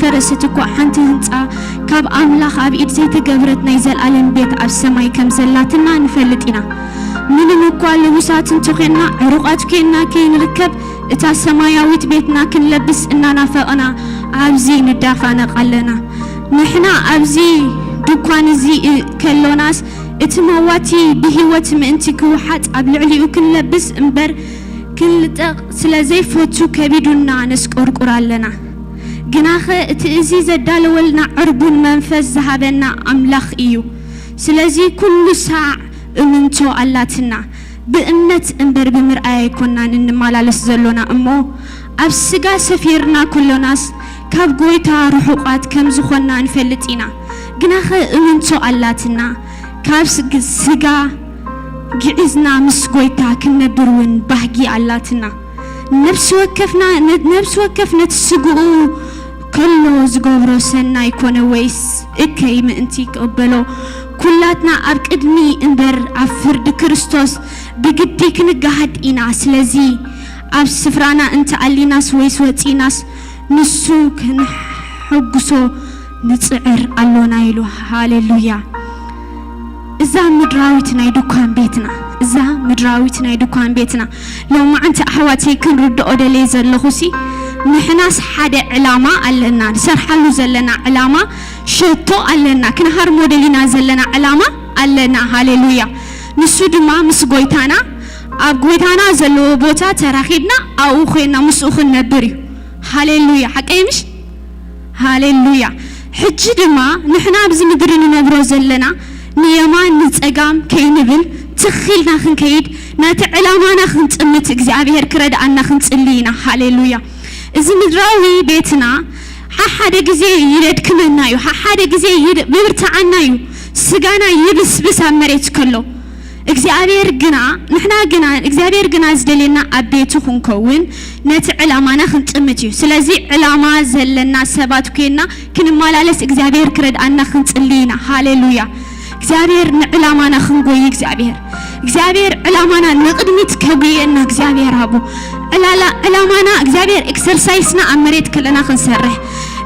ፈረሰት እኳ ሓንቲ ህንጻ ካብ ኣምላኽ ኣብ ኢድ ዘይተገብረት ናይ ዘለኣለም ቤት ኣብ ሰማይ ከም ዘላትና ንፈልጥ ኢና። ምንም እኳ ልቡሳት እንተኾንና፣ ዕሩቓት ኮይንና ከይንርከብ፣ እታ ሰማያዊት ቤትና ክንለብስ እናናፈቕና ኣብዚ ንዳፋነቕ ኣለና። ንሕና ኣብዚ ድኳን እዚ እ-፣ ከሎናስ፣ እቲ መዋቲ ብህይወት ምእንቲ ክውሓጥ ኣብ ልዕሊኡ ክንለብስ እምበር ክንልጠቕ ስለ ዘይፈቱ ከቢዱና ነስቆርቁር ኣለና። ግናኸ እቲ እዚ ዘዳለወልና ዕርቡን መንፈስ ዝሃበና ኣምላኽ እዩ። ስለዚ ኩሉ ሳዕ እምንቶ ኣላትና። ብእምነት እምበር ብምርኣይ ኣይኮናን እንመላለስ ዘሎና እሞ፣ ኣብ ስጋ ሰፊርና ከሎናስ ካብ ጎይታ ርሑቓት ከም ዝኾንና ንፈልጥ ኢና። ግናኸ እምንቶ ኣላትና፣ ካብ ስግ-፣ ስጋ ግዒዝና ምስ ጎይታ ክንነብር እውን ባህጊ ኣላትና። ነፍሲ ወከፍና፣ ነ-፣ ነፍሲ ወከፍ ነቲ ስግኡ ከሎ ዝገብሮ ሰናይ ኮነ ወይስ እከይ ምእንቲ ክቕበሎ፣ ኩላትና ኣብ ቅድሚ እምበር ኣብ ፍርዲ ክርስቶስ ብግዲ ክንገሃድ ኢና። ስለዚ ኣብ ስፍራና እንተኣሊናስ ወይስ ወጺናስ ንሱ ክንሐጉሶ ንጽዕር ኣሎና ኢሉ። ሃሌሉያ። እዛ ምድራዊት ናይ ድኳን ቤትና፣ እዛ ምድራዊት ናይ ድኳን ቤትና፣ ሎማዓንቲ ኣሕዋተይ ክንርድኦ ደልየ ዘለኹሲ፣ ንሕናስ ሓደ ዕላማ ኣለና፣ ንሰርሓሉ ዘለና ዕላማ ሸቶ ኣለና፣ ክንሃርሞ ደሊና ዘለና ዕላማ ኣለና። ሃሌሉያ። ንሱ ድማ ምስ ጎይታና ኣብ ጎይታና ዘለዎ ቦታ ተራኺብና ኣብኡ ኮይንና ምስኡ ክንነብር እዩ። ሃሌሉያ። ሓቀይ ምሽ? ሃሌሉያ። ሕጂ ድማ ንሕና ኣብዚ ምድሪ ንነብሮ ዘለና ንየማን ንጸጋም ከይንብል ትኽ ኢልና ክንከይድ፣ ነቲ ዕላማና ክንጥምት እግዚኣብሔር ክረድኣና ክንጽሊ ኢና። ሃሌሉያ። እዚ ምድራዊ ቤትና ሓሓደ ግዜ ይደድክመና እዩ፣ ሓሓደ ግዜ ይድ-፣ ይብርትዓና እዩ። ስጋና ይብስብስ ኣብ መሬት ከሎ። እግዚኣብሔር ግና፣ ንሕና ግና፣ እግዚኣብሔር ግና ዝደልየና ኣብ ቤቱ ክንከውን ነቲ ዕላማና ክንጥምት እዩ። ስለዚ ዕላማ ዘለና ሰባት ኮይንና ክንመላለስ እግዚኣብሔር ክረድኣና ክንጽሊ ኢና። ሃሌሉያ። እግዚኣብሔር ንዕላማና ክንጎይ እግዚኣብሔር፣ እግዚኣብሔር ዕላማና ንቕድሚት ከጉየና እግዚኣብሔር ኣቦ። ዕላላ-፣ ዕላማና እግዚኣብሔር ኤክሰርሳይስና ኣብ መሬት ከለና ክንሰርሕ፣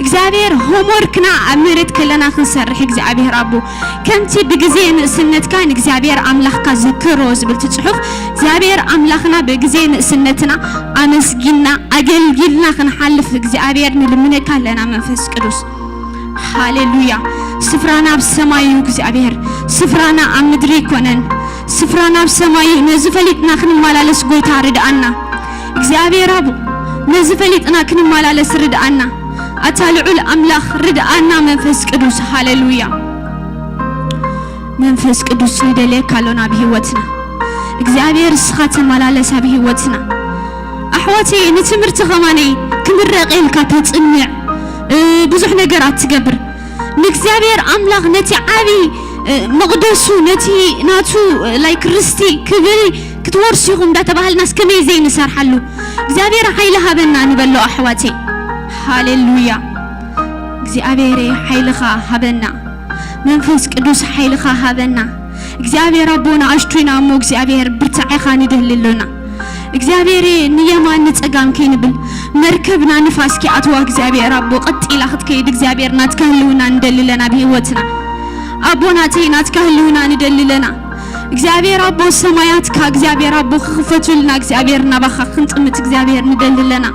እግዚኣብሔር ሆምወርክና ኣብ መሬት ከለና ክንሰርሕ እግዚኣብሔር ኣቦ። ከምቲ ብግዜ ንእስነትካ ንእግዚኣብሔር ኣምላኽካ ዘክሮ ዝብል እቲ ጽሑፍ፣ እግዚኣብሔር ኣምላኽና ብግዜ ንእስነትና ኣመስጊና ኣገልጊልና ክንሓልፍ እግዚኣብሔር ንልምነካ ኣለና መንፈስ ቅዱስ። ሃሌሉያ። ስፍራና ኣብ ሰማይ እዩ እግዚኣብሔር። ስፍራና ኣብ ምድሪ ኣይኮነን። ስፍራና ኣብ ሰማይ እዩ። ነዚ ፈሊጥና ክንመላለስ ጎይታ ርድኣና። እግዚኣብሔር ኣቦ፣ ነዚ ፈሊጥና ክንመላለስ ርድኣና። ኣታ ልዑል ኣምላኽ ርድኣና መንፈስ ቅዱስ። ሃሌሉያ። መንፈስ ቅዱስ ንደልየካ ኣሎና ኣብ ህይወትና። እግዚኣብሔር እስኻ ተመላለስ ኣብ ህይወትና። ኣሕዋተይ ንትምህርቲ ከማነይ ክምረቕ ኢልካ ተጽንዕ፣ እ፣ ብዙሕ ነገራት ትገብር። ንእግዚኣብሔር ኣምላኽ ነቲ ዓቢ፣ እ፣ መቕደሱ፣ ነቲ ናቱ፣ እ፣ ላይክ ርስቲ ክብል ክትወርሱ ኢኹም እንዳተባሃልናስ ከመይ ዘይንሰርሓሉ? እግዚኣብሔር ሓይሊ ሃበና ንበሎ ኣሕዋተይ። ሃሌሉያ። እግዚኣብሔረ ሓይልኻ ሃበና። መንፈስ ቅዱስ ሓይልኻ ሃበና። እግዚኣብሔር ኣቦ ንኣሽቱ ኢና እሞ እግዚኣብሔር ብርታዔኻ ንደሊ ኣሎና። እግዚኣብሔር ንየማን ንጸጋም ከይንብል መርከብና ንፋስ ኪኣትዋ እግዚኣብሔር ኣቦ ቀጥ ኢላ ክትከይድ እግዚኣብሔር ናትካ ህልውና ንደሊ ኣለና ኣብ ህይወትና። ኣቦ ናተይ ናትካ ህልውና ንደሊ ኣለና። እግዚኣብሔር ኣቦ ሰማያትካ እግዚኣብሔር ኣቦ ክኽፈቱልና እግዚኣብሔር ናባኻ ክንጥምት እግዚኣብሔር ንደሊ ኣለና።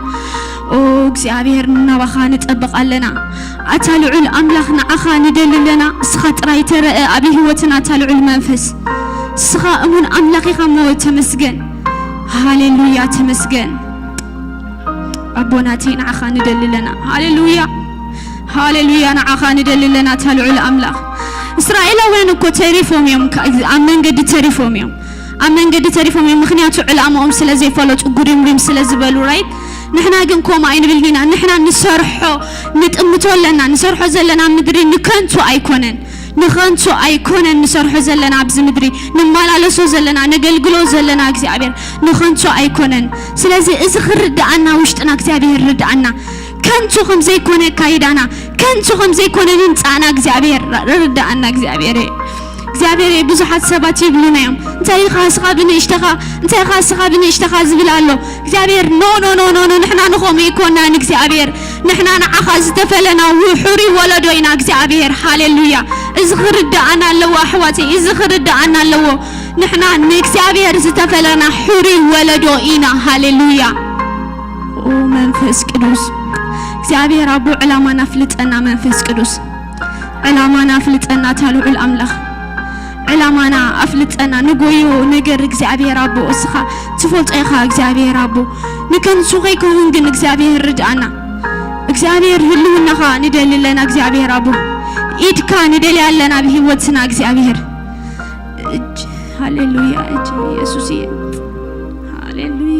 ኦ እግዚኣብሔር ናባኻ ንጠብቕ ኣለና። ኣታ ልዑል ኣምላኽ ንዓኻ ንደሊ ኣለና። እስኻ ጥራይ ተረአ ኣብ ህይወትና ኣታ ልዑል መንፈስ። እስኻ እሙን ኣምላኽ ኢኻ እሞ ተመስገን። ሃሌሉያ ተመስገን። ኣቦናተይ ንዓኻ ንደሊ ኣለና። ሃሌሉያ። ሃሌሉያ ንዓኻ ንደሊ ኣለና ኣታ ልዑል ኣምላኽ። እስራኤላውያን እኮ ተሪፎም እዮም፣ ከ-፣ ኣብ መንገዲ ተሪፎም እዮም። ኣብ መንገዲ ተሪፎም እዮም፣ ምኽንያቱ ዕላማኦም ስለ ዘይፈለጡ፣ ጉሪምሪም ስለ ዝበሉ፣ ራይት? ንሕና ግን ከምኡ ኣይንብልን ኢና። ንሕና ንሰርሖ፣ ንጥምቶ ኣለና። ንሰርሖ ዘለና ምድሪ ንከንቱ ኣይኮነን። ንኸንቱ ኣይኮነን ንሰርሖ ዘለና ኣብዚ ምድሪ። ንመላለሶ ዘለና፣ ነገልግሎ ዘለና እግዚኣብሔር ንኸንቱ ኣይኮነን። ስለዚ እዚ ክርድኣና ውሽጥና እግዚኣብሔር ርድኣና። ከንቱ ከም ዘይኮነ ኣካይዳና፣ ከንቱ ከም ዘይኮነ ምምጻእና እግዚኣብሔር ር-፣ ርድኣና እግዚኣብሔር። እግዚኣብሔር ብዙሓት ሰባት ይብሉና እዮም። እንታይ ኢኻ እስኻ ብንእሽተኻ፣ እንታይ ኢኻ እስኻ ብንእሽተኻ ዝብል ኣሎ። እግዚኣብሔር ኖ፣ ኖ፣ ኖ፣ ኖ፣ ኖ፣ ንሕና ንኸምኡ ኣይኮናን እግዚኣብሔር። ንሕና ንዓኻ ዝተፈለና ውሑሪ ወለዶ ኢና እግዚኣብሔር። ሃሌሉያ። እዚ ክርድኣና ኣለዎ ኣሕዋተይ፣ እዚ ክርድኣና ኣለዎ። ንሕና ንእግዚኣብሔር ዝተፈለና ሕሩይ ወለዶ ኢና። ሃሌሉያ። ኦ መንፈስ ቅዱስ እግዚኣብሔር ኣቦ ዕላማና ኣፍልጠና። መንፈስ ቅዱስ ዕላማና ኣፍልጠና። እታ ልዑል ኣምላኽ ዕላማና ኣፍልጠና። ንጎዮ ነገር እግዚኣብሔር ኣቦ እስኻ ትፈልጦ ኢኻ። እግዚኣብሔር ኣቦ ንከንሱ ከይከውን ግን እግዚኣብሔር ርድኣና። እግዚኣብሔር ህልውናኻ ንደሊ ኣለና። እግዚኣብሔር ኣቦ ኢድካ ንደሊ ኣለና ኣብ ህይወትና እግዚኣብሔር። እጅ ሃሌሉያ እጅ ኢየሱስ እየ። ሃሌሉያ።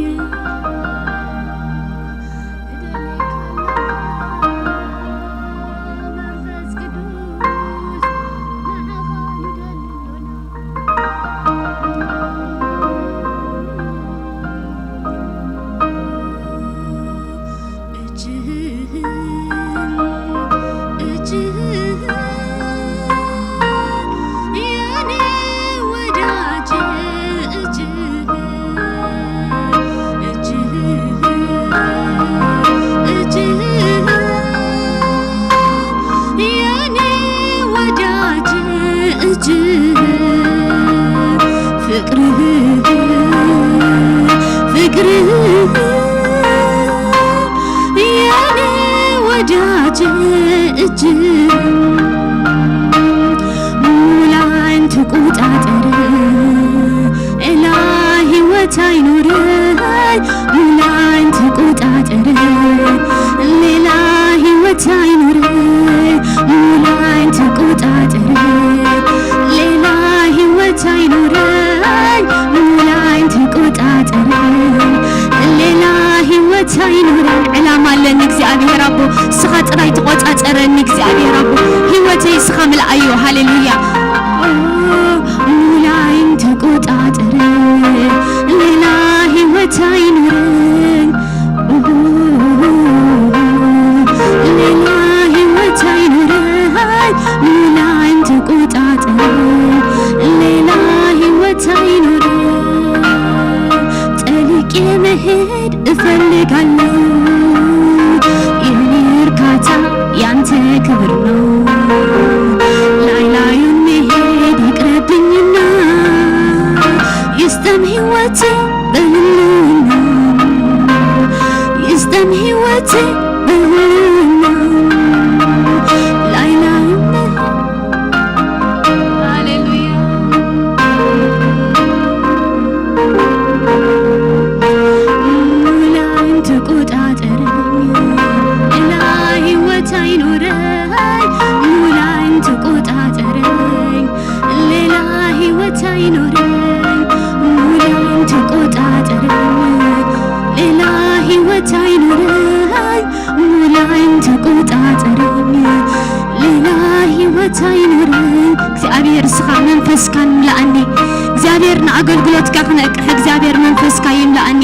እግዚኣብሔር ንኣገልግሎትካ ክነቅሕ እግዚኣብሔር መንፈስካ ይምላኣኒ።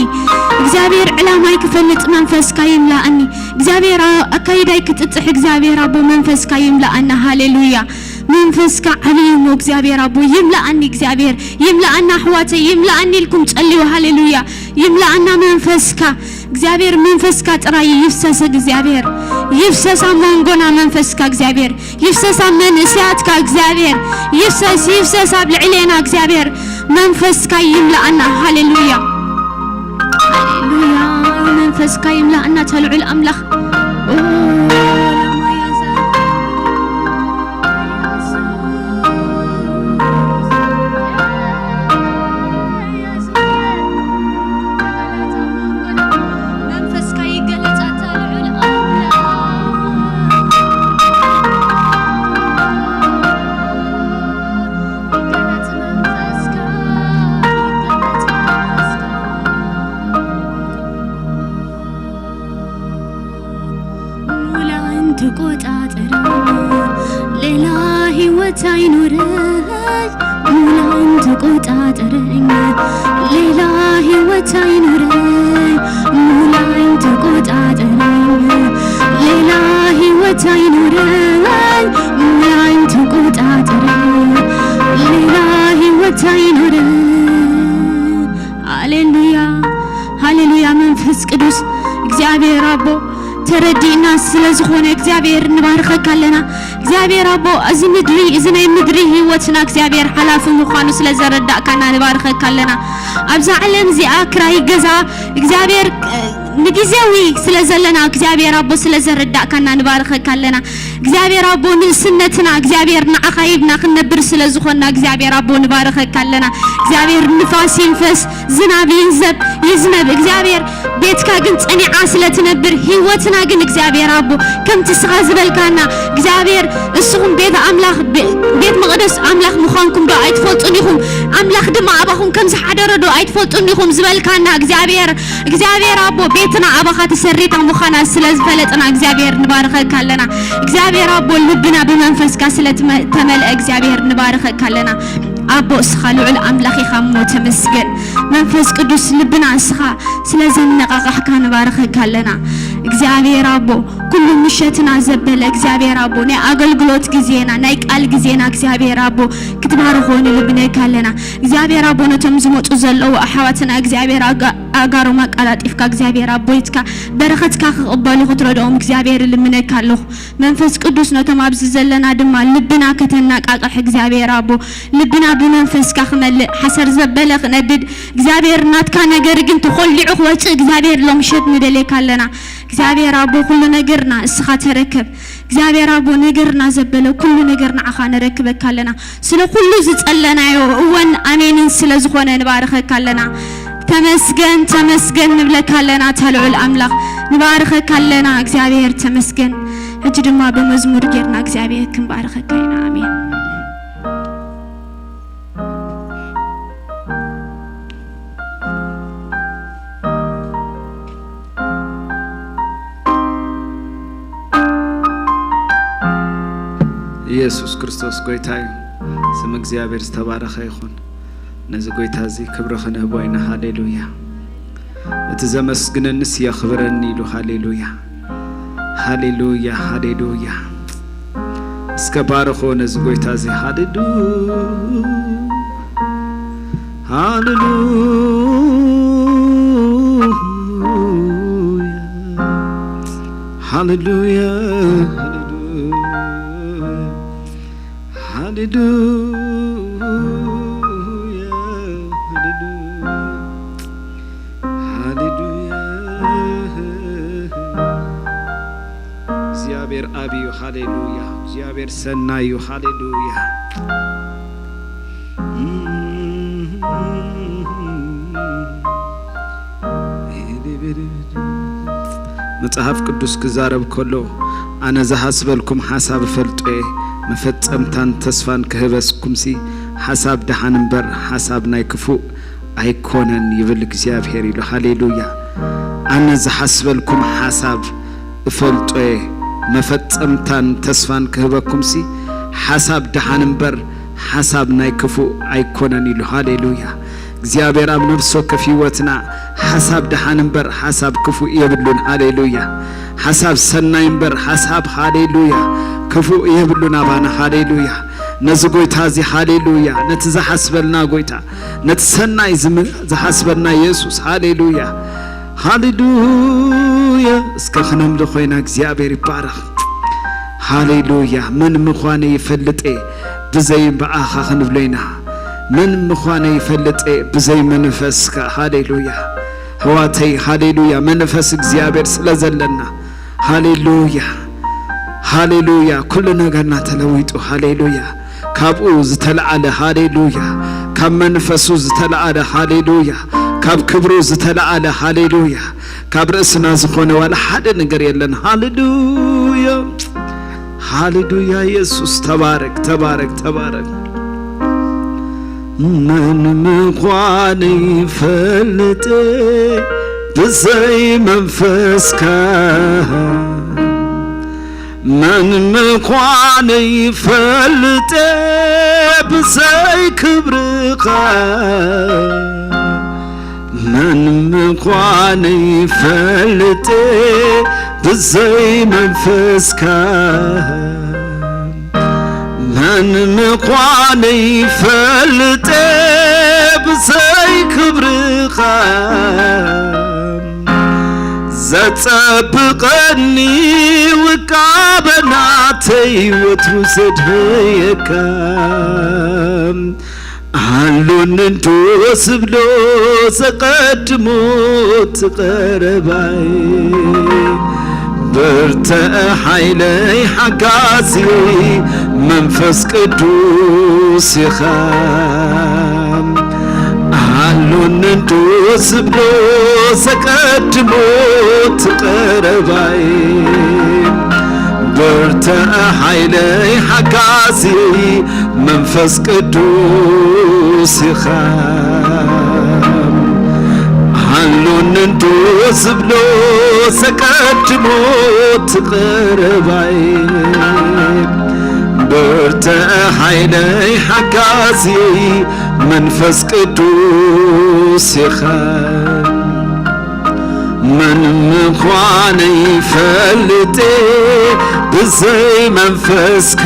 እግዚኣብሔር ዕላማይ ክፈልጥ መንፈስካ ይምላኣኒ። እግዚኣብሔር ኣካይዳይ ክጥጥሕ እግዚኣብሔር ኣቦ መንፈስካ ይምላኣና። ሃሌሉያ። መንፈስካ ዓብይ እሞ እግዚኣብሔር ኣቦ ይምላኣኒ። እግዚኣብሔር ይምላኣና። ኣሕዋተይ ይምላኣኒ ኢልኩም ጸልዩ። ሃሌሉያ። ይምላኣና መንፈስካ እግዚኣብሔር። መንፈስካ ጥራይ ይፍሰስ እግዚኣብሔር። ይፍሰስ ኣብ መንጎና መንፈስካ እግዚኣብሔር። ይፍሰስ ኣብ መንእሰያትካ እግዚኣብሔር። ይፍሰስ ይፍሰስ ኣብ ልዕሌና እግዚኣብሔር። መንፈስካ ይምላኣና። ሃሌሉያ። ሃሌሉያ። መንፈስካ ይምላኣና ተልዑል ኣምላኽ። ሃሌሉያ። ሃሌሉያ። መንፈስ ቅዱስ እግዚኣብሔር ኣቦ ተረዲእና ስለ ዝኾነ እግዚኣብሔር ንባርኸካ ኣለና። እግዚኣብሔር ኣቦ፣ እዚ ምድሪ፣ እዚ ናይ ምድሪ ህይወትና እግዚኣብሔር ሓላፊ ምዃኑ ስለ ዘረዳእካና ንባርኸካ ኣለና። ኣብዛ ዓለም እዚኣ ክራይ ገዛ እግዚኣብሔር፣ እ፣ ንግዜያዊ ስለ ዘለና እግዚኣብሔር ኣቦ ስለ ዘረዳእካና ንባርኸካ ኣለና። እግዚኣብሔር ኣቦ ንእስነትና እግዚኣብሔር ንዓኻ ሂብና ክንነብር ስለ ዝኾንና እግዚኣብሔር ኣቦ ንባርኸካ ኣለና። እግዚኣብሔር ንፋስ ይንፈስ፣ ዝናብ ይንዘብ ይዝነብ፣ እግዚኣብሔር ቤትካ ግን ጸኒዓ ስለ ትነብር፣ ህይወትና ግን እግዚኣብሔር ኣቦ ከምቲ እስኻ ዝበልካና፣ እግዚኣብሔር እስኹም ቤት ኣምላኽ፣ ቤ-፣ ቤት መቕደስ ኣምላኽ ምዃንኩም ዶ ኣይትፈልጡን ኢኹም? ኣምላኽ ድማ ኣባኹም ከም ዝሓደረ ዶ ኣይትፈልጡን ኢኹም ዝበልካና እግዚኣብሔር፣ እግዚኣብሔር ኣቦ ቤትና ኣባኻ ተሰሪታ ምዃና ስለ ዝፈለጥና እግዚኣብሔር ንባርኸካ ኣለና። እግዚኣብሔር ኣቦ ልብና ብመንፈስካ ስለ ትመ-፣ ተመልአ እግዚኣብሔር ንባርኸካ ኣለና። ኣቦ እስኻ ልዑል ኣምላኽ ኢኻ እሞ ተመስገን። መንፈስ ቅዱስ ልብና እስኻ ስለ ዘነቓቓሕካ ንባርኸካ ኣለና። እግዚኣብሔር ኣቦ ኩሉ ምሸትና ዘበለ እግዚኣብሔር ኣቦ ናይ ኣገልግሎት ግዜና ናይ ቃል ግዜና እግዚኣብሔር ኣቦ ክትባርኾ ንልምነካ ኣለና። እግዚኣብሔር ኣቦ ነቶም ዝመጹ ዘለዉ ኣሕዋትና እግዚኣብሔር ኣጋ-፣ ኣጋሮም ኣቃላጢፍካ እግዚኣብሔር ኣቦይትካ በረኸትካ ክቕበሉ ክትረድኦም እግዚኣብሔር ልምነካ ኣለኹ። መንፈስ ቅዱስ ነቶም ኣብዚ ዘለና ድማ ልብና ከተነቃቕሕ እግዚኣብሔር ኣቦ ልብና ብመንፈስካ ክመልእ ሓሰር ዘበለ ክነድድ እግዚኣብሔር ናትካ ነገር ግን ተኾሊዑ ክወፅእ እግዚኣብሔር ሎምሸት ንደልየካ ኣለና። እግዚኣብሔር ኣቦ ኩሉ ነገርና እስኻ ተረከብ። እግዚኣብሔር ኣቦ ነገርና ዘበለ ኩሉ ነገር ንዓኻ ነረክበካ ኣለና። ስለ ኩሉ ዝጸለናዮ እወን ኣሜንን ስለ ዝኾነ ንባርኸካ ኣለና። ተመስገን፣ ተመስገን ንብለካ ኣለና። ኣታ ልዑል ኣምላኽ ንባርኸካ ኣለና። እግዚኣብሔር ተመስገን። ሕጂ ድማ ብመዝሙር ጌርና እግዚኣብሔር ክንባርኸካ ኢና። ኣሜን። ኢየሱስ ክርስቶስ ጎይታ እዩ። ስም እግዚኣብሔር ዝተባረኸ ይኹን። ነዚ ጎይታ እዚ ክብሪ ክንህቦ ኢና። ሃሌሉያ። እቲ ዘመስግነንስ የኽብረኒ ኢሉ። ሃሌሉያ፣ ሃሌሉያ፣ ሃሌሉያ። እስከ ባርኾ ነዚ ጎይታ እዚ። ሃሌሉ-፣ ሃሌሉያ፣ ሃሌሉያ፣ ሃሌሉያ፣ ሃሌሉያ፣ ሃሌሉያ። ሃሌሉያ። እግዚኣብሔር ዓቢ እዩ። ሃሌሉያ። እግዚኣብሔር ሰናይ እዩ። ሃሌሉያ። መጽሓፍ ቅዱስ ክዛረብ ከሎ፣ ኣነ ዝሓስበልኩም ሓሳብ እፈልጦ እየ፣ መፈጸምታን ተስፋን ክህበስኩምሲ፣ ሓሳብ ደሓን እምበር ሓሳብ ናይ ክፉእ ኣይኮነን ይብል እግዚኣብሔር ኢሉ። ሃሌሉያ። ኣነ ዝሓስበልኩም ሓሳብ እፈልጦ እየ፣ መፈጸምታን ተስፋን ክህበኩምሲ፣ ሓሳብ ደሓን እምበር ሓሳብ ናይ ክፉእ ኣይኮነን ኢሉ። ሃሌሉያ። እግዚኣብሔር ኣብ ነፍሲ ወከፍ ህይወትና ሓሳብ ደሓን እምበር ሓሳብ ክፉእ የብሉን። ሃሌሉያ። ሓሳብ ሰናይ እምበር ሓሳብ፣ ሃሌሉያ፣ ክፉእ የብሉን ኣባና። ሃሌሉያ። ነዚ ጎይታ እዚ፣ ሃሌሉያ፣ ነቲ ዝሓስበልና ጎይታ፣ ነቲ ሰናይ ዝም-፣ ዝሓስበልና የሱስ፣ ሃሌሉያ፣ ሃሌሉያ። እስከ ክነምልኾ ኢና። እግዚኣብሔር ይባረኽ። ሃሌሉያ። መን ምዃነይ ይፈልጥ እየ ብዘይ ብኣኻ ክንብሎ ኢና። መን ምዃነይ ይፈልጥ እየ ብዘይ መንፈስካ። ሃሌሉያ። ኣሕዋተይ፣ ሃሌሉያ፣ መንፈስ እግዚኣብሔር ስለ ዘለና። ሃሌሉያ፣ ሃሌሉያ፣ ኩሉ ነገርና ተለዊጡ። ሃሌሉያ። ካብኡ ዝተለዓለ፣ ሃሌሉያ፣ ካብ መንፈሱ ዝተለዓለ፣ ሃሌሉያ፣ ካብ ክብሩ ዝተለዓለ፣ ሃሌሉያ፣ ካብ ርእስና ዝኾነ ዋላ ሓደ ነገር የለን። ሃሌሉያ፣ ሃሌሉያ። የሱስ ተባረክ፣ ተባረክ፣ ተባረክ። መን ምዃነይ ይፈልጥ ብዘይ መንፈስካ፣ መን ምዃነይ ይፈልጥ ብዘይ ክብርኻ፣ መን ምዃነይ ይፈልጥ ብዘይ መንፈስካ፣ መን ምዃነይ ይፈልጥ ብዘይ ክብርኻ፣ ዘጸብቐኒ ውቃበ ናተይ ወትሩ ዘድህየካ ኣሎኒ እንዶ ዝብሎ ዘቐድሞ ትቐረባይ ብርተ ሓይለይ ሓጋዝየይ መንፈስ ቅዱስ ኢኻ ኣሎኒ እንዶ ዝብሎ ዘቀድሞ ትቐረባይ ብርተ ሓይለይ ሓጋዝየይ መንፈስ ቅዱስ ኢኻ ኣሎኒ እንዶ ዝብሎ ዘቀድሞ ትቐረባይ ብርተ ሓይለይ ሓጋዝየይ መንፈስ ቅዱስ ኢኻ መን ምዃነይ ፈልጥ ብዘይ መንፈስካ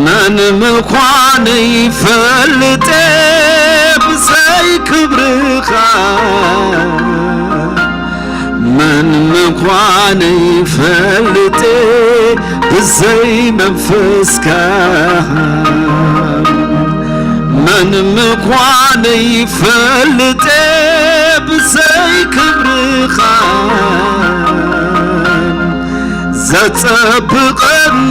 መን ምዃነይ ፈልጥ ብዘይ ክብርኻ መን ምዃነይ ፈልጥ ብዘይ መንፈስካ መን ምዃነይ ፈልጥ ብዘይ ክብርኻ ዘጸብቐኒ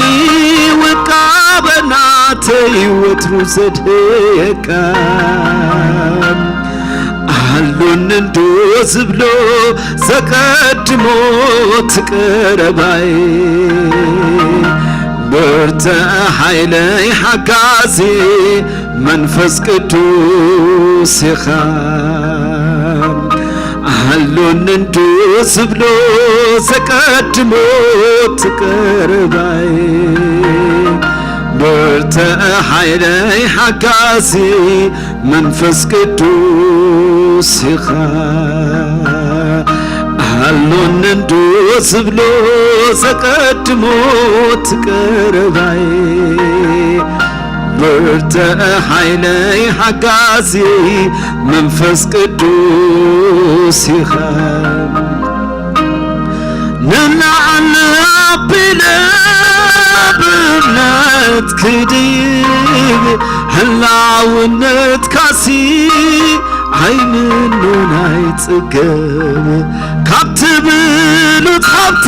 ውቃበ ናተይ ወትሩ ዘድህየካ ኣሎኒ እንዶ ዝብሎ ዘቀድሞ ትቀረባይ ብርተ ሓይለይ ሓጋዚ መንፈስ ቅዱስ ኢኻ ኣሎኒ እንዶ ዝብሎ ዘቀድሞ ትቀረባይ ብርተ ሓይለይ ሓጋዚ መንፈስ ቅዱስ ኢኻ ኣሎኒ እንዶ ዝብሎ ዘቀድሞ ትቀረባይ ብርተ ሓይለይ ሓጋዚ መንፈስ ቅዱስ ኢኻ ንላዕሊ ኣቢለ ብእምነት ክድይብ ህላውነትካሲ ዓይንኖን ኣይጽገብ ካብ ትብሉት ሃብቲ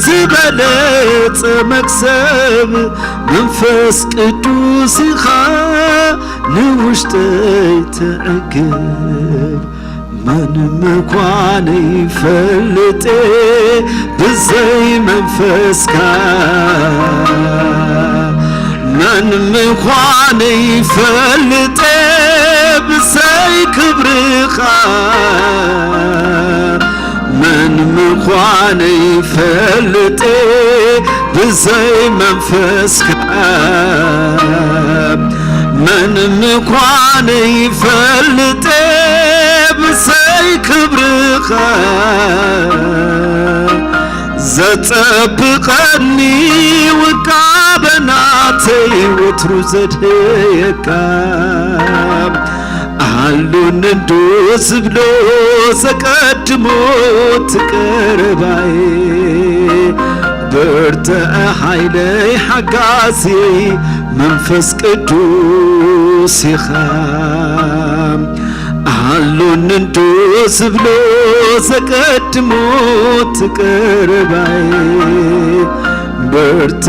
ዝበለጸ መክሰብ መንፈስ ቅዱስ ኢኻ ንውሽጠይ ትዕግብ መን ምዃነይ ፈልጥ ብዘይ መንፈስካ መን ምዃነይ ፈልጥ ብዘይ ክብርኻ መን ምዃነይ ፈልጥ ብዘይ መንፈስካ መን ምዃነይ ፈልጥ ብዘይ ክብርኻ ዘጸብቐኒ ውቃበ ናተይ ወትሩ ዘድህየካ ኣሉኒ እንዶ ዝብሎ ዘቀድሞ ትቀረባይ ብርተ ሓይለይ ሓጋዚ መንፈስ ቅዱስ ኢኻ ኣሉኒ እንዶ ዝብሎ ዘቀድሞ ትቀረባይ ብርተ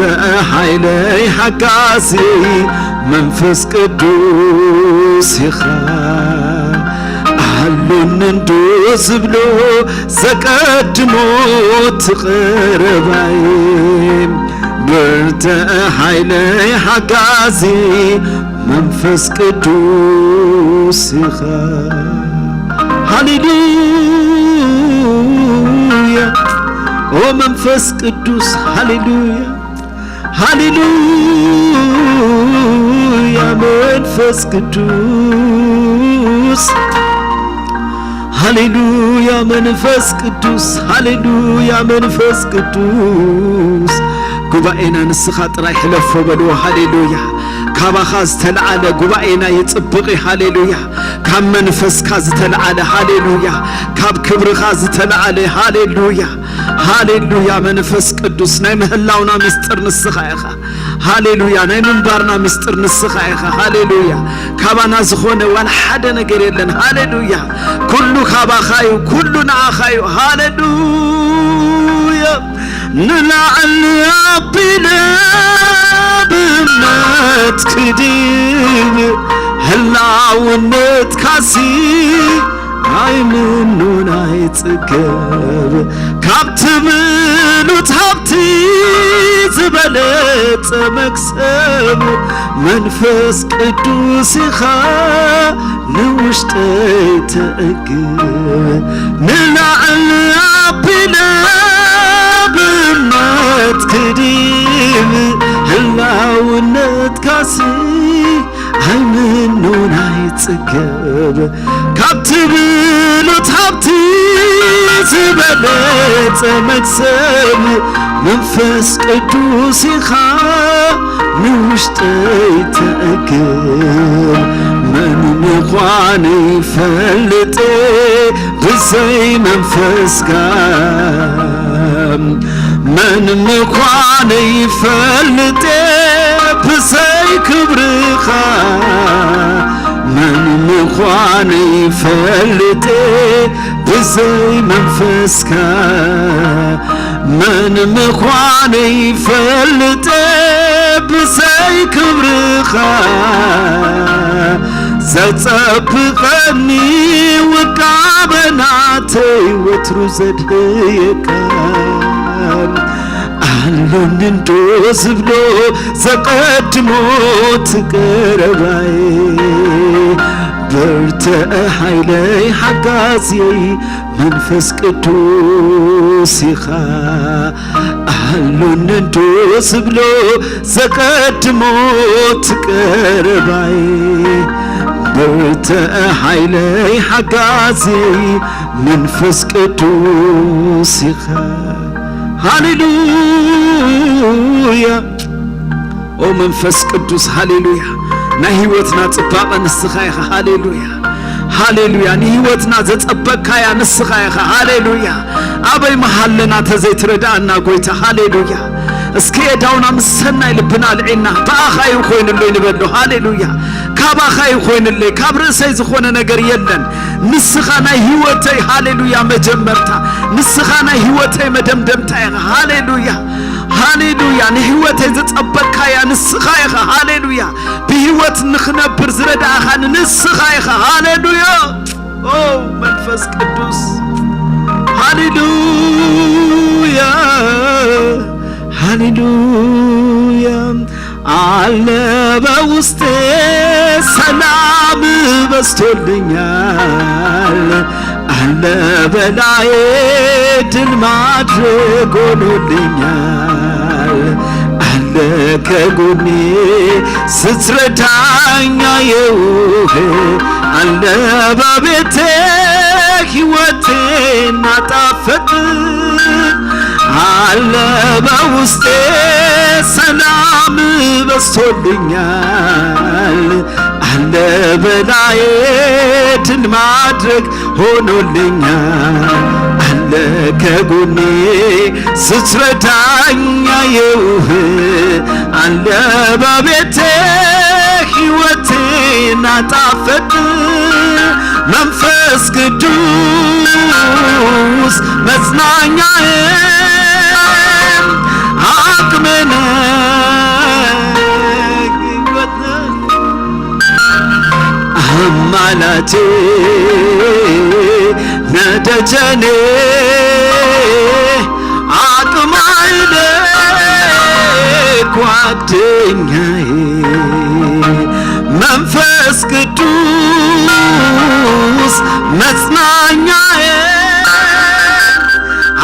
ሓይለይ ሓጋዚ መንፈስ ቅዱስ ኢኻ ኣሉኒ እንዶ ዝብሎ ዘቀድሞ ትቐረባይ ብርተ ሓይለይ ሓጋዚ መንፈስ ቅዱስ ኢኻ ሃሌሉያ ኦ መንፈስ ቅዱስ ሃሌሉያ ሃሌሉያ መንፈስ ቅዱስ ሃሌሉያ መንፈስ ቅዱስ ሃሌሉያ መንፈስ ቅዱስ ጉባኤና ንስኻ ጥራይ ሕለፎ በልዎ ሃሌሉያ ካባኻ ዝተለዓለ ጉባኤና ይጽብቕ እዩ ሃሌሉያ ካብ መንፈስካ ዝተለዓለ፣ ሃሌሉያ፣ ካብ ክብርኻ ዝተለዓለ፣ ሃሌሉያ፣ ሃሌሉያ። መንፈስ ቅዱስ፣ ናይ ምህላውና ምስጢር ንስኻ ኢኻ። ሃሌሉያ። ናይ ምንባርና ምስጢር ንስኻ ኢኻ። ሃሌሉያ። ካባና ዝኾነ ዋላ ሓደ ነገር የለን። ሃሌሉያ። ኩሉ ካባኻ እዩ፣ ኩሉ ንዓኻ እዩ። ሃሌሉያ። ንላዕሊ ኣቢለ ብእምነት ክድብ፣ ህላውነትካሲ ኣይምኖን ኣይጽገብ። ካብ ትብሉት ሃብቲ ዝበለጸ መክሰብ፣ መንፈስ ቅዱስ ኢኻ ንውሽጠይ ተዕግብ። ንላዕሊ ኣቢለ ብእምነት ክድብ፣ ህላውነትካሲ ኣይምኖን ኣይጽገብ። ካብ ትብሉት ሃብቲ ዝበለጸ መክሰብ፣ መንፈስ ቅዱስ ኢኻ ንውሽጠይ ተዕግብ። መን ምዃነይ ፈልጠ ብዘይ መንፈስካ፣ መን ምዃነይ ፈልጠ ብዘይ ክብርኻ፣ መን ምዃነይ ፈልጠ ብዘይ መንፈስካ፣ መን ምዃነይ ፈልጠ ብዘይ ክብርኻ፣ ዘጸብቐኒ ውቃበ ናተይ ወትሩ ዘድህየካ። ኣሎኒ እንዶ ዝብሎ ዘቐድሞ ትቀረባይ፣ ብርትዐ ሓይለይ ሓጋዝየይ መንፈስ ቅዱስ ኢኻ። ኣሎኒ እንዶ ዝብሎ ዘቐድሞ ትቀረባይ፣ ብርትዐ ሓይለይ ሓጋዝየይ መንፈስ ቅዱስ ኢኻ። ሃሌሉያ። ኦ መንፈስ ቅዱስ፣ ሃሌሉያ። ናይ ህይወትና ጽባቐ ንስኻ ኢኻ። ሃሌሉያ፣ ሃሌሉያ። ንህይወትና ዘጸበቅካያ ንስኻ ኢኻ። ሃሌሉያ። ኣበይ መሃለና ተዘይትረዳእና ጎይታ። ሃሌሉያ። እስኪ የዳውና ምስ ሰናይ ልብና ኣልዒልና፣ ብኣኻ እዩ ኮይኑለይ ንበሎ። ሃሌሉያ። ካባኻ እዩ ኮይኑለይ፣ ካብ ርእሰይ ዝኾነ ነገር የለን። ንስኻ ናይ ህይወተይ፣ ሃሌሉያ፣ መጀመርታ፣ ንስኻ ናይ ህይወተይ መደምደምታ ኢኻ። ሃሌሉያ፣ ሃሌሉያ። ንህይወተይ ዘጸበቅካያ ንስኻ ኢኻ። ሃሌሉያ። ብህይወት ንኽነብር ዝረዳእኻኒ ንስኻ ኢኻ። ሃሌሉያ። ኦ መንፈስ ቅዱስ፣ ሃሌሉያ፣ ሃሌሉያ። አለ በውስጤ ሰላም በዝቶልኛል፣ አለ በላዬ ድል ማድረግ ሆኖልኛል፣ አለ ከጎኔ ስትረዳኝ አየውህ፣ አለ በቤቴ ሕይወቴን አጣፈጥ፣ አለ በውስጤ ሰላም በዝቶልኛል፣ አለ በላዬ ድል ማድረግ ሆኖልኛል፣ አለ ከጎኔ ስትረዳኝ አየውህ፣ አለ በቤቴ ሕይወቴን አጣፈጥ። መንፈስ ቅዱስ መጽናኛዬ አቅሜ ነህ፣ ሕይወት ነህ። አማላጄ ነህ ደጀኔ፣ አቅም ኃይሌ ጓደኛዬ፣ መንፈስ ቅዱስ መጽናኛዬ፣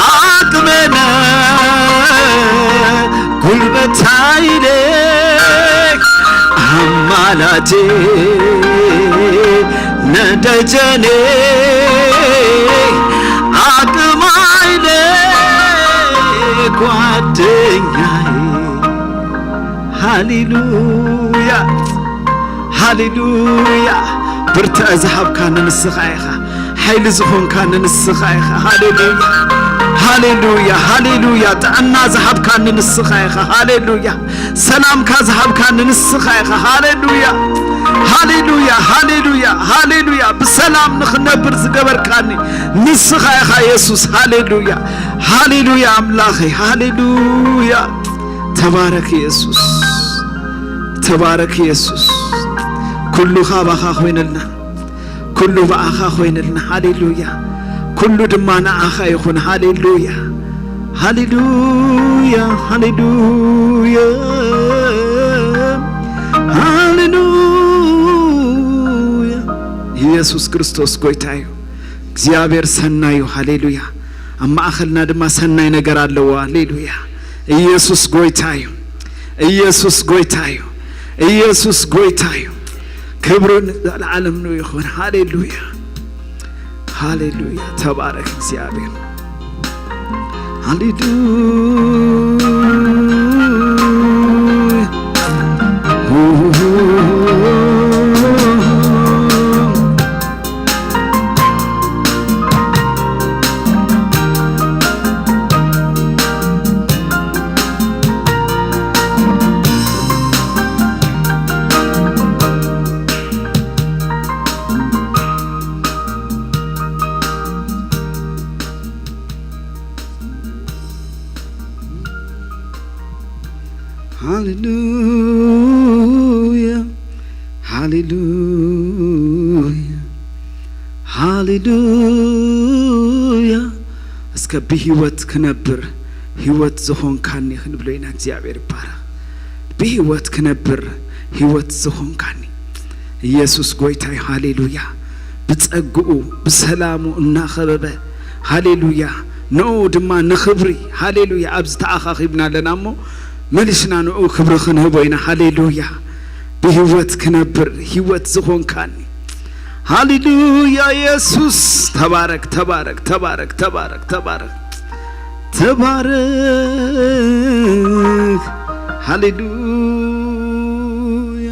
አቅሜ ነህ ጉልበት ኃይሌ፣ አማላጄ ነህ ደጀኔ፣ አቅም ኃይሌ ጓደኛዬ። ሃሌሉያ፣ ሃሌሉያ። ብርትዐ ዝሃብካኒ ንስኻ ኢኻ። ሓይሊ ዝኾንካኒ ንስኻ ኢኻ። ሃሌሉያ፣ ሃሌሉያ፣ ሃሌሉያ። ጥዕና ዝሃብካኒ ንስኻ ኢኻ። ሃሌሉያ። ሰላምካ ዝሃብካኒ ንስኻ ኢኻ። ሃሌሉያ፣ ሃሌሉያ፣ ሃሌሉያ፣ ሃሌሉያ። ብሰላም ንኽነብር ዝገበርካኒ ንስኻ ኢኻ የሱስ። ሃሌሉያ፣ ሃሌሉያ ኣምላኸይ። ሃሌሉያ። ተባረክ የሱስ፣ ተባረክ የሱስ። ኩሉ ካባኻ ኮይንልና፣ ኩሉ ብኣኻ ኮይንልና። ሃሌሉያ። ኩሉ ድማ ንኣኻ ይኹን። ሃሌሉያ፣ ሃሌሉያ፣ ሃሌሉያ፣ ሃሌሉያ። ኢየሱስ ክርስቶስ ጎይታ እዩ። እግዚኣብሔር ሰናዩ። ሃሌሉያ። ኣብ ማእኸልና ድማ ሰናይ ነገር ኣለዎ። ሃሌሉያ። ኢየሱስ ጎይታ እዩ። ኢየሱስ ጎይታ እዩ። ኢየሱስ ጎይታ እዩ። ክብሪ ንዘለዓለም ንኡ ይኹን። ሃሌሉያ፣ ሃሌሉያ። ተባረክ እግዚኣብሔር። ሃሌሉያ። ሃሌሉያ፣ ሃሌሉያ፣ ሃሌሉያ። እስከ ብህይወት ክነብር ህይወት ዝኾንካኒ ክንብሎ ኢና። እግዚኣብሔር ይባረኽ። ብህይወት ክነብር ህይወት ዝኾንካኒ ኢየሱስ ጎይታይ። ሃሌሉያ። ብጸግኡ ብሰላሙ እናኸበበ፣ ሃሌሉያ፣ ንኡ ድማ ንኽብሪ፣ ሃሌሉያ፣ ኣብዚ ተኣኻኺብና ኣለና እሞ መሊስና ንኡ ክብሪ ክንህቦ ኢና። ሃሌሉያ። ብህይወት ክነብር ህይወት ዝኾንካኒ። ሃሌሉያ የሱስ። ተባረክ፣ ተባረክ፣ ተባረክ፣ ተባረክ፣ ተባረክ፣ ተባረክ። ሃሌሉያ።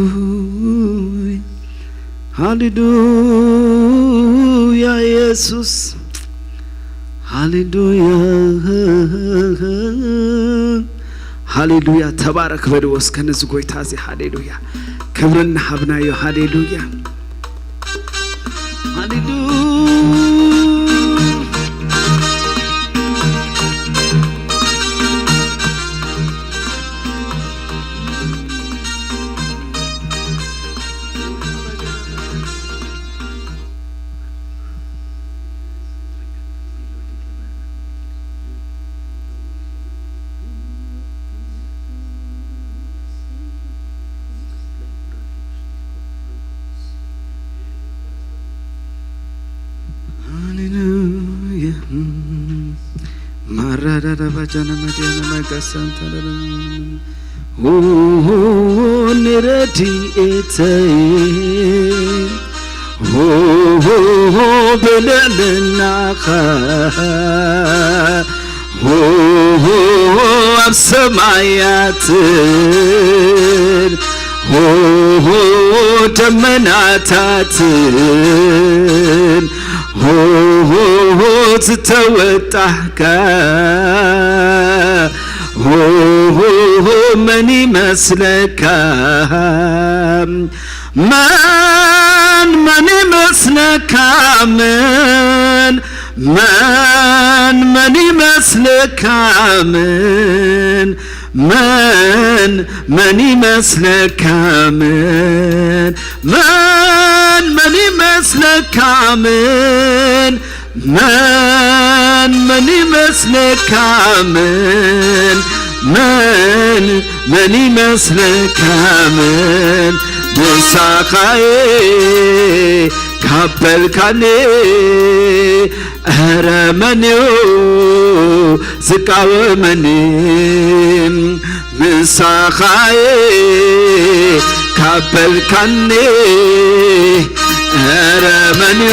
ሃሌሉያ፣ ሃሌሉያ የሱስ። ሃሌሉያ፣ ሃሌሉያ። ተባረክ በልዎ እስከ ነዚ ጎይታ እዚ። ሃሌሉያ። ክብሪ እናሃብናዮ። ሃሌሉያ፣ ሃሌሉያ። ሃሌሉያ። ማራዳዳ ባጃና መዲያና ማጋሳንታ ሆ፣ ሆ፣ ሆ፣ ሆ፣ ንረድኤተይ ሆ፣ ሆ፣ ሆ፣ ብልዕልናኻ ሆ፣ ሆ፣ ሆ፣ ኣብ ሰማያትን ሆ፣ ሆ፣ ሆ፣ ደመናታትን ሆ፣ ሆ፣ ሆ፣ ዝተወጣሕካ ሆ፣ ሆ፣ ሆ፣ መን ይመስለካ? መን፣ መን ይመስለካ? መን፣ መን፣ መን ይመስለካ? መን፣ መን፣ መን ይመስለካ? መን፣ መን፣ መን ይመስለካ? መን፣ መን፣ መን ይመስለካ? መን፣ መን፣ መን ይመስለካ? መን ምሳኻየ ካብ በልካኒ፣ ኧረ መንዩ ዝቃወመኒ? ምሳኻየ ካብ በልካኒ፣ ኧረ መንዩ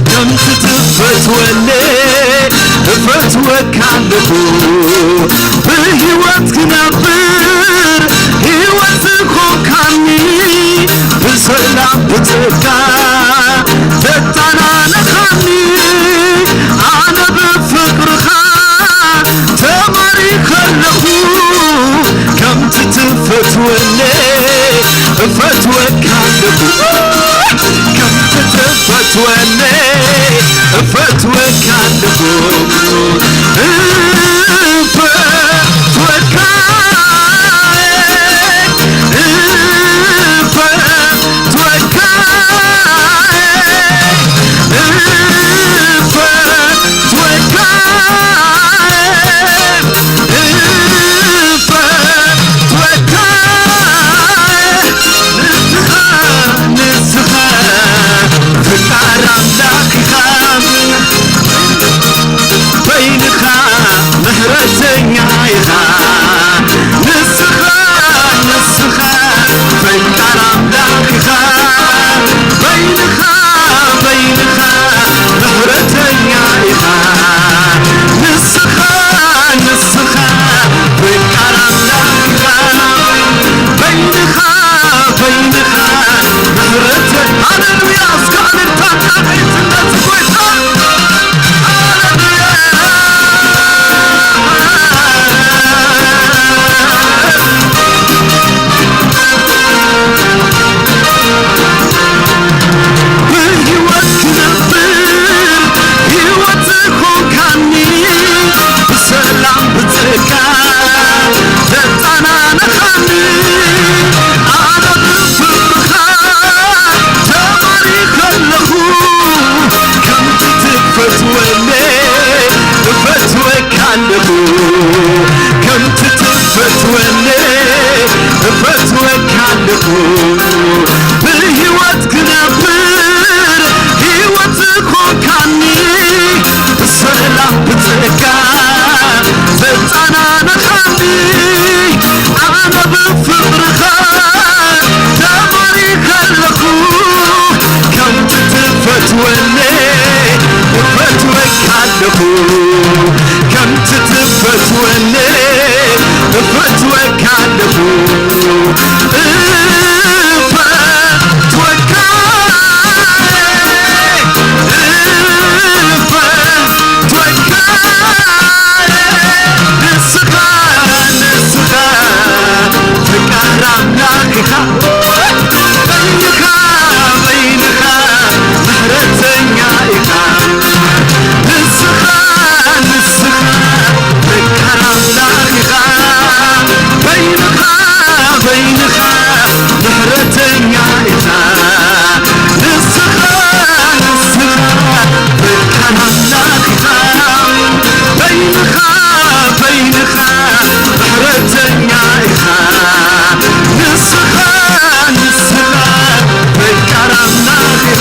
ከምቲ ትፈትወኒ እፈትወካ ኣለኹ። ብህይወት ክነብር ህይወት ዝኾንካኒ፣ ብሰላም ብጸጋ ተጣናነኻኒ። ኣነ ብፍቕርኻ ተማሪኸ ኣለኹ። ከምቲ ትፈትወኒ እፈትወካ ኣለኹ። ከምቲ ትፈትወኒ እፈትወካ ኣለኹ። እፈትወካ፣ እፈትወካ፣ እፈትወካ፣ እፈትወካ። ንስኻ፣ ንስኻ ፈቃር ኣምላኽ ኢኻ፣ በይንኻ ምሕረተኛ ኢኻ። ንስኻ፣ ንስኻ ፈቃር ኣምላኽ ኢኻ፣ በይንኻ፣ በይንኻ ምሕረተኛ ኢኻ። ንስኻ፣ ንስኻ ፈቃር ኣምላኽ ኢኻ፣ በይንኻ፣ በይንኻ ምሕረት። ሃሌሉያ! እስከ እልልታና ሒዝና ንጎይታ። ሃሌሉያ! ብህይወት ክነብር ህይወት ዝኾንካኒ፣ ብሰላም ብጸጋ ተጣናነኻኒ። ኣነ ብፍቕርኻ ተማሪኸ ኣለኹ፣ ከምቲ ትፈትወኒ እፈትወካ ኣለኹ። ከምቲ ትፈትወኒ እፈትወካ ኣለኹ። ብህይወት ክነብር ህይወት ዝኾንካኒ፣ ብሰላም ብጸጋ ዘጸናነኻኒ። ኣነ ብፍቕርኻ ተማሪኸ ኣለኹ፣ ከምቲ ትፈትወኒ እፈትወካ ኣለኹ። ከምቲ ትፈትወኒ እፈትወካ ኣለኹ። እፈትወካ፣ እፈትወካ፣ ንስኻ፣ ንስኻ ፈቃር ኣምላኽ ኢኻ። በይንኻ፣ በይንኻ ምሕረተኛ ኢኻ። ንስኻ፣ ንስኻ ፈቃር ኣምላኽ ኢኻ። በይንኻ፣ በይንኻ ምሕረተኛ ኢኻ። ንስኻ፣ ንስኻ ፈቃር ኣምላኽ ኢኻ። በይንኻ፣ በይንኻ ምሕረተኛ ኢኻ። ንስኻ፣ ንስኻ ፈቃር ኣምላኽ ኢኻ።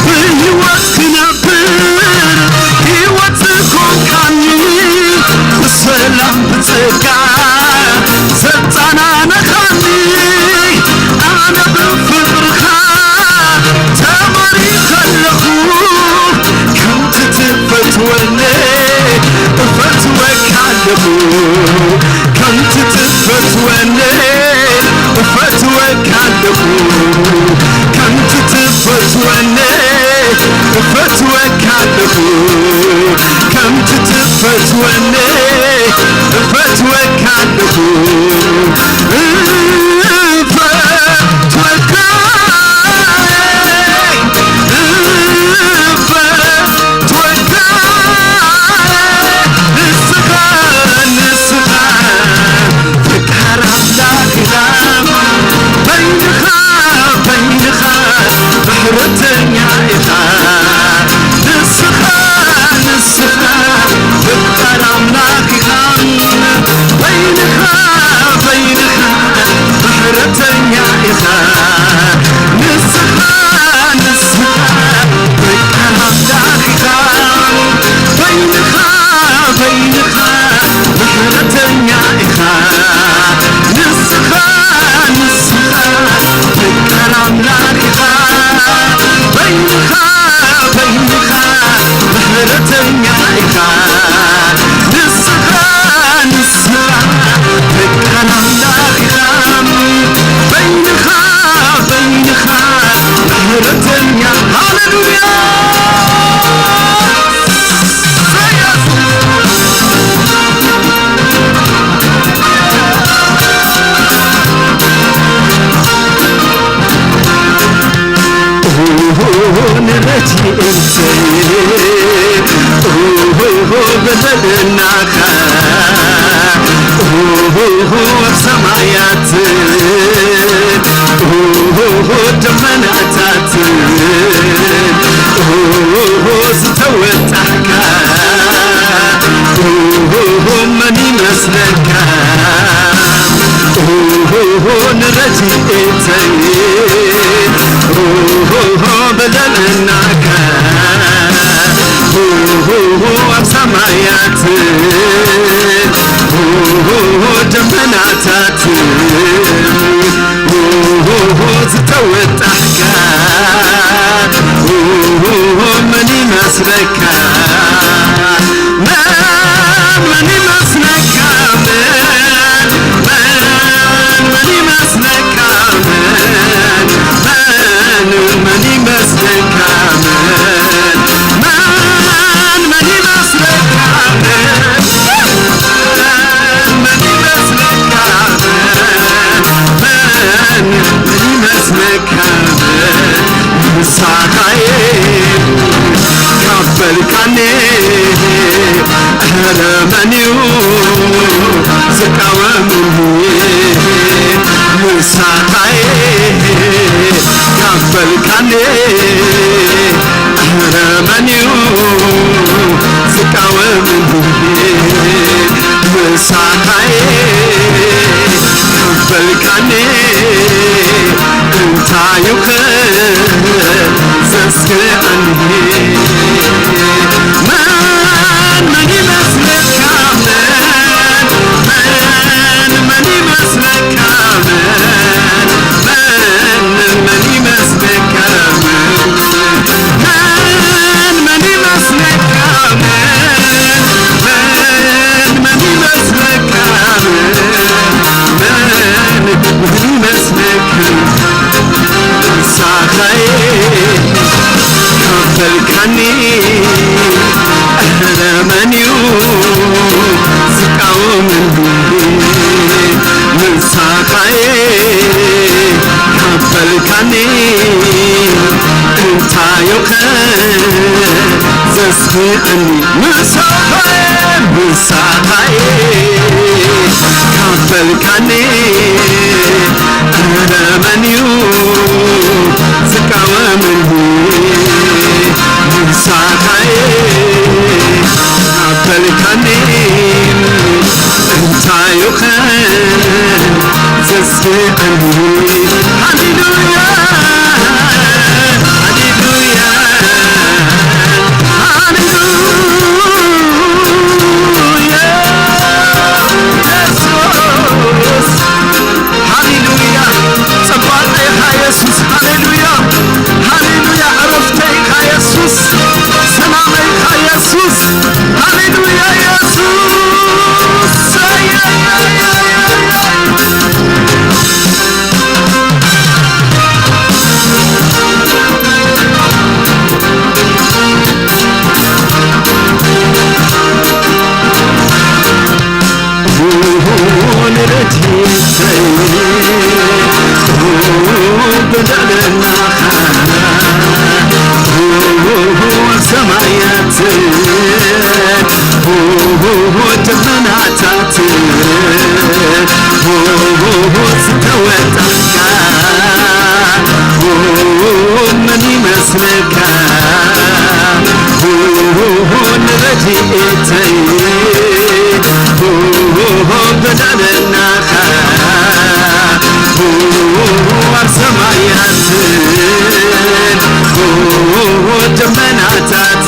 ብህይወት ክነብር ህይወት ዝኾንካኒ፣ ብሰላም ብጸጋ ዘጸናነኻኒ፣ ኣነ ብፍቕርኻ ተማሪኸ ኣለኹ። ከምቲ ትፈትወኒ እፈትወካ ኣለኹ። ከምቲ ትፈትወኒ እፈትወካ ኣለኹ። ከምቲ ትፈትወኒ እፈትወካ ኣለኹ። ከምቲ ትፈትወኒ እፈትወካ ኣለኹ። እፈትወካ፣ እፈትወካ፣ ንስኻ፣ ንስኻ ፈቃር ኣምላኽ ኢኻ። በይንኻ፣ በይንኻ ምሕረተኛ ኢኻ። ንስኻ፣ ንስኻ ፈቃር ኣምላኽ ኢኻ። በይንኻ፣ ረድኤተይ፣ ኦሆ፣ በደለናኻ፣ ኦሆ፣ ኣብ ሰማያት፣ ኦሆ፣ ደመናታት፣ ኦሆ፣ ዝተወጣሕካ፣ ኦሆ፣ መን ይመስለካ? ኦሆ፣ ንረድኤተይ፣ ኦሆ፣ በደለናኻ፣ ኦሆ፣ ኣብ ሰማያት፣ ኦሆ፣ ደመናታት፣ ኦሆ፣ ዝተወጣሕካ፣ ኦሆ፣ መን ይመስለካ? መን፣ መን ይመስለካ? መን፣ መን፣ መን ይመስለካ? መን፣ መን፣ መን ይመስለካ? መን፣ መን፣ መን ይመስለካ? መን፣ መን ይመስለካ? መን፣ መን ይመስለካ? ምሳኻየ ካብ በልካኒ፣ ኧረ መን እዩ ዝቃወምኒ? ምሳኻየ ካብ በልካኒ፣ ኧረ መን እዩ ዝቃወምኒ? ምሳኻየ ካብ በልካኒ፣ እንታይ እዩ ዘስክኣኒ? መን፣ መን ይመስለካ? መን፣ መን፣ መን ይመስለካ? መን፣ መን፣ መን ይመስለካ? መን፣ መን፣ መን ይመስለካ? መን፣ መን፣ መን ይመስለካ? መን፣ መን፣ መን ይመስለካ? ምሳኻየ ካብ በልካኒ፣ ኧረ መን እዩ ዝቃወመኒ? ምሳኻየ ካብ በልካኒ፣ እንታይ እዩኸ ዘስክኣኒ? ምሳኻየ፣ ምሳኻየ ካብ በልካኒ፣ ኧረ መን እዩ ዝቃወመኒ? ምሳኻየ ካብ በልካኒ፣ እንታይ እዩኸ ዘስክኣኒ? ሃሌሉያ፣ ሃሌሉያ፣ ሃሌሉያ፣ ኢየሱስ። ሃሌሉያ፣ ጽባቐ ኢኻ ኢየሱስ። ሃሌሉያ፣ ሃሌሉያ፣ ዕረፍተይ ኢኻ ኢየሱስ። ሰላመይ ኢኻ ኢየሱስ። ሃሌሉያ፣ ኢየሱስ። ንረድኤተይ በደለናኻ፣ ኣብ ሰማያት ደመናታት ዝተወጣሕካ፣ መን ይመስለካ? ንረድኤተይ በደለናኻ፣ ኣብ ሰማያት ደመናታት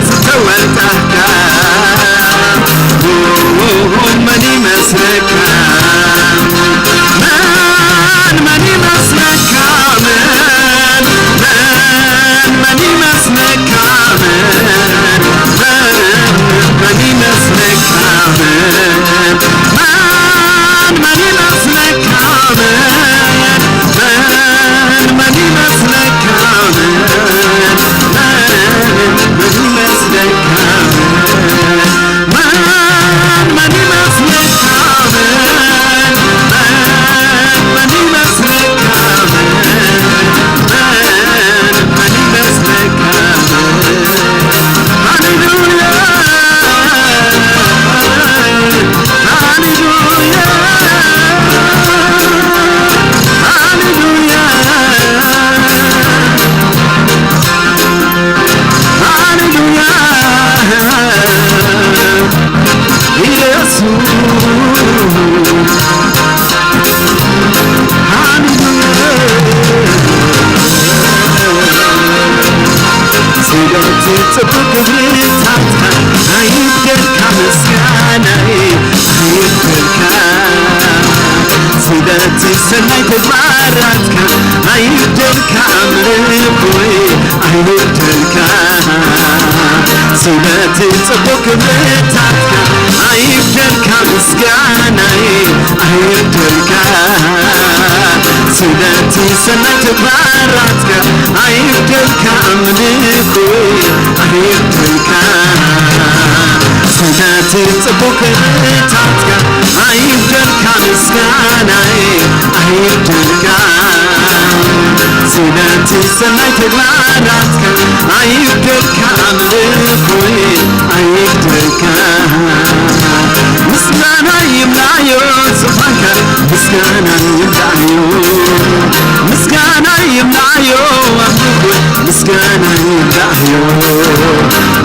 ዝተወጣሕካ፣ መን ይመስለካ? መን፣ መን ይመስለካ? መን፣ መን፣ መን ይመስለካ? መን፣ መን፣ መን ይመስለካ? መን፣ መን፣ መን ይመስለካ? መን፣ ናይ ተግባራትካ ኣይጉደልካ ኣምልኾይ ኣይጉደልካ ስለቲ ጽቡቕ ክብርታትካ ኣይጉደልካ ምስጋናይ ኣይጉደልካ ስለቲ ሰናይ ተግባራትካ ኣይጉደልካ ኣምልኾይ ኣይጉደልካ ስለቲ ጽቡቕ ክብርታትካ ኣይጉደልካ ምስጋናይ ኣይጉደልካ ስለቲ ሰናይ ተግባራትካ ኣይጉደልካ ኣምልኾይ ኣይጉደልካ ምስጋና ይምላዮ ዝፋንካ ምስጋና ይምላዮ ምስጋና ይምላዮ ኣምልኾይ ምስጋና ይምላዮ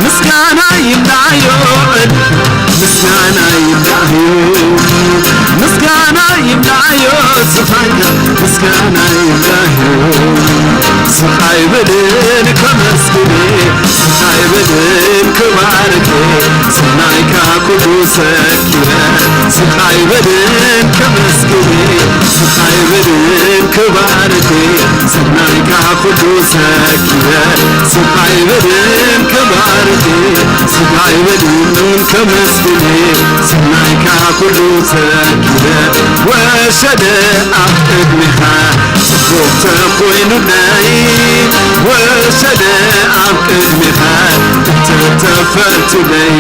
ምስጋና ይምላዮ ምስጋና ይብላዮ ምስጋና ይብላዮ ዝፋንካ ምስጋና ይብላዮ ስኻይ በልን ከመስግን ስኻይ በልን ክባርክ ሰናይካ ኩሉ ሰኪረ ስኻይ በልን ከመስግን ስኻይ በልን ክባርክ ሰናይካ ኩሉ ሰኪረ ስኻይ በልን ክባርክ ስኻይ በልን ከመስግን ሰናይካ ኩሉ ተረኪበ ወሸደ ኣብ ቅድሜኻ ጽቡቕ ተኾይኑለይ ወሸደ ኣብ ቅድሜኻ እንተተፈቱለይ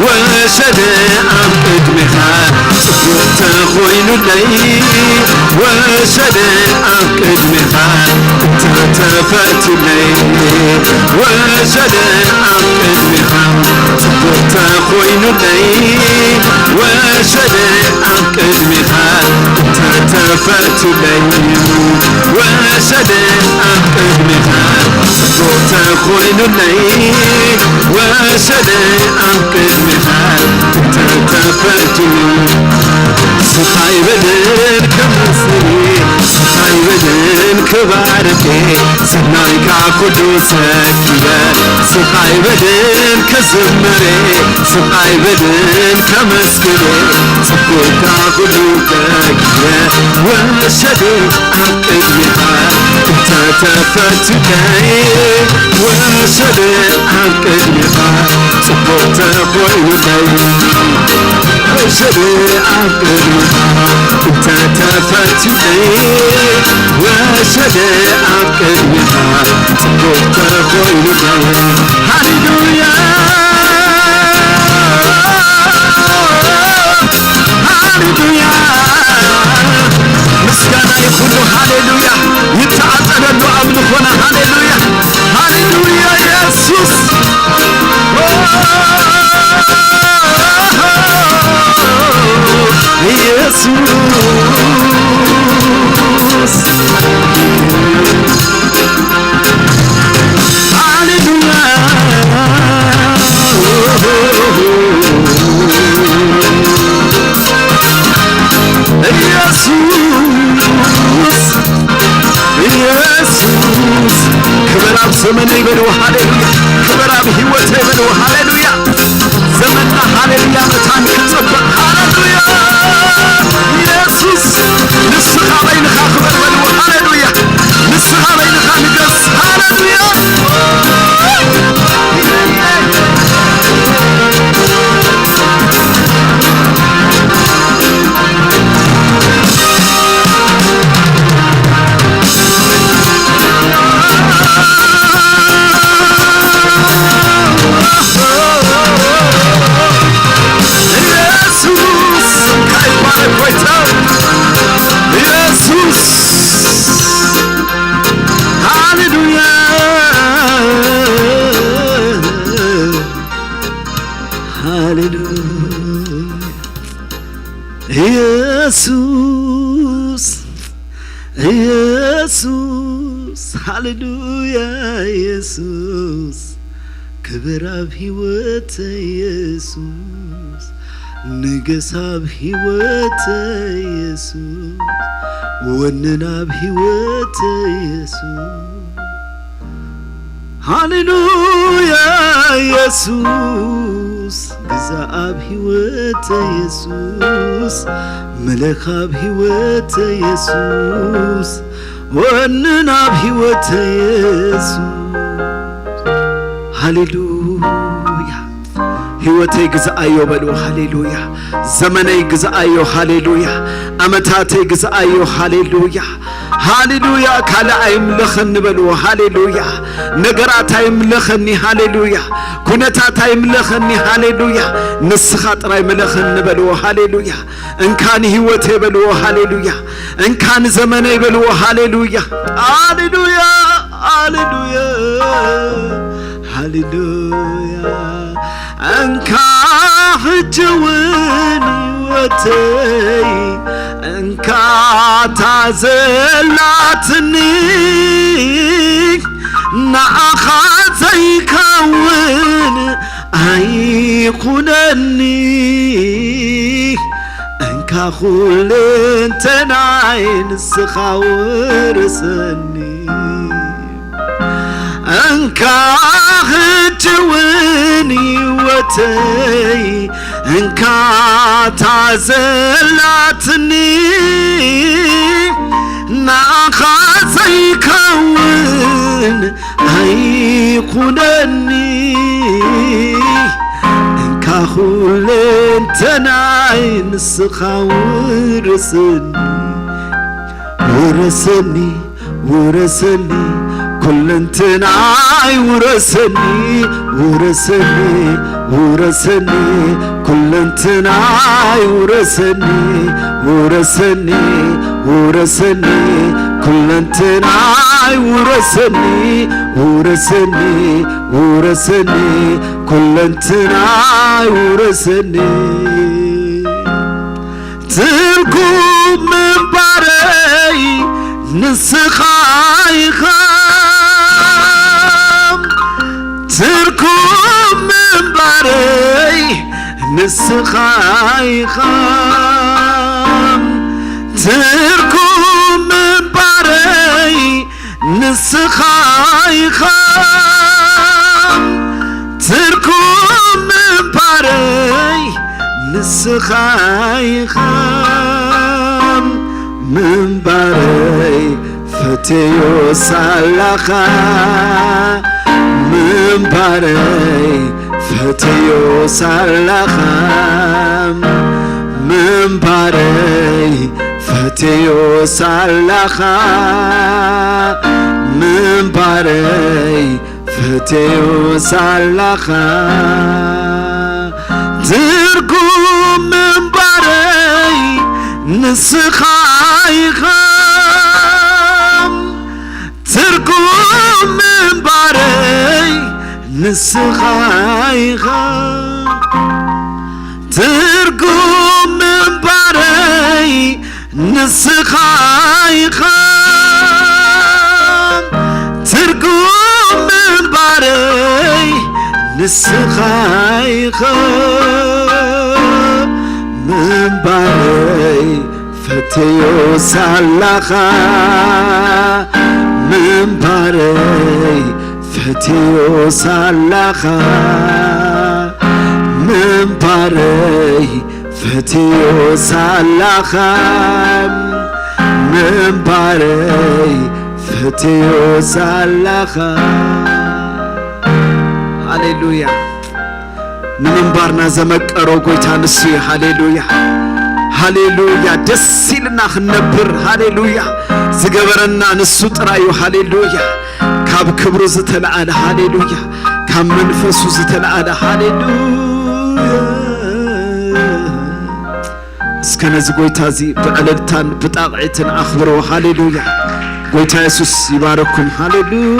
ወሸደ ኣብ ቅድሜኻ ጽቡቕ ተኾይኑለይ ወሸደ ኣብ ቅድሜኻ እንተተፈቱለይ ወሸደ ኣብ ቅድሜኻ ጽቡቕ ተኾይኑለይ ወሸደ ኣብ ቅድሜኻ እንተተፈቱለይ ወሸደ ኣብ ቅድሜኻ ጽቡቕ ተኾይኑለይ ወሸደ ኣብ ቅድሜኻ እንተተፈቱለይ ስኻይ በልን ከመስግን ስኻይ በልን ክባርክ ሰናይካ ኩሉ ሰኪበ ስኻይ በልን ክዝምር ስኻይ በልን ከመስግን ጽቡቕካ ኩሉ ተኪበ ወሸደ ኣብ ቅድሜኻ እንተተፈቱለይ ወሸደ ኣብ ቅድሜኻ ጽቡቕ ተኾይኑለይ ወሸደ ኣብ ቅድሜኻ እንተተፈቱለይ ወሸደ ኣብ ቅድሜኻ ጽቡቕ ተኾይኑለይ ሃሌሉያ ሃሌሉያ ምስጋና ይኹኑ ሃሌሉያ ይተዓጠነሉ ኣምልኾና ሃሌሉያ ሃሌሉያ ኢየሱስ ኢየሱስ ሃሌሉያ ኢየሱስ ኢየሱስ ክብር ኣብ ዘመነይ በልዎ ሃሌሉያ ክብር ኣብ ህይወተይ በልዎ ሃሌሉያ ዘመንና ሃሌሉያ መታን ክጸብቕ ሃሌሉያ ኢየሱስ ንስኻ በይንኻ ክብር በልዎ ሃሌሉያ ንስኻ በይንኻ ንገስ ሃሌሉያ ኢየሱስ ስምካ ይባረክ ጎይታ ኢየሱስ ሃሌሉያ ሃሌሉያ ኢየሱስ ኢየሱስ ሃሌሉያ ኢየሱስ ክብር ኣብ ህይወት ኢየሱስ ንገስ ኣብ ህይወት ኢየሱስ ወንን ኣብ ህይወት ኢየሱስ ሃሌሉያ ኢየሱስ ግዛእ ኣብ ህይወተይ የሱስ፣ ምለኽ ኣብ ህይወተይ የሱስ፣ ወንን ኣብ ህይወተይ የሱስ። ሃሌሉያ። ህይወተይ ግዛኣዮ በልዎ። ሃሌሉያ። ዘመነይ ግዛኣዮ። ሃሌሉያ። ኣመታተይ ግዛኣዮ። ሃሌሉያ። ሃሌሉያ። ካልእ ኣይምለኸኒ በልዎ። ሃሌሉያ። ነገራት ኣይምለኸኒ። ሃሌሉያ። ኩነታት ኣይምለኸኒ። ሃሌሉያ። ንስኻ ጥራይ ምለኸኒ በልዎ። ሃሌሉያ። እንካ ንህይወተይ በልዎ። ሃሌሉያ። እንካ ንዘመነይ በልዎ። ሃሌሉያ። ሃሌሉያ። ሃሌሉያ። ሃሌሉያ። እንካ ሕጂ እውን ህይወተይ እንካ እታ ዘላትኒ ንኣኻ ዘይከውን ኣይኹነኒ። እንካ ኩልንተናይ ንስኻ ውረሰኒ። እንካ ሕጂ እውን ህይወተይ እንካ እታ ዘላትኒ ንኣኻ ዘይከውን ኣይኹነኒ። እንካ ኩለንተናይ ንስኻ ውረሰኒ። ውረሰኒ፣ ውረሰኒ፣ ኩለንትናይ ውረሰኒ። ውረሰኒ፣ ውረሰኒ፣ ኩለንትናይ ውረሰኒ። ውረሰኒ፣ ውረሰኒ፣ ኩለንትናይ ውረሰኒ። ውረሰኒ፣ ውረሰኒ፣ ኩለንትናይ ውረሰኒ። ትርጉም ምንባረይ ንስኻ ኢኻ። ትርጉም ምንባረይ ንስኻ ኢኻ። ትርጉም ምንባረይ ንስኻ ኢኻ። ትርጉም ምንባረይ ንስኻ ኢኻ። ምንባረይ ፈቴዮ ሳላኻ። ምንባረይ ፈቴዮ ሳላኻ። ምንባረይ ፈቴዮ ሳላኻ። ምንባረይ ፈቴዮ ሳላኻ። ትርጉም ምንባረይ ንስኻ ኢኻ። ትርጉም ምንባረይ ንስኻ ኢኻ። ትርጉም ምንባረይ ንስኻ ኢኻ። ትርጉም ምንባረይ ንስኻ ኢኻ። ምንባረይ ፈቴዮ ሳላኻ። ምንባረይ ፈቴዮ ሳላኻ። ምንባረይ ፈቴዮ ሳላኻ። ምንባረይ ፈቴዮ ሳላኻ። ሃሌሉያ። ንምንባርና ዘመቀሮ ጎይታ ንሱ እዩ። ሃሌሉያ፣ ሃሌሉያ። ደስ ኢልና ክንነብር፣ ሃሌሉያ፣ ዝገበረና ንሱ ጥራይ እዩ። ሃሌሉያ። ካብ ክብሩ ዝተለዓለ፣ ሃሌሉያ፣ ካብ መንፈሱ ዝተለዓለ፣ ሃሌሉያ። እስከ ነዚ ጎይታ እዚ ብዕልልታን ብጣቕዒትን ኣኽብርዎ። ሃሌሉያ። ጎይታ የሱስ ይባረኩም። ሃሌሉያ።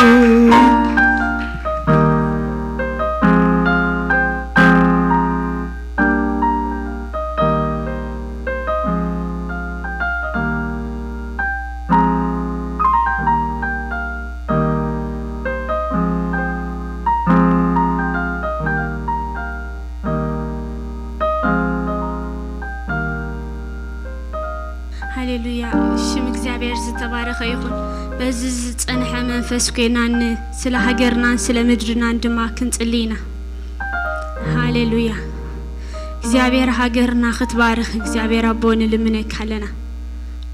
ሃሌሉያ። ሽም እግዚኣብሔር ዝተባረኸ ይኹን። በዚ ዝጸንሐ መንፈስ ኮይና ን-፣ ስለ ሃገርናን ስለ ምድርናን ድማ ክንጽሊ ኢና። ሃሌ ሃሌሉያ። እግዚኣብሔር ሃገርና ክትባርኽ እግዚኣብሔር ኣቦ ንልምነካ ኣለና።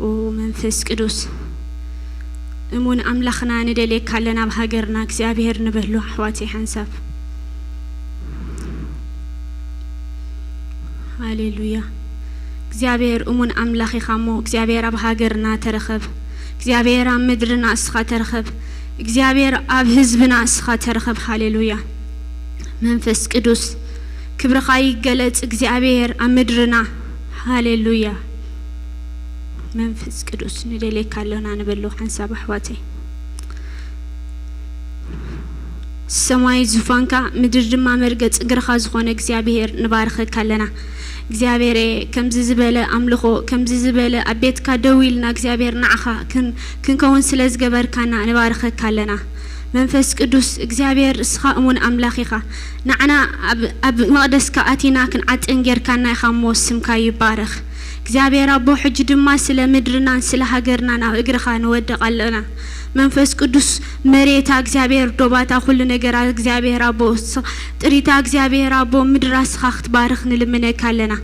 ኦ መንፈስ ቅዱስ እሙን ኣምላኽና ንደልየካ ኣለና። ኣብ ሃገርና እግዚኣብሔር ንበህሉ ኣሕዋተይ ሓንሳብ። ሃሌሉያ። እግዚኣብሔር እሙን ኣምላኽ ኢኻ እሞ እግዚኣብሔር ኣብ ሃገርና ተረኸብ። እግዚኣብሔር ኣብ ምድርና እስኻ ተረኸብ። እግዚኣብሔር ኣብ ህዝብና እስኻ ተረኸብ። ሃሌሉያ። መንፈስ ቅዱስ ክብርኻ ይገለጽ እግዚኣብሔር ኣብ ምድርና። ሃሌሉያ። መንፈስ ቅዱስ ንደልየካ ኣሎና ንበሉ ሓንሳብ ኣሕዋተይ። ሰማይ ዙፋንካ ምድሪ ድማ መርገጽ እግርኻ ዝኾነ እግዚኣብሔር ንባርኸካ ኣለና። እግዚኣብሔረ ከምዚ ዝበለ ኣምልኾ ከምዚ ዝበለ ኣብ ቤትካ ደው ኢልና እግዚኣብሔር ንዓኻ ክን- ክንከውን ስለ ዝገበርካና ንባርኸካ ኣለና። መንፈስ ቅዱስ እግዚኣብሔር እስኻ እሙን ኣምላኽ ኢኻ። ንዓና ኣብ- ኣብ መቕደስካ ኣቲና ክንዓጥን ጌርካና ኢኻ እሞ ስምካ ይባረኽ። እግዚኣብሔር ኣቦ ሕጂ ድማ ስለ ምድርናን ስለ ሃገርናን ኣብ እግርኻ ንወድቕ ኣለና። መንፈስ ቅዱስ መሬታ እግዚኣብሔር ዶባታ ኩሉ ነገራ እግዚኣብሔር ኣቦ ስ- ጥሪታ እግዚኣብሔር ኣቦ ምድራ እስኻ ክትባርኽ ንልምነካ ኣለና።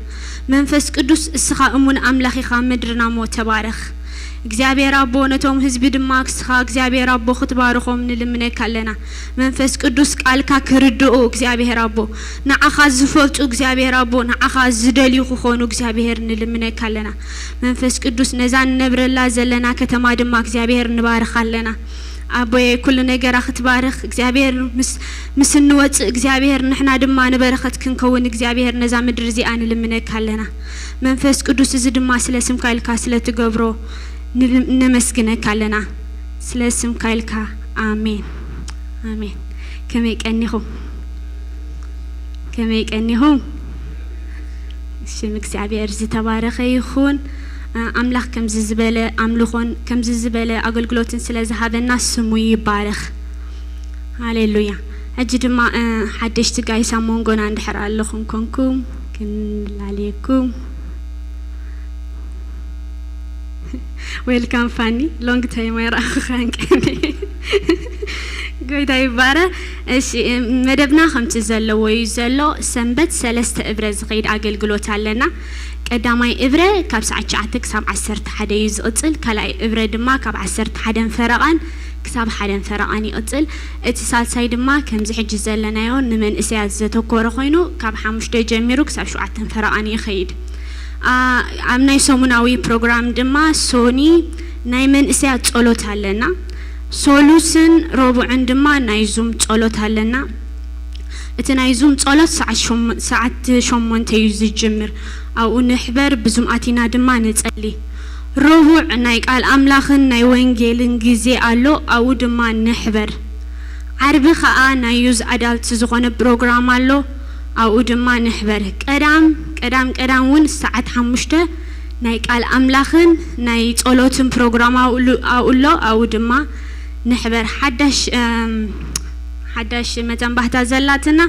መንፈስ ቅዱስ እስኻ እሙን ኣምላኽ ኢኻ ምድርና እሞ ተባረኽ። እግዚኣብሔር ኣቦ ነቶም ህዝቢ ድማ እስኻ እግዚኣብሔር ኣቦ ክትባርኾም ንልምነካ ኣለና። መንፈስ ቅዱስ ቃልካ ክርድኡ እግዚኣብሔር ኣቦ ንዓኻ ዝፈልጡ እግዚኣብሔር ኣቦ ንዓኻ ዝደልዩ ክኾኑ እግዚኣብሔር ንልምነካ ኣለና። መንፈስ ቅዱስ ነዛ ንነብረላ ዘለና ከተማ ድማ እግዚኣብሔር ንባርኻ ኣለና። ኣቦየ ኩሉ ነገራ ክትባርኽ እግዚኣብሔር ምስ- ምስ እንወፅእ እግዚኣብሔር ንሕና ድማ ንበረኸት ክንከውን እግዚኣብሔር ነዛ ምድሪ እዚኣ ንልምነካ ኣለና። መንፈስ ቅዱስ እዚ ድማ ስለ ስምካ ኢልካ ስለ ትገብሮ ንል- ነመስግነካ ኣለና። ስለ ስምካ ኢልካ ኣሜን። ኣሜን። ከመይ ቀኒኹም? ከመይ ቀኒኹም? ሽም እግዚኣብሔር ዝተባረኸ ይኹን። ኣምላኽ ከምዚ ዝበለ ኣምልኾን ከምዚ ዝበለ ኣገልግሎትን ስለ ዝሃበና ስሙ ይባረኽ። ሃሌሉያ። ሕጂ ድማ ሓደሽቲ ጋይስ ኣብ መንጎና እንድሕር ኣለኹም ኮንኩም ክንላለየኩም። ዌልካም ፋኒ፣ ሎንግ ታይም ኣይረኣኹኻን ቀኒ። ጎይታ ይባረ። እሺ፣ መደብና ከምቲ ዘለዎ እዩ ዘሎ። ሰንበት ሰለስተ እብረ ዝኸይድ ኣገልግሎት ኣለና። ቀዳማይ እብረ ካብ ሰዓት ትሽዓተ ክሳብ ዓሰርተ ሓደ እዩ ዝቕጽል። ካልኣይ እብረ ድማ ካብ ዓሰርተ ሓደን ፈረቓን ክሳብ ሓደን ፈረቓን ይቕጽል። እቲ ሳልሳይ ድማ ከምዚ ሕጂ ዘለናዮ ንመንእሰያት ዘተኮረ ኮይኑ ካብ ሓሙሽተ ጀሚሩ ክሳብ ሸውዓተን ፈረቓን ይኸይድ። ኣብ ናይ ሰሙናዊ ፕሮግራም ድማ ሶኒ ናይ መንእሰያት ጸሎት ኣለና። ሶሉስን ረቡዕን ድማ ናይ ዙም ጸሎት ኣለና። እቲ ናይ ዙም ጸሎት ሰዓት ሸሞንተ እዩ ዝጅምር። ኣብኡ ንሕበር፣ ብዙም ኣቲና ድማ ንጸሊ። ረቡዕ ናይ ቃል ኣምላኽን ናይ ወንጌልን ግዜ ኣሎ፣ ኣብኡ ድማ ንሕበር። ዓርቢ ኸኣ ናይ ዩዝ ኣዳልት ዝኾነ ፕሮግራም ኣሎ፣ ኣብኡ ድማ ንሕበር። ቀዳም ቀዳም ቀዳም እውን ሰዓት ሓሙሽተ ናይ ቃል ኣምላኽን ናይ ጸሎትን ፕሮግራም ኣብኡ ኣሎ፣ ኣብኡ ድማ ንሕበር። ሓዳሽ ሓዳሽ መተንባህታ ዘላትና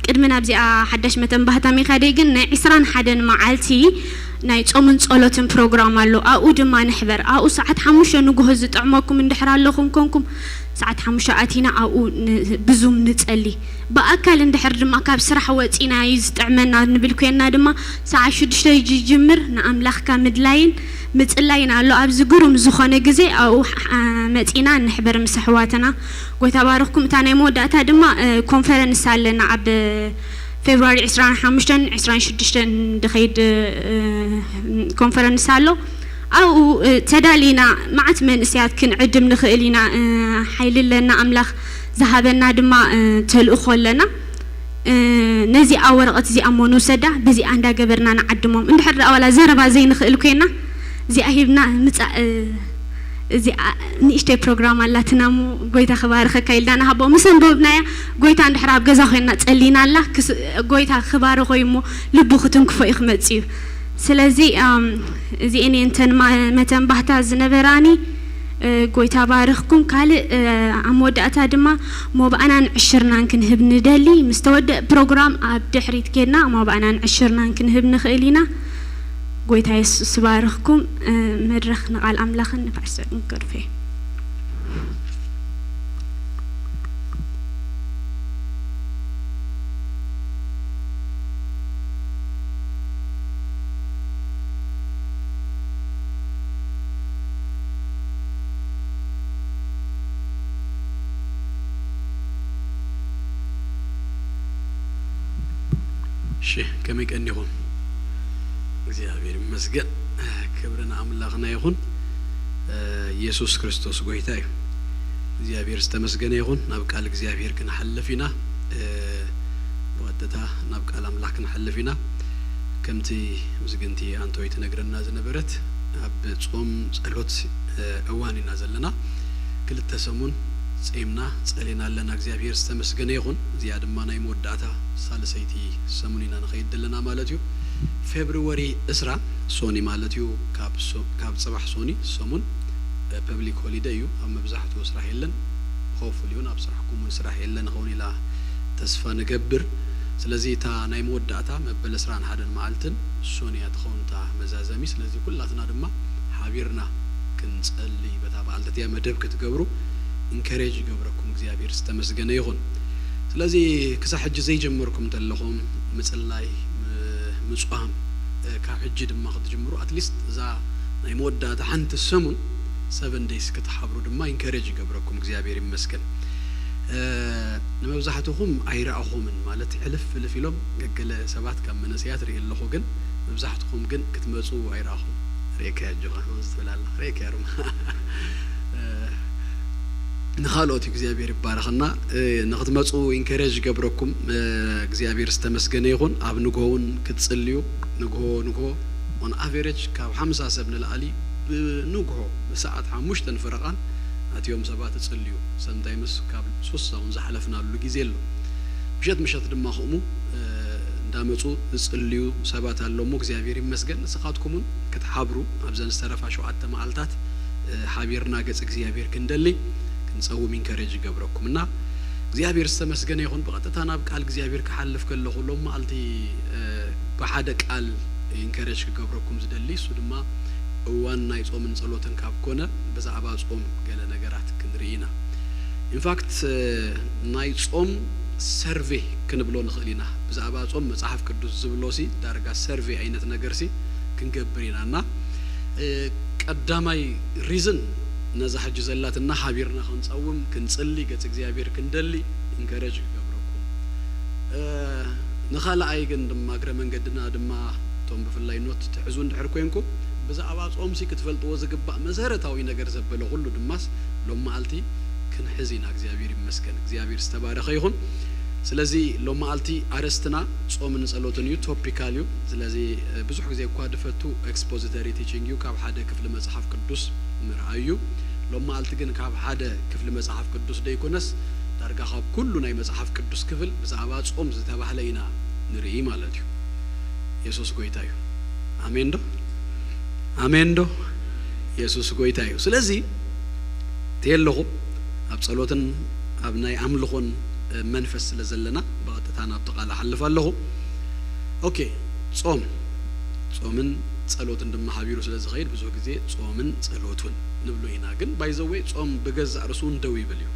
ቅድሚ ናብዚኣ ሓዳሽ መተንባህታ ሚኻደይ ግን ናይ ዕስራን ሓደን መዓልቲ ናይ ጾምን ጸሎትን ፕሮግራም ኣሎ። ኣብኡ ድማ ንሕበር። ኣብኡ ሰዓት ሓሙሽተ ንግሆ ዝጥዕመኩም እንድሕር ኣለኹም ኮንኩም ሰዓት ሓሙሽተ ኣቲና ኣብኡ ብዙም ንጸሊ። ብኣካል እንድሕር ድማ ካብ ስራሕ ወጺና እዩ ዝጥዕመና ንብል ኮይና ድማ ሰዓት ሽዱሽተ ይጅምር ንኣምላኽካ ምድላይን ምጽላይን ኣሎ። ኣብዚ ግሩም ዝኾነ ግዜ ኣብኡ መጺና ንሕበር ምስ ኣሕዋትና። ጎይታ ባርኽኩም። እታ ናይ መወዳእታ ድማ ኮንፈረንስ ኣለና ኣብ ፌብርዋሪ ዕስራን ሓሙሽተን ዕስራን ሽዱሽተን ድኸይድ ኮንፈረንስ ኣሎ። ኣብኡ ተዳሊና መዓት መንእሰያት ክንዕድም ንኽእል ኢና። ሓይሊ ኣለና፣ ኣምላኽ ዝሃበና ድማ ተልእኾ ኣለና። ነዚኣ ወረቐት እዚኣ እሞ ንውሰዳ፣ በዚኣ እንዳገበርና ንዓድሞም። እንድሕር ደኣ ዋላ ዘረባ ዘይንኽእል ኮይና እዚኣ ሂብና ምጻእ። እዚኣ ንእሽተይ ፕሮግራም ኣላትና እሞ ጎይታ ክባርኸካ ኢልና ንሃቦ። ምስ ኣንበብናያ ጎይታ እንድሕር ኣብ ገዛ ኮይና ጸሊና ኣላ፣ ጎይታ ክባርኾ እዩ እሞ ልቡ ክትንክፎ እዩ ክመጽእ እዩ። ስለዚ እዚኤን እየን እተን መተንባህታ ዝነበራኒ። ጎይታ ባርኽኩም። ካልእ ኣብ መወዳእታ ድማ ሞባኣናን ዕሽርናን ክንህብ ንደሊ። ምስ ተወደእ ፕሮግራም ኣብ ድሕሪት ኬድና ሞባኣናን ዕሽርናን ክንህብ ንኽእል ኢና። ጎይታ የሱስ ይባርኽኩም። መድረኽ ንቓል ኣምላኽን ንፋስ ዘዕንገርፌ። እሺ፣ ከመይ ቀኒኹም? እግዚኣብሔር ይመስገን። ክብሪ ንኣምላኽና ይኹን። የሱስ ክርስቶስ ጎይታ እዩ። እግዚኣብሔር ዝተመስገነ ይኹን። ናብ ቃል እግዚኣብሔር ክንሓልፍ ኢና። ብቐጥታ ናብ ቃል ኣምላኽ ክንሓልፍ ኢና። ከምቲ ምስግንቲ ኣንቶይ ትነግረና ዝነበረት፣ ኣብ ጾም ጸሎት እዋን ኢና ዘለና። ክልተ ሰሙን ጺምና ጸሊና ኣለና። እግዚኣብሔር ዝተመስገነ ይኹን። እዚኣ ድማ ናይ መወዳእታ ሳልሰይቲ ሰሙን ኢና ንኸይድ ዘለና ማለት እዩ። ፌብርወሪ ዕስራ ሶኒ ማለት እዩ። ካብ ሶ-፣ ካብ ጽባሕ ሶኒ ሰሙን ፐብሊክ ሆሊደይ እዩ። ኣብ መብዛሕትኡ ስራሕ የለን። ሆፕፉሊ እውን ኣብ ስራሕኩም እውን ስራሕ የለን ኸውን ኢላ ተስፋ ንገብር። ስለዚ እታ ናይ መወዳእታ መበል ዕስራን ሓደን መዓልትን ሶኒ እያ ትኸውን እታ መዛዘሚ። ስለዚ ኩላትና ድማ ሓቢርና ክንጸሊ በታ በዓልቲ እቲኣ መደብ ክትገብሩ ኢንከሬጅ ይገብረኩም። እግዚኣብሔር ዝተመስገነ ይኹን። ስለዚ ክሳብ ሕጂ ዘይጀመርኩም እንተለኹም ምጽላይ፣ ም-፣ ምጽዋም፣ እ፣ ካብ ሕጂ ድማ ክትጅምሩ፣ ኣትሊስት እዛ ናይ መወዳእታ ሓንቲ ሰሙን ሰቨን ደይስ ክትሓብሩ ድማ ኢንከሬጅ ይገብረኩም። እግዚኣብሔር ይመስገን። እ፣ ንመብዛሕትኹም ኣይረኣኹምን፣ ማለት ሕልፍ ሕልፍ ኢሎም ገገለ ሰባት ካብ መነሰያት ርኢ ኣለኹ፣ ግን መብዛሕትኹም ግን ክትመጹ ኣይረኣኹም። ርእየካ ኣጆኻ ከምዚ ትብል ኣላ። ርእየካ ሩማ። እ፣ ንኻልኦት እዩ እግዚኣብሔር ይባረኸና። እ፣ ንኽትመጹ ኢንከሬጅ ይገብረኩም። እ፣ እግዚኣብሔር ዝተመስገነ ይኹን። ኣብ ንግሆ እውን ክትጽልዩ፣ ንግሆ፣ ንግሆ ኦን ኣቨሬጅ ካብ ሓምሳ ሰብ ንላዕሊ ብንግሆ ብሰዓት ሓሙሽተን ፈረቓን ኣትዮም ሰባት እጽልዩ። ሰምታይምስ ካብ ሱሳ እውን ዝሓለፍናሉ ግዜ ኣሎ። ምሸት ምሸት ድማ ከምኡ፣ እ፣ እንዳመጹ ዝጽልዩ ሰባት ኣለዉ እሞ እግዚኣብሔር ይመስገን። ንስኻትኩም እውን ክትሓብሩ ኣብዘን ዝተረፋ ሸውዓተ መዓልታት፣ እ፣ ሓቢርና ገጽ እግዚኣብሔር ክንደሊ ክንጸውም ኢንከሬጅ ይገብረኩም እና እግዚኣብሔር ዝተመስገነ ይኹን። ብቐጥታ ናብ ቃል እግዚኣብሔር ክሓልፍ ከለኹ ሎም መዓልቲ፣ እ፣ ብሓደ ቃል ኢንከሬጅ ክገብረኩም ዝደሊ እሱ ድማ እዋን ናይ ጾምን ጸሎትን ካብ ኮነ ብዛዕባ ጾም ገለ ነገራት ክንርኢ ኢና። ኢንፋክት፣ እ፣ ናይ ጾም ሰርቬ ክንብሎ ንኽእል ኢና። ብዛዕባ ጾም መጽሓፍ ቅዱስ ዝብሎ ሲ ዳርጋ ሰርቬ ዓይነት ነገር ሲ ክንገብር ኢና እና፣ እ፣ ቀዳማይ ሪዝን ነዛ ሕጂ ዘላትና ሓቢርና ክንጸውም፣ ክንጽሊ፣ ገጽ እግዚኣብሔር ክንደሊ ኢንከሬጅ ክገብረኩም። እ፣ ንኻልኣይ ግን ድማ እግረ መንገድና ድማ እቶም ብፍላይ ኖት ትሕዙ እንድሕር ኮንኩም ብዛዕባ ጾም ሲ ክትፈልጥዎ ዝግባእ መሰረታዊ ነገር ዘበለ ኩሉ ድማስ ሎም መዓልቲ ክንሕዝ ኢና። እግዚኣብሔር ይመስገን። እግዚኣብሔር ዝተባረኸ ይኹን። ስለዚ ሎም መዓልቲ ኣርእስትና ጾምን ጸሎትን እዩ፣ ቶፒካል እዩ። ስለዚ፣ እ፣ ብዙሕ ግዜ እኳ ድፈቱ ኤክስፖዚተሪ ቲቺንግ እዩ፣ ካብ ሓደ ክፍሊ መጽሓፍ ቅዱስ ምርኣይ እዩ። ሎም መዓልቲ ግን ካብ ሓደ ክፍሊ መጽሓፍ ቅዱስ ደይኮነስ ዳርጋ ካብ ኩሉ ናይ መጽሓፍ ቅዱስ ክፍል ብዛዕባ ጾም ዝተባህለ ኢና ንርኢ ማለት እዩ። የሱስ ጎይታ እዩ። ኣሜን ዶ? ኣሜን ዶ? የሱስ ጎይታ እዩ። ስለዚ ተየለኹ ኣብ ጸሎትን ኣብ ናይ ኣምልኾን፣ እ፣ መንፈስ ስለ ዘለና ብቐጥታ ናብቲ ቃል እሓልፍ ኣለኹ። ኦኬ፣ ጾም፣ ጾምን ጸሎትን ድማ ሓቢሩ ስለ ዝኸይድ ብዙሕ ግዜ ጾምን ጸሎቱን ንብሎ ኢና። ግን ባይ ዘ ዌይ ጾም ብገዛእ ርእሱ እውን ደው ይብል እዩ።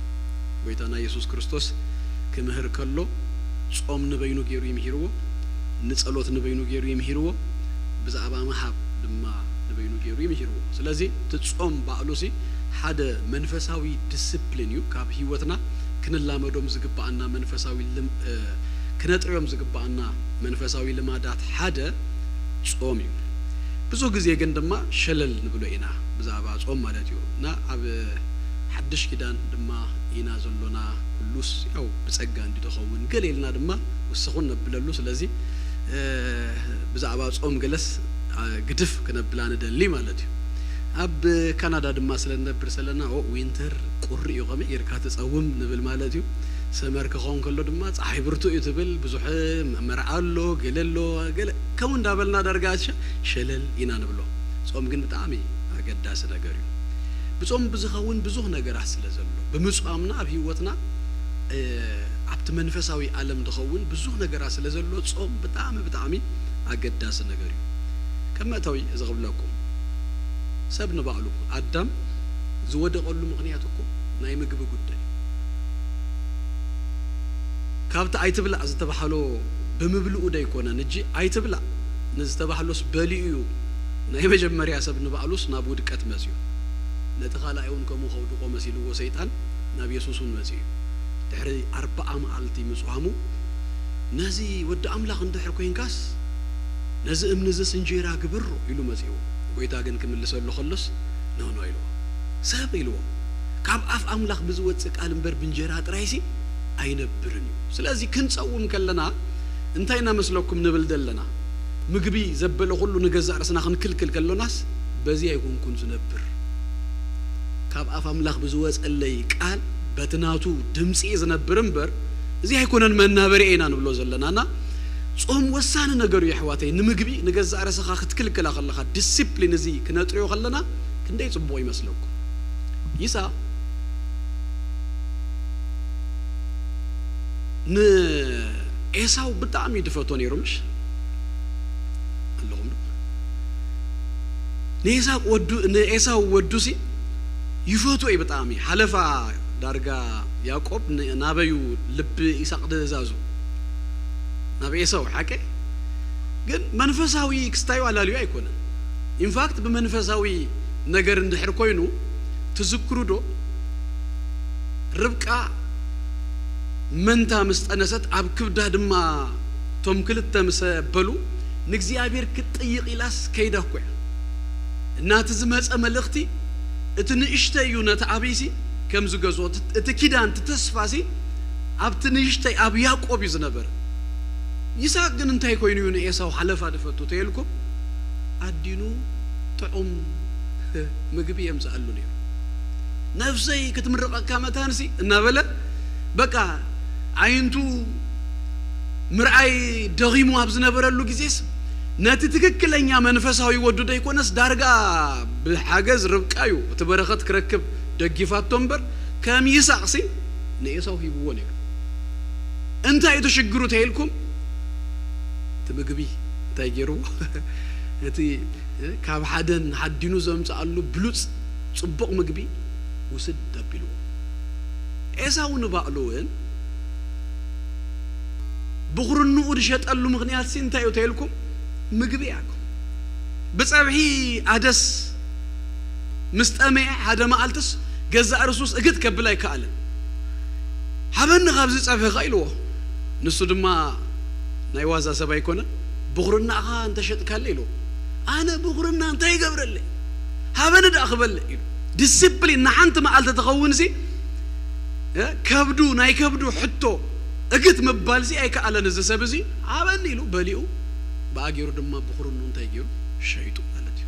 ጎይታና የሱስ ክርስቶስ ክምህር ከሎ ጾም ንበይኑ ገይሩ ይምሂርዎ፣ ንጸሎት ንበይኑ ገይሩ ይምሂርዎ፣ ብዛዕባ ምሃብ ድማ ንበይኑ ገይሩ ይምሂርዎ። ስለዚ እቲ ጾም ባዕሉ ሲ ሓደ መንፈሳዊ ዲስፕሊን እዩ። ካብ ህይወትና ክንላመዶም ዝግባኣና መንፈሳዊ ልም-፣ እ፣ ክነጥርዮም ዝግባኣና መንፈሳዊ ልማዳት ሓደ ጾም እዩ። ብዙሕ ግዜ ግን ድማ ሸለል ንብሎ ኢና ብዛዕባ ጾም ማለት እዩ። እና ኣብ ሓድሽ ኪዳን ድማ ኢና ዘሎና። ኩሉስ ያው ብጸጋ እንዲ ተኸውን ገለ ኢልና ድማ ውስኹን ነብለሉ። ስለዚ፣ እ፣ ብዛዕባ ጾም ገለስ፣ እ፣ ግድፍ ክነብላ ንደሊ ማለት እዩ። ኣብ ካናዳ ድማ ስለ ንነብር ዘለና፣ ኦ፣ ዊንተር ቁሪ እዩ፣ ከመይ ጌርካ ትጸውም ንብል ማለት እዩ። ሰመር ክኸውን ከሎ ድማ ጸሓይ ብርቱዕ እዩ ትብል፣ ብዙሕ መርዓ ኣሎ፣ ገለ ኣሎ፣ ገለ ከምኡ እንዳበልና ዳርጋ ሸ-፣ ሸለል ኢና ንብሎ። ጾም ግን ብጣዕሚ ኣገዳሲ ነገር እዩ። ብጾም ብዝኸውን ብዙሕ ነገራት ስለ ዘሎ፣ ብምጽዋምና ኣብ ህይወትና፣ እ፣ ኣብቲ መንፈሳዊ ዓለም ዝኸውን ብዙሕ ነገራት ስለ ዘሎ፣ ጾም ብጣዕሚ፣ ብጣዕሚ ኣገዳሲ ነገር እዩ። ከም መእተዊ እዚ ክብለኩም፣ ሰብ ንባዕሉ፣ ኣዳም ዝወደቐሉ ምኽንያት እኮ ናይ ምግቢ ጉዳይ። ካብቲ ኣይትብላዕ ዝተባህሎ ብምብልኡ ደይኮነ፣ ንጂ ኣይትብላዕ ንዝተባህሎስ በሊኡ እዩ ናይ መጀመርያ ሰብ ንባዕሉስ ናብ ውድቀት መጽዩ። ነቲ ካልኣይ እውን ከምኡ ከውድቆ መሲልዎ ሰይጣን ናብ የሱስ እውን መጽዩ። ድሕሪ ኣርብዓ መዓልቲ ምጽዋሙ፣ ነዚ ወዲ ኣምላኽ እንድሕር ኮይንካስ፣ ነዚ እምኒ እዝስ እንጀራ ግበሮ ኢሉ መጺእዎ። ጎይታ ግን ክምልሰሉ ከሎስ፣ ኖ፣ ኖ ኢልዎ። ሰብ ኢልዎ፣ ካብ ኣፍ ኣምላኽ ብዝወጽእ ቃል እምበር ብእንጀራ ጥራይሲ ኣይነብርን እዩ። ስለዚ ክንጸውም ከለና እንታይ ኢና መስለኩም ንብል ዘለና? ምግቢ ዘበለ ኩሉ ንገዛእ ርእስና ክንክልክል ከሎናስ፣ በዚ ኣይኮንኩን ዝነብር። ካብ ኣፍ ኣምላኽ ብዝወጸለይ ቃል፣ በቲ ናቱ ድምጺ ዝነብር እምበር፣ እዚ ኣይኮነን መናበሪ ኢና ንብሎ ዘለና። እና ጾም ወሳኒ ነገር እዩ ኣሕዋተይ። ንምግቢ ንገዛእ ርእስኻ ክትክልክላ ከለኻ፣ ዲሲፕሊን እዚ ክነጥርዮ ከለና ክንደይ ጽቡቕ ይመስለኩም። ይስሐቅ ንኤሳው ብጣዕሚ ድፈቶ ነይሩ፣ ምሽ ኣለኹም ዶ? ንኤሳው ወዱ፣ ንኤሳው ወዱሲ ይፈትዎ እዩ ብጣዕሚ። ሓለፋ ዳርጋ ያዕቆብ ን-፣ ናበዩ ልቢ ይስሐቅ ድእዛዙ፣ ናብ ኤሳው ሓቀ። ግን መንፈሳዊ ክስታዩ ኣላልዩ ኣይኮነን። ኢንፋክት ብመንፈሳዊ ነገር እንድሕር ኮይኑ ትዝክሩ ዶ? ርብቃ መንታ ምስ ጠነሰት ኣብ ክብዳ ድማ እቶም ክልተ ምስ ኣበሉ ንእግዚኣብሔር ክትጥይቕ ኢላስ ከይዳ እኮ እያ። እና እቲ ዝመጸ መልእኽቲ እቲ ንእሽተይ እዩ ነቲ ዓብይሲ ከም ዝገዝኦ፣ እቲ፣ እቲ ኪዳን፣ እቲ ተስፋሲ ኣብቲ ንእሽተይ ኣብ ያዕቆብ እዩ ዝነበረ። ይስሐቅ ግን እንታይ ኮይኑ እዩ ንኤሳው ሓለፋ ድፈቱ ተይልኩም? ኣዲኑ ጥዑም ምግቢ የምጽኣሉ ነይሩ። ነፍሰይ ክትምርቐካ መታንሲ እናበለ በቃ ዓይንቱ ምርኣይ ደኺሙ ኣብ ዝነበረሉ ግዜስ ነቲ ትክክለኛ መንፈሳዊ ወዱ ደይኮነስ ዳርጋ ብሓገዝ ርብቃ እዩ እቲ በረኸት ክረክብ ደጊፋቶ እምበር ከም ይስሐቅሲ ንኤሳው ሂብዎ ነይሩ። እንታይ እዩ እቲ ሽግሩ ተይልኩም? እቲ ምግቢ እንታይ ገይርዎ? እቲ ካብ ሓደን ሓዲኑ ዘምጽኣሉ ብሉጽ ጽቡቕ ምግቢ ውስድ ኣቢልዎ። ኤሳው ንባዕሉ እውን ብኹርንኡ ዝሸጠሉ ምኽንያትሲ እንታይ እዩ ተይልኩም? ምግቢ እያ እኮ። ብጸብሒ ኣደስ ምስ ጠመየ ሓደ መዓልትስ ገዛእ ርእሱስ እግጥ ከብል ኣይከኣለን። ሃበኒ ካብዚ ጸብሕኻ ኢልዎ። ንሱ ድማ ናይ ዋዛ ሰብ ኣይኮነን። ብኹርናኻ እንተሸጥካለ ኢልዎ። ኣነ ብኹርና እንታይ ይገብረለይ? ሃበኒ ደኣ ክበልዕ ኢሉ። ዲሲፕሊን ንሓንቲ መዓልቲ ትኸውንሲ፣ እ፣ ከብዱ፣ ናይ ከብዱ ሕቶ እግት ምባልሲ ኣይከኣለን እዚ ሰብ እዚ። ሃበኒ ኢሉ በሊኡ፣ ብኣገይሩ ድማ ብኹርኑ እንታይ ገይሩ? ሸይጡ ማለት እዩ።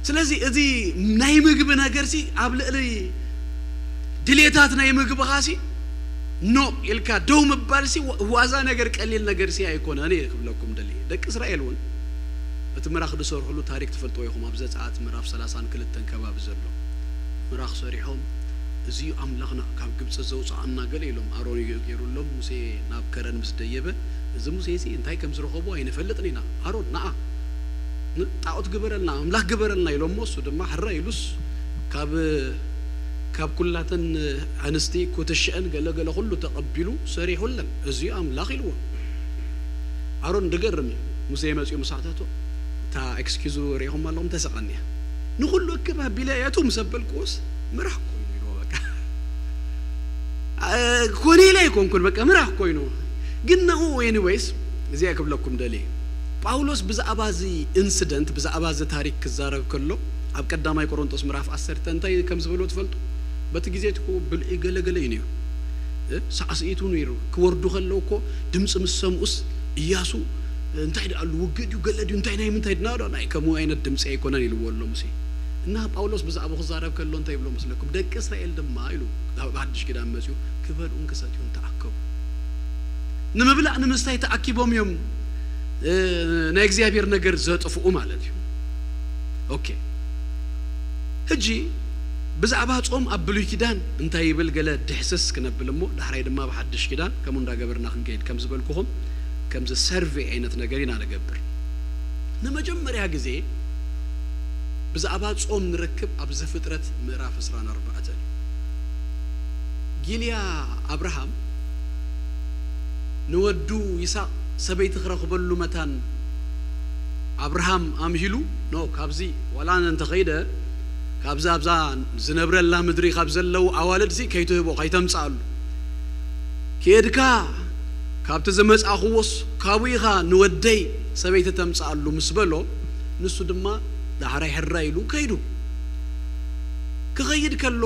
ስለዚ እዚ ናይ ምግቢ ነገርሲ ኣብ ልዕሊ ድሌታት ናይ ምግብኻሲ ኖ ኢልካ ደው ምባልሲ ዋ-፣ ዋዛ ነገር፣ ቀሊል ነገርሲ ኣይኮነን እየ ክብለኩም ደልየ። ደቂ እስራኤል እውን እቲ ምራኽ ዝሰርሕሉ ታሪክ ትፈልጥዎ ኢኹም። ኣብ ዘጸኣት ምዕራፍ ሰላሳን ክልተን ከባቢ ዘሎ ምራኽ ሰሪሖም፣ "እዚ እዩ ኣምላኽና ካብ ግብጺ ዘውጽኣና" ገለ ኢሎም። ኣሮን እዩ ገይሩሎም። ሙሴ ናብ ከረን ምስ ደየበ፣ "እዚ ሙሴ እዚ እንታይ ከም ዝረኸቦ ኣይንፈልጥን ኢና። ኣሮን ንዓ፣ ን-፣ ጣዖት ግበረልና፣ ኣምላኽ ግበረልና" ኢሎሞ፣ እሱ ድማ ሕረ ኢሉስ ካብ፣ ካብ ኩላተን ኣንስቲ ኩትሽአን ገለ ገለ ኩሉ ተቐቢሉ ሰሪሑለን። "እዚ እዩ ኣምላኽ" ኢልዎ። ኣሮን ድገርም እዩ። ሙሴ መጺኡ ምስ ሓተቶ፣ እታ ኤክስኪዙ ርኢኹም ኣለኹም ተሰቐንያ። "ንኹሉ እክብ ኣቢለ እየ እቱ" ምስ ኣበልክዎስ፣ ምራኽ ኮይኑ ኢልዎ በቃ። እ፣ ኮነ ኢለ ኣይኮንኩን፣ በቃ ምራኽ ኮይኑ። ግን ንኡ ኤኒዌይስ፣ እዚኣ ክብለኩም ደልየ። ጳውሎስ ብዛዕባ እዚ ኢንሲደንት፣ ብዛዕባ እዚ ታሪክ ክዛረብ ከሎ፣ ኣብ ቀዳማይ ቆሮንጦስ ምዕራፍ ዓሰርተ እንታይ ከም ዝበሎ ትፈልጡ? በቲ ግዜ እቲ እኮ ብልዒ ገለ ገለ እዩ ነይሩ። እ፣ ሳዕስዒቱ ነይሩ። ክወርዱ ከለዉ እኮ ድምፂ ምስ ሰምኡስ፣ እያሱ፣ እንታይ ደኣሉ ውግእ ድዩ፣ ገለ ድዩ፣ እንታይ ናይ ምንታይ ድና፣ ዶ ናይ ከምኡ ዓይነት ድምፂ ኣይኮነን ኢልዎ ኣሎ ሙሴ። እና ጳውሎስ ብዛዕባ ክዛረብ ከሎ እንታይ ይብሎ መስለኩም? ደቂ እስራኤል ድማ ኢሉ ኣብ ሓድሽ ኪዳን መጺኡ ክበልኡን ክሰትዩን ተኣከቡ። ንምብላዕ ንምስታይ ተኣኪቦም እዮም፣ እ፣ ናይ እግዚኣብሔር ነገር ዘጥፍኡ ማለት እዩ። ኦኬ። ሕጂ ብዛዕባ ጾም ኣብ ብሉይ ኪዳን እንታይ ይብል ገለ ድሕስስ ክነብል እሞ ዳሕራይ ድማ ኣብ ሓድሽ ኪዳን ከምኡ እንዳገበርና ክንከይድ ከም ዝበልኩኹም ከምዚ ሰርቬይ ዓይነት ነገር ኢና ንገብር። ንመጀመርያ ግዜ ብዛዕባ ጾም ንረክብ ኣብ ዘፍጥረት ምዕራፍ ዕስራን ኣርባዕተን። ጊልያ ኣብርሃም ንወዱ ይስሐቅ ሰበይቲ ክረኽበሉ መታን ኣብርሃም ኣምሂሉ፣ ኖ፣ ካብዚ ዋላ እንተኸይደ ካብዛ ኣብዛ ዝነብረላ ምድሪ ካብ ዘለዉ ኣዋልድሲ ከይትህቦ፣ ከይተምጽኣሉ። ኬድካ ካብቲ ዘመጻእኽዎስ ካብኡ ኢኻ ንወደይ ሰበይቲ ተምጽኣሉ ምስ በሎ፣ ንሱ ድማ ዳሕራይ ሕራይ ኢሉ ከይዱ። ክኸይድ ከሎ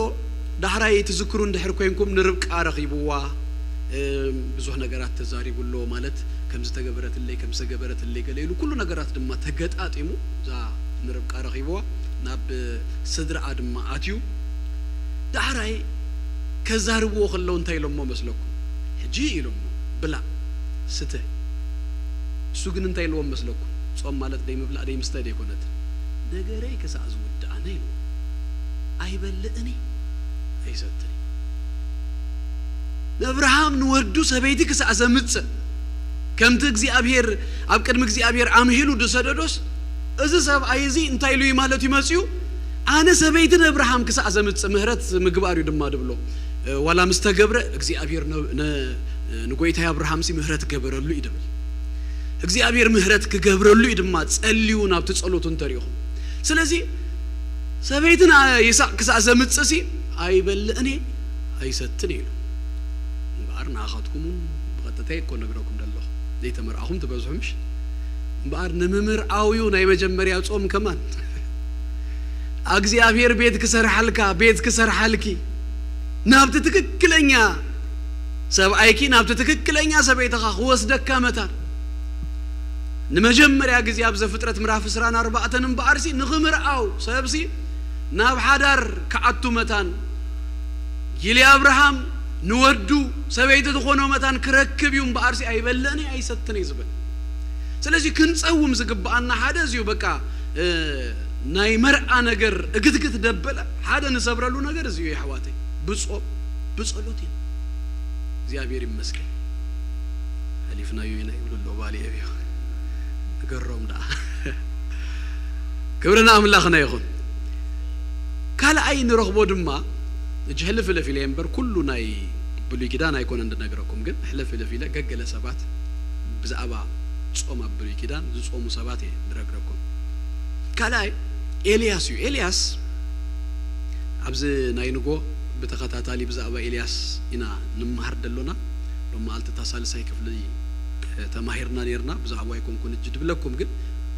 ዳሕራይ ትዝክሩ እንድሕር ኮይንኩም ንርብቃ ረኺብዋ፣ ብዙሕ ነገራት ተዛሪቡ ኣሎ። ማለት ከም ዝተገበረትለይ ከም ዝተገበረትለይ ገለ ኢሉ ኩሉ ነገራት ድማ ተገጣጢሙ እዛ ንርብቃ ረኺብዋ ናብ ስድራኣ ድማ ኣትዩ። ዳሕራይ ከዛርብዎ ከለዉ እንታይ ኢሎሞ መስለኩም? ሕጂ ኢሎሞ ብላዕ ስተ። እሱ ግን እንታይ ኢልዎም መስለኩም? ጾም ማለት ደይ ምብላዕ ደይ ምስታይ ደይኮነት። ነገረይ ክሳዕ ዝውድኣነ ኢልዎም። ኣይበልእን እየ፣ ኣይሰትን እየ። ንእብርሃም ንወዱ ሰበይቲ ክሳዕ ዘምጽእ ከምቲ እግዚኣብሔር ኣብ ቅድሚ እግዚኣብሔር ኣምሂሉ ዝሰደዶስ እዚ ሰብኣይ እዚ እንታይ ኢሉ እዩ ማለት እዩ መጺኡ? ኣነ ሰበይቲ ንእብርሃም ክሳዕ ዘምጽእ ምህረት ምግባር እዩ ድማ ድብሎ። ዋላ ምስ ተገብረ እግዚኣብሔር ንጎይታይ ኣብርሃምሲ ምህረት ገበረሉ እዩ ድብል። እግዚኣብሔር ምህረት ክገብረሉ እዩ ድማ ጸልዩ ናብቲ ጸሎቱ እንተሪኢኹም። ስለዚ ሰበይትን ይስሐቅ ክሳዕ ዘምጽእሲ ኣይበልዕን እየ ኣይሰትን እየ ኢሉ። እምበኣር ንኣኻትኩም እውን ብቐጥታ እኮ ነግረኩም ዘለኹ ዘይተመርኣኹም ትበዝሑ ምሽ? እምበኣር ንምምርኣው እዩ ናይ መጀመርያ ጾም ከማን። እግዚኣብሔር ቤት ክሰርሓልካ ቤት ክሰርሓልኪ ናብቲ ትክክለኛ ሰብኣይኪ ናብቲ ትክክለኛ ሰበይትኻ ክወስደካ መታን። ንመጀመርያ ግዜ ኣብ ዘፍጥረት ምዕራፍ ዕስራን ኣርባዕተን እምበኣርሲ ንኽምርኣው ሰብሲ ናብ ሓዳር ክኣቱ መታን ጊሊ ኣብርሃም ንወዱ ሰበይቲ ዝኾኖ መታን ክረክብ እዩ እምበኣርሲ ኣይበልዕን እየ ኣይሰትን እየ ዝብል። ስለዚ ክንጸውም ዝግብኣና ሓደ እዚ እዩ። በቃ ናይ መርዓ ነገር እግትግት ደበለ ሓደ ንሰብረሉ ነገር እዚ እዩ የሕዋተይ። ብጾም ብጸሎት ኢና እግዚኣብሔር ይመስገን። ሓሊፍናዮ ኢና ይብሉ ኣለዉ ባልየ ብዮ ንገሮም ደኣ። ክብሪ ንኣምላኽና ይኹን። ካልኣይ ንረኽቦ ድማ እጅ ሕልፍ ሕልፍ ኢለ እምበር ኩሉ ናይ ብሉይ ኪዳን ኣይኮነን ዝነግረኩም፣ ግን ሕልፍ ሕልፍ ኢለ ገገለ ሰባት ብዛዕባ ጾም ኣብ ብሉይ ኪዳን ዝጾሙ ሰባት እየ ዝነግረኩም። ካልኣይ ኤልያስ እዩ። ኤልያስ ኣብዚ ናይ ንጎ ብተኸታታሊ ብዛዕባ ኤልያስ ኢና ንመሃር ደሎና። ሎም መዓልቲ እታ ሳልሳይ ክፍሊ ተማሂርና ነርና። ብዛዕባ ኣይኮንኩን እጅ ድብለኩም፣ ግን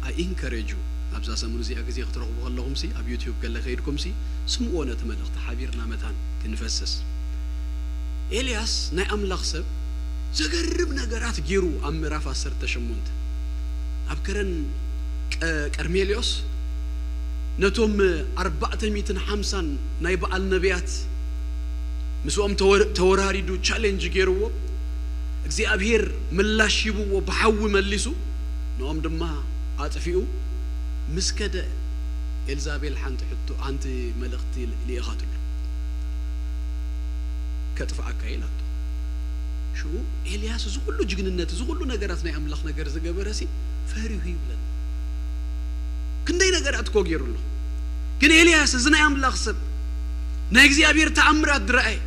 ኣይ ኢንከሬጅ ዩ ኣብዛ ሰሙን እዚኣ ግዜ ክትረኽቡ ከለኹምሲ ኣብ ዩትዩብ ገለ ከይድኩምሲ ስምዎ ነቲ መልእኽቲ ሓቢርና መታን ክንፈስስ። ኤልያስ ናይ ኣምላኽ ሰብ ዘገርም ነገራት ገይሩ ኣብ ምዕራፍ ዓሰርተ ሸሞንተ ኣብ ከረን ቀርሜልዮስ ነቶም ኣርባዕተ ሚእትን ሓምሳን ናይ በዓል ነቢያት ምስኦም ተወራሪዱ ቻሌንጅ ገይርዎ እግዚኣብሔር ምላሽ ሂብዎ ብሓዊ መሊሱ ንኦም ድማ ኣጥፊኡ ምስ ከደ ኤልዛቤል ሓንቲ ሕቶ ሓንቲ መልእኽቲ ልኢኻትሉ ከጥፍኣካ ኢላቶ። ሽኡ ኤልያስ እዚ ኩሉ ጅግንነት እዚ ኩሉ ነገራት ናይ ኣምላኽ ነገር ዝገበረ ሲ ፈሪሁ ይብለና። ክንደይ ነገራት እኮ ገይሩ ኣሎ። ግን ኤልያስ እዚ ናይ ኣምላኽ ሰብ ናይ እግዚኣብሔር ተኣምራት ዝረኣየ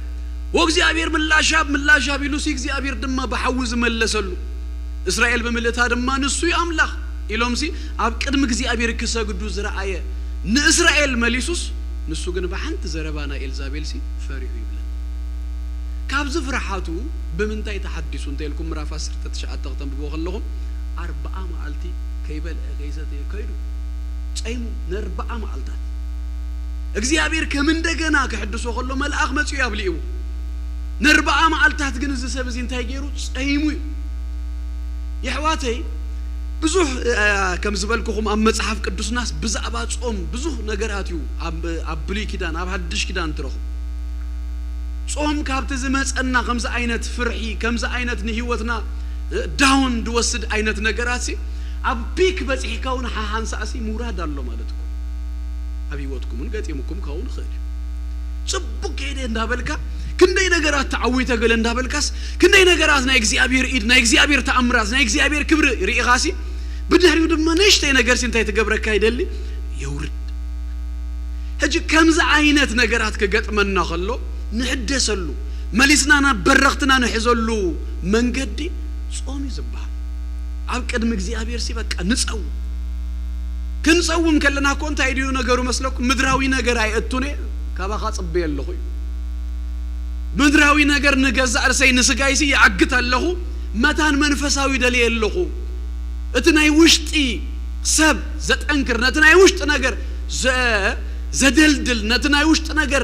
ወእግዚኣብሔር ምላሻብ ምላሻብ ኢሉ ሲ እግዚኣብሔር ድማ ብሓዊ ዝመለሰሉ እስራኤል ብምልእታ ድማ ንሱ እዩ ኣምላኽ ኢሎም ሲ ኣብ ቅድሚ እግዚኣብሔር ክሰግዱ ዝረኣየ ንእስራኤል መሊሱስ ንሱ ግን ብሓንቲ ዘረባ ናይ ኤልዛቤል ሲ ፈሪሑ ይብለና። ካብዚ ፍርሓቱ ብምንታይ ተሓዲሱ እንተ ኢልኩም ምዕራፍ ዓሰርተ ትሽዓተ ክተንብቦ ከለኹም ኣርብዓ መዓልቲ ከይበልዐ ከይሰተየ ከይዱ ጸይሙ ነርብዓ መዓልታት እግዚኣብሔር ከም እንደገና ክሕድሶ ከሎ መልኣኽ መጺኡ ኣብሊእዎ። ነርብዓ መዓልታት ግን እዚ ሰብ እዚ እንታይ ገይሩ ጸይሙ እዩ። የሕዋተይ ብዙሕ ከም ዝበልኩኹም ኣብ መጽሓፍ ቅዱስናስ ብዛዕባ ጾም ብዙሕ ነገራት እዩ ኣብ ብሉይ ኪዳን ኣብ ሓድሽ ኪዳን ትረኽቡ። ጾም ካብቲ ዝመጸና ከምዚ ዓይነት ፍርሒ ከምዚ ዓይነት ንህይወትና ዳውን ዝወስድ ዓይነት ነገራት ሲ ኣብ ፒክ በጺሕካ እውን ሓሓንሳእ ሲ ምውራድ ኣሎ ማለት እኮ ኣብ ህይወትኩም እውን ገጢሙኩም ክኸውን ይኽእል እዩ። ጽቡቅ ከይደ እንዳበልካ ክንደይ ነገራት ተዓዊተ ገለ እንዳበልካስ ክንደይ ነገራት ናይ እግዚኣብሔር ኢድ ናይ እግዚኣብሔር ተኣምራት ናይ እግዚኣብሔር ክብሪ ርኢኻሲ ብድሕሪኡ ድማ ንእሽተይ ነገር ሲ እንታይ ትገብረካ ይደሊ የውርድ። ሕጂ ከምዚ ዓይነት ነገራት ክገጥመና ከሎ ንሕደሰሉ መሊስና ናብ በረኽትና ንሕዘሉ መንገዲ ጾም እዩ ዝበሃል። ኣብ ቅድሚ እግዚኣብሔር ሲ በቃ ንጸው ክንጸውም ከለና እኮ እንታይ ድዩ ነገሩ መስለኩም? ምድራዊ ነገር ኣይእቱን እየ ካባኻ ጽበየ ኣለኹ እዩ። ምድራዊ ነገር ንገዛእ ርእሰይ ንስጋይሲ ይዓግት ኣለኹ። መታን መንፈሳዊ ደልየ ኣለኹ። እቲ ናይ ውሽጢ ሰብ ዘጠንክር፣ ነቲ ናይ ውሽጢ ነገር ዘ-፣ ዘደልድል፣ ነቲ ናይ ውሽጢ ነገር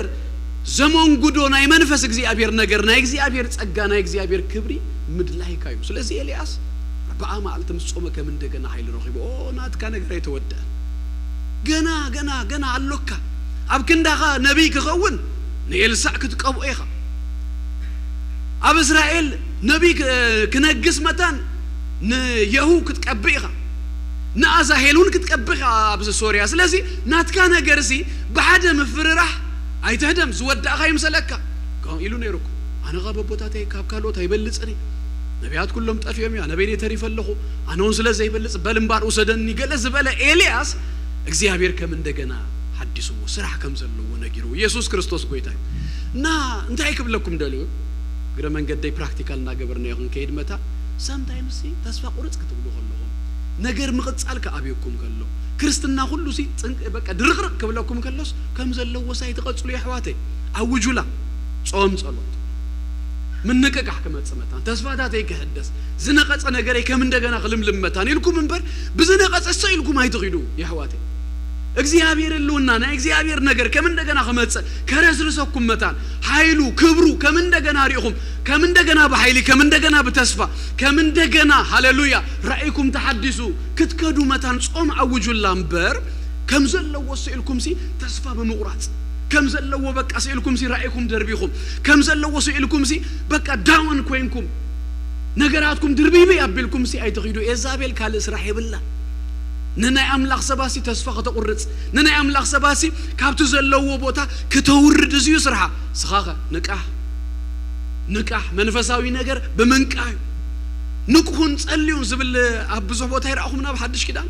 ዘመንጉዶ ናይ መንፈስ እግዚኣብሔር ነገር፣ ናይ እግዚኣብሔር ጸጋ፣ ናይ እግዚኣብሔር ክብሪ ምድላይካ እዩ። ስለዚ ኤልያስ ኣርብዓ መዓልቲ ምስ ጾመ ከም እንደገና ሓይሊ ረኺቡ፣ "ኦ፣ ናትካ ነገር ኣይተወደአን። ገና፣ ገና፣ ገና ኣሎካ። ኣብ ክንዳኻ ነቢይ ክኸውን ንኤልሳዕ ክትቀብኦ ኢኻ። ኣብ እስራኤል ነቢይ ክ-፣ ክነግስ መታን ንየሁ ክትቀብእ ኢኻ። ንኣዛሄል እውን ክትቀብእ ኢኻ ኣብዚ ሶርያ። ስለዚ ናትካ ነገርሲ ብሓደ ምፍርራሕ ኣይትህደም፣ ዝወዳእኻ ይምሰለካ." ከምኡ ኢሉ ነይሩ እኮ። "ኣነ ኸኣ በቦታተይ ካብ ካልኦት ኣይበልጽን እየ። ነቢያት ኩሎም ጠፊኦም እዮም፣ ኣነ በይነይ ተሪፈ ኣለኹ። ኣነ እውን ስለ ዘይበልጽ በል እምባር ውሰደኒ" ገለ ዝበለ ኤልያስ እግዚኣብሔር ከም እንደገና ሓዲስዎ፣ ስራሕ ከም ዘለዎ ነጊርዎ። ኢየሱስ ክርስቶስ ጎይታ እዩ። እና እንታይ ክብለኩም ደልዩ? እግረ መንገደይ ፕራክቲካል እናገበርናዮ ክንከይድ መታ፣ ሰምታይምስ ሲ ተስፋ ቁርጽ ክትብሉ ከለኹም፣ ነገር ምቕጻል ክኣብየኩም ከሎ፣ ክርስትና ኩሉ ሲ ጽንቅ-፣ በቃ ድርቕርቕ ክብለኩም ከሎስ፣ ከም ዘለዎ ሳይ ትቐጽሉ የሕዋተይ። ኣውጁላ፣ ጾም፣ ጸሎት፣ ምንቅቃሕ ክመጽእ መታን፣ ተስፋታተይ ክሕደስ፣ ዝነቐጸ ነገረይ ከም እንደገና ክልምልም መታን ኢልኩም እምበር፣ ብዝነቐጸ እሰ ኢልኩም ኣይትኺዱ የሕዋተይ። እግዚኣብሔር ህልውና፣ ናይ እግዚኣብሔር ነገር ከም እንደገና ክመጽእ ከረስርሰኩም መታን፣ ሓይሉ፣ ክብሩ ከም እንደገና ሪእኹም፣ ከም እንደገና ብሓይሊ፣ ከም እንደገና ብተስፋ፣ ከም እንደገና፣ ሃሌሉያ፣ ራእይኩም ተሓዲሱ ክትከዱ መታን ጾም ኣውጁላ እምበር፣ ከም ዘለዎ ስኢልኩም ሲ ተስፋ ብምቑራጽ፣ ከም ዘለዎ በቃ ስኢልኩም ሲ ራእይኩም ደርቢኹም፣ ከም ዘለዎ ስኢልኩም ሲ በቃ ዳውን ኮይንኩም፣ ነገራትኩም ድርብይብይ ኣቢልኩም ሲ ኣይትኺዱ። ኤዛቤል ካልእ ስራሕ የብላ። ንናይ ኣምላኽ ሰባሲ ተስፋ ከተቑርጽ፣ ንናይ ኣምላኽ ሰባሲ ካብቲ ዘለዎ ቦታ ክተውርድ፣ እዚዩ ስርሓ። ስኻኸ ንቃሕ፣ ንቃሕ። መንፈሳዊ ነገር ብምንቃሕ እዩ። "ንቅሑን ጸልዩን" ዝብል ኣብ ብዙሕ ቦታ ይረኣኹም፣ ናብ ሓድሽ ኪዳን።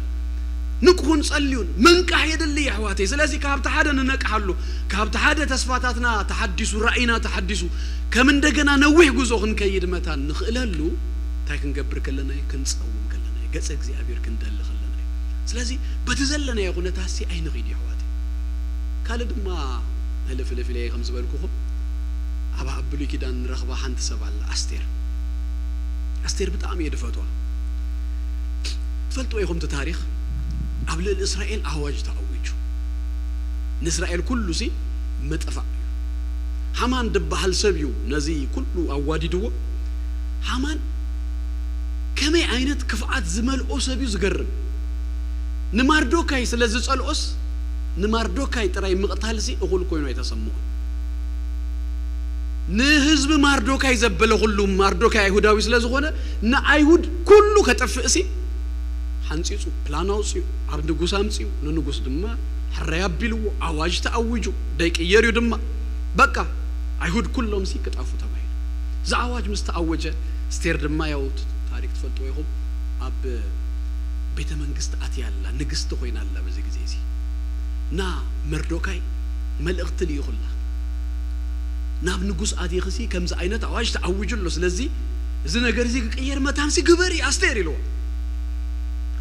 ንቅሑን ጸልዩን ምንቃሕ የድሊ፣ የሕዋተይ። ስለዚ ካብቲ ሓደ ንነቅሓሉ፣ ካብቲ ሓደ ተስፋታትና ተሓዲሱ፣ ራእይና ተሓዲሱ፣ ከም እንደገና ነዊሕ ጉዞ ክንከይድ መታን ንኽእለሉ፣ እንታይ ክንገብር ከለና እዩ? ክንጸውም ከለና እዩ። ገጸ እግዚኣብሔር ክንደሊ ከለና እዩ። ስለዚ በቲ ዘለናዮ ኩነታትሲ ኣይንኺድ፣ የሕዋተይ። ካልእ ድማ፣ ሕልፍልፍ ኢለ ከም ዝበልኩኹም፣ ኣብ፣ ኣብ ብሉይ ኪዳን ንረኽባ ሓንቲ ሰብ ኣላ፣ ኣስቴር። ኣስቴር ብጣዕሚ እየ ድፈትዋ። ትፈልጥዎ ኢኹም እቲ ታሪኽ፣ ኣብ ልዕሊ እስራኤል ኣዋጅ ተኣዊጁ። ንእስራኤል ኩሉ ሲ ምጥፋእ እዩ። ሃማን ድበሃል ሰብ እዩ ነዚ ኩሉ ኣዋዲድዎ። ሃማን ከመይ ዓይነት ክፍኣት ዝመልኦ ሰብ እዩ፣ ዝገርም። ንማርዶካይ ስለ ዝጸልኦስ፣ ንማርዶካይ ጥራይ ምቕታልሲ እኹል ኮይኑ ኣይተሰምዖን። ንህዝቢ ማርዶካይ ዘበለ ኩሉ፣ ማርዶካይ ኣይሁዳዊ ስለ ዝኾነ፣ ንኣይሁድ ኩሉ ከጥፍእሲ ሓንጺጹ፣ ፕላን ኣውጺኡ፣ ኣብ ንጉስ ኣምጺኡ፣ ንንጉስ ድማ ሕራይ ኣቢልዎ፣ ኣዋጅ ተኣዊጁ፣ ደይቅየር እዩ ድማ። በቃ፣ ኣይሁድ ኩሎምሲ ክጠፉ ተባሂሉ። እዚ ኣዋጅ ምስ ተኣወጀ፣ ኣስቴር ድማ፣ ያው፣ ት-፣ ታሪክ ትፈልጥዎ ኢኹም፣ ኣብ ቤተ መንግስቲ ኣትያ ኣላ፣ ንግስቲ ኮይና ኣላ በዚ ግዜ እዚ። እና መርዶካይ መልእኽቲ ልኢኹላ። "ናብ ንጉስ ኣቲኽሲ ከምዚ ዓይነት ኣዋጅ ተኣዊጁ ኣሎ፣ ስለዚ እዚ ነገር እዚ ክቅየር መታንሲ ግበሪ ኣስቴር" ኢልዎ።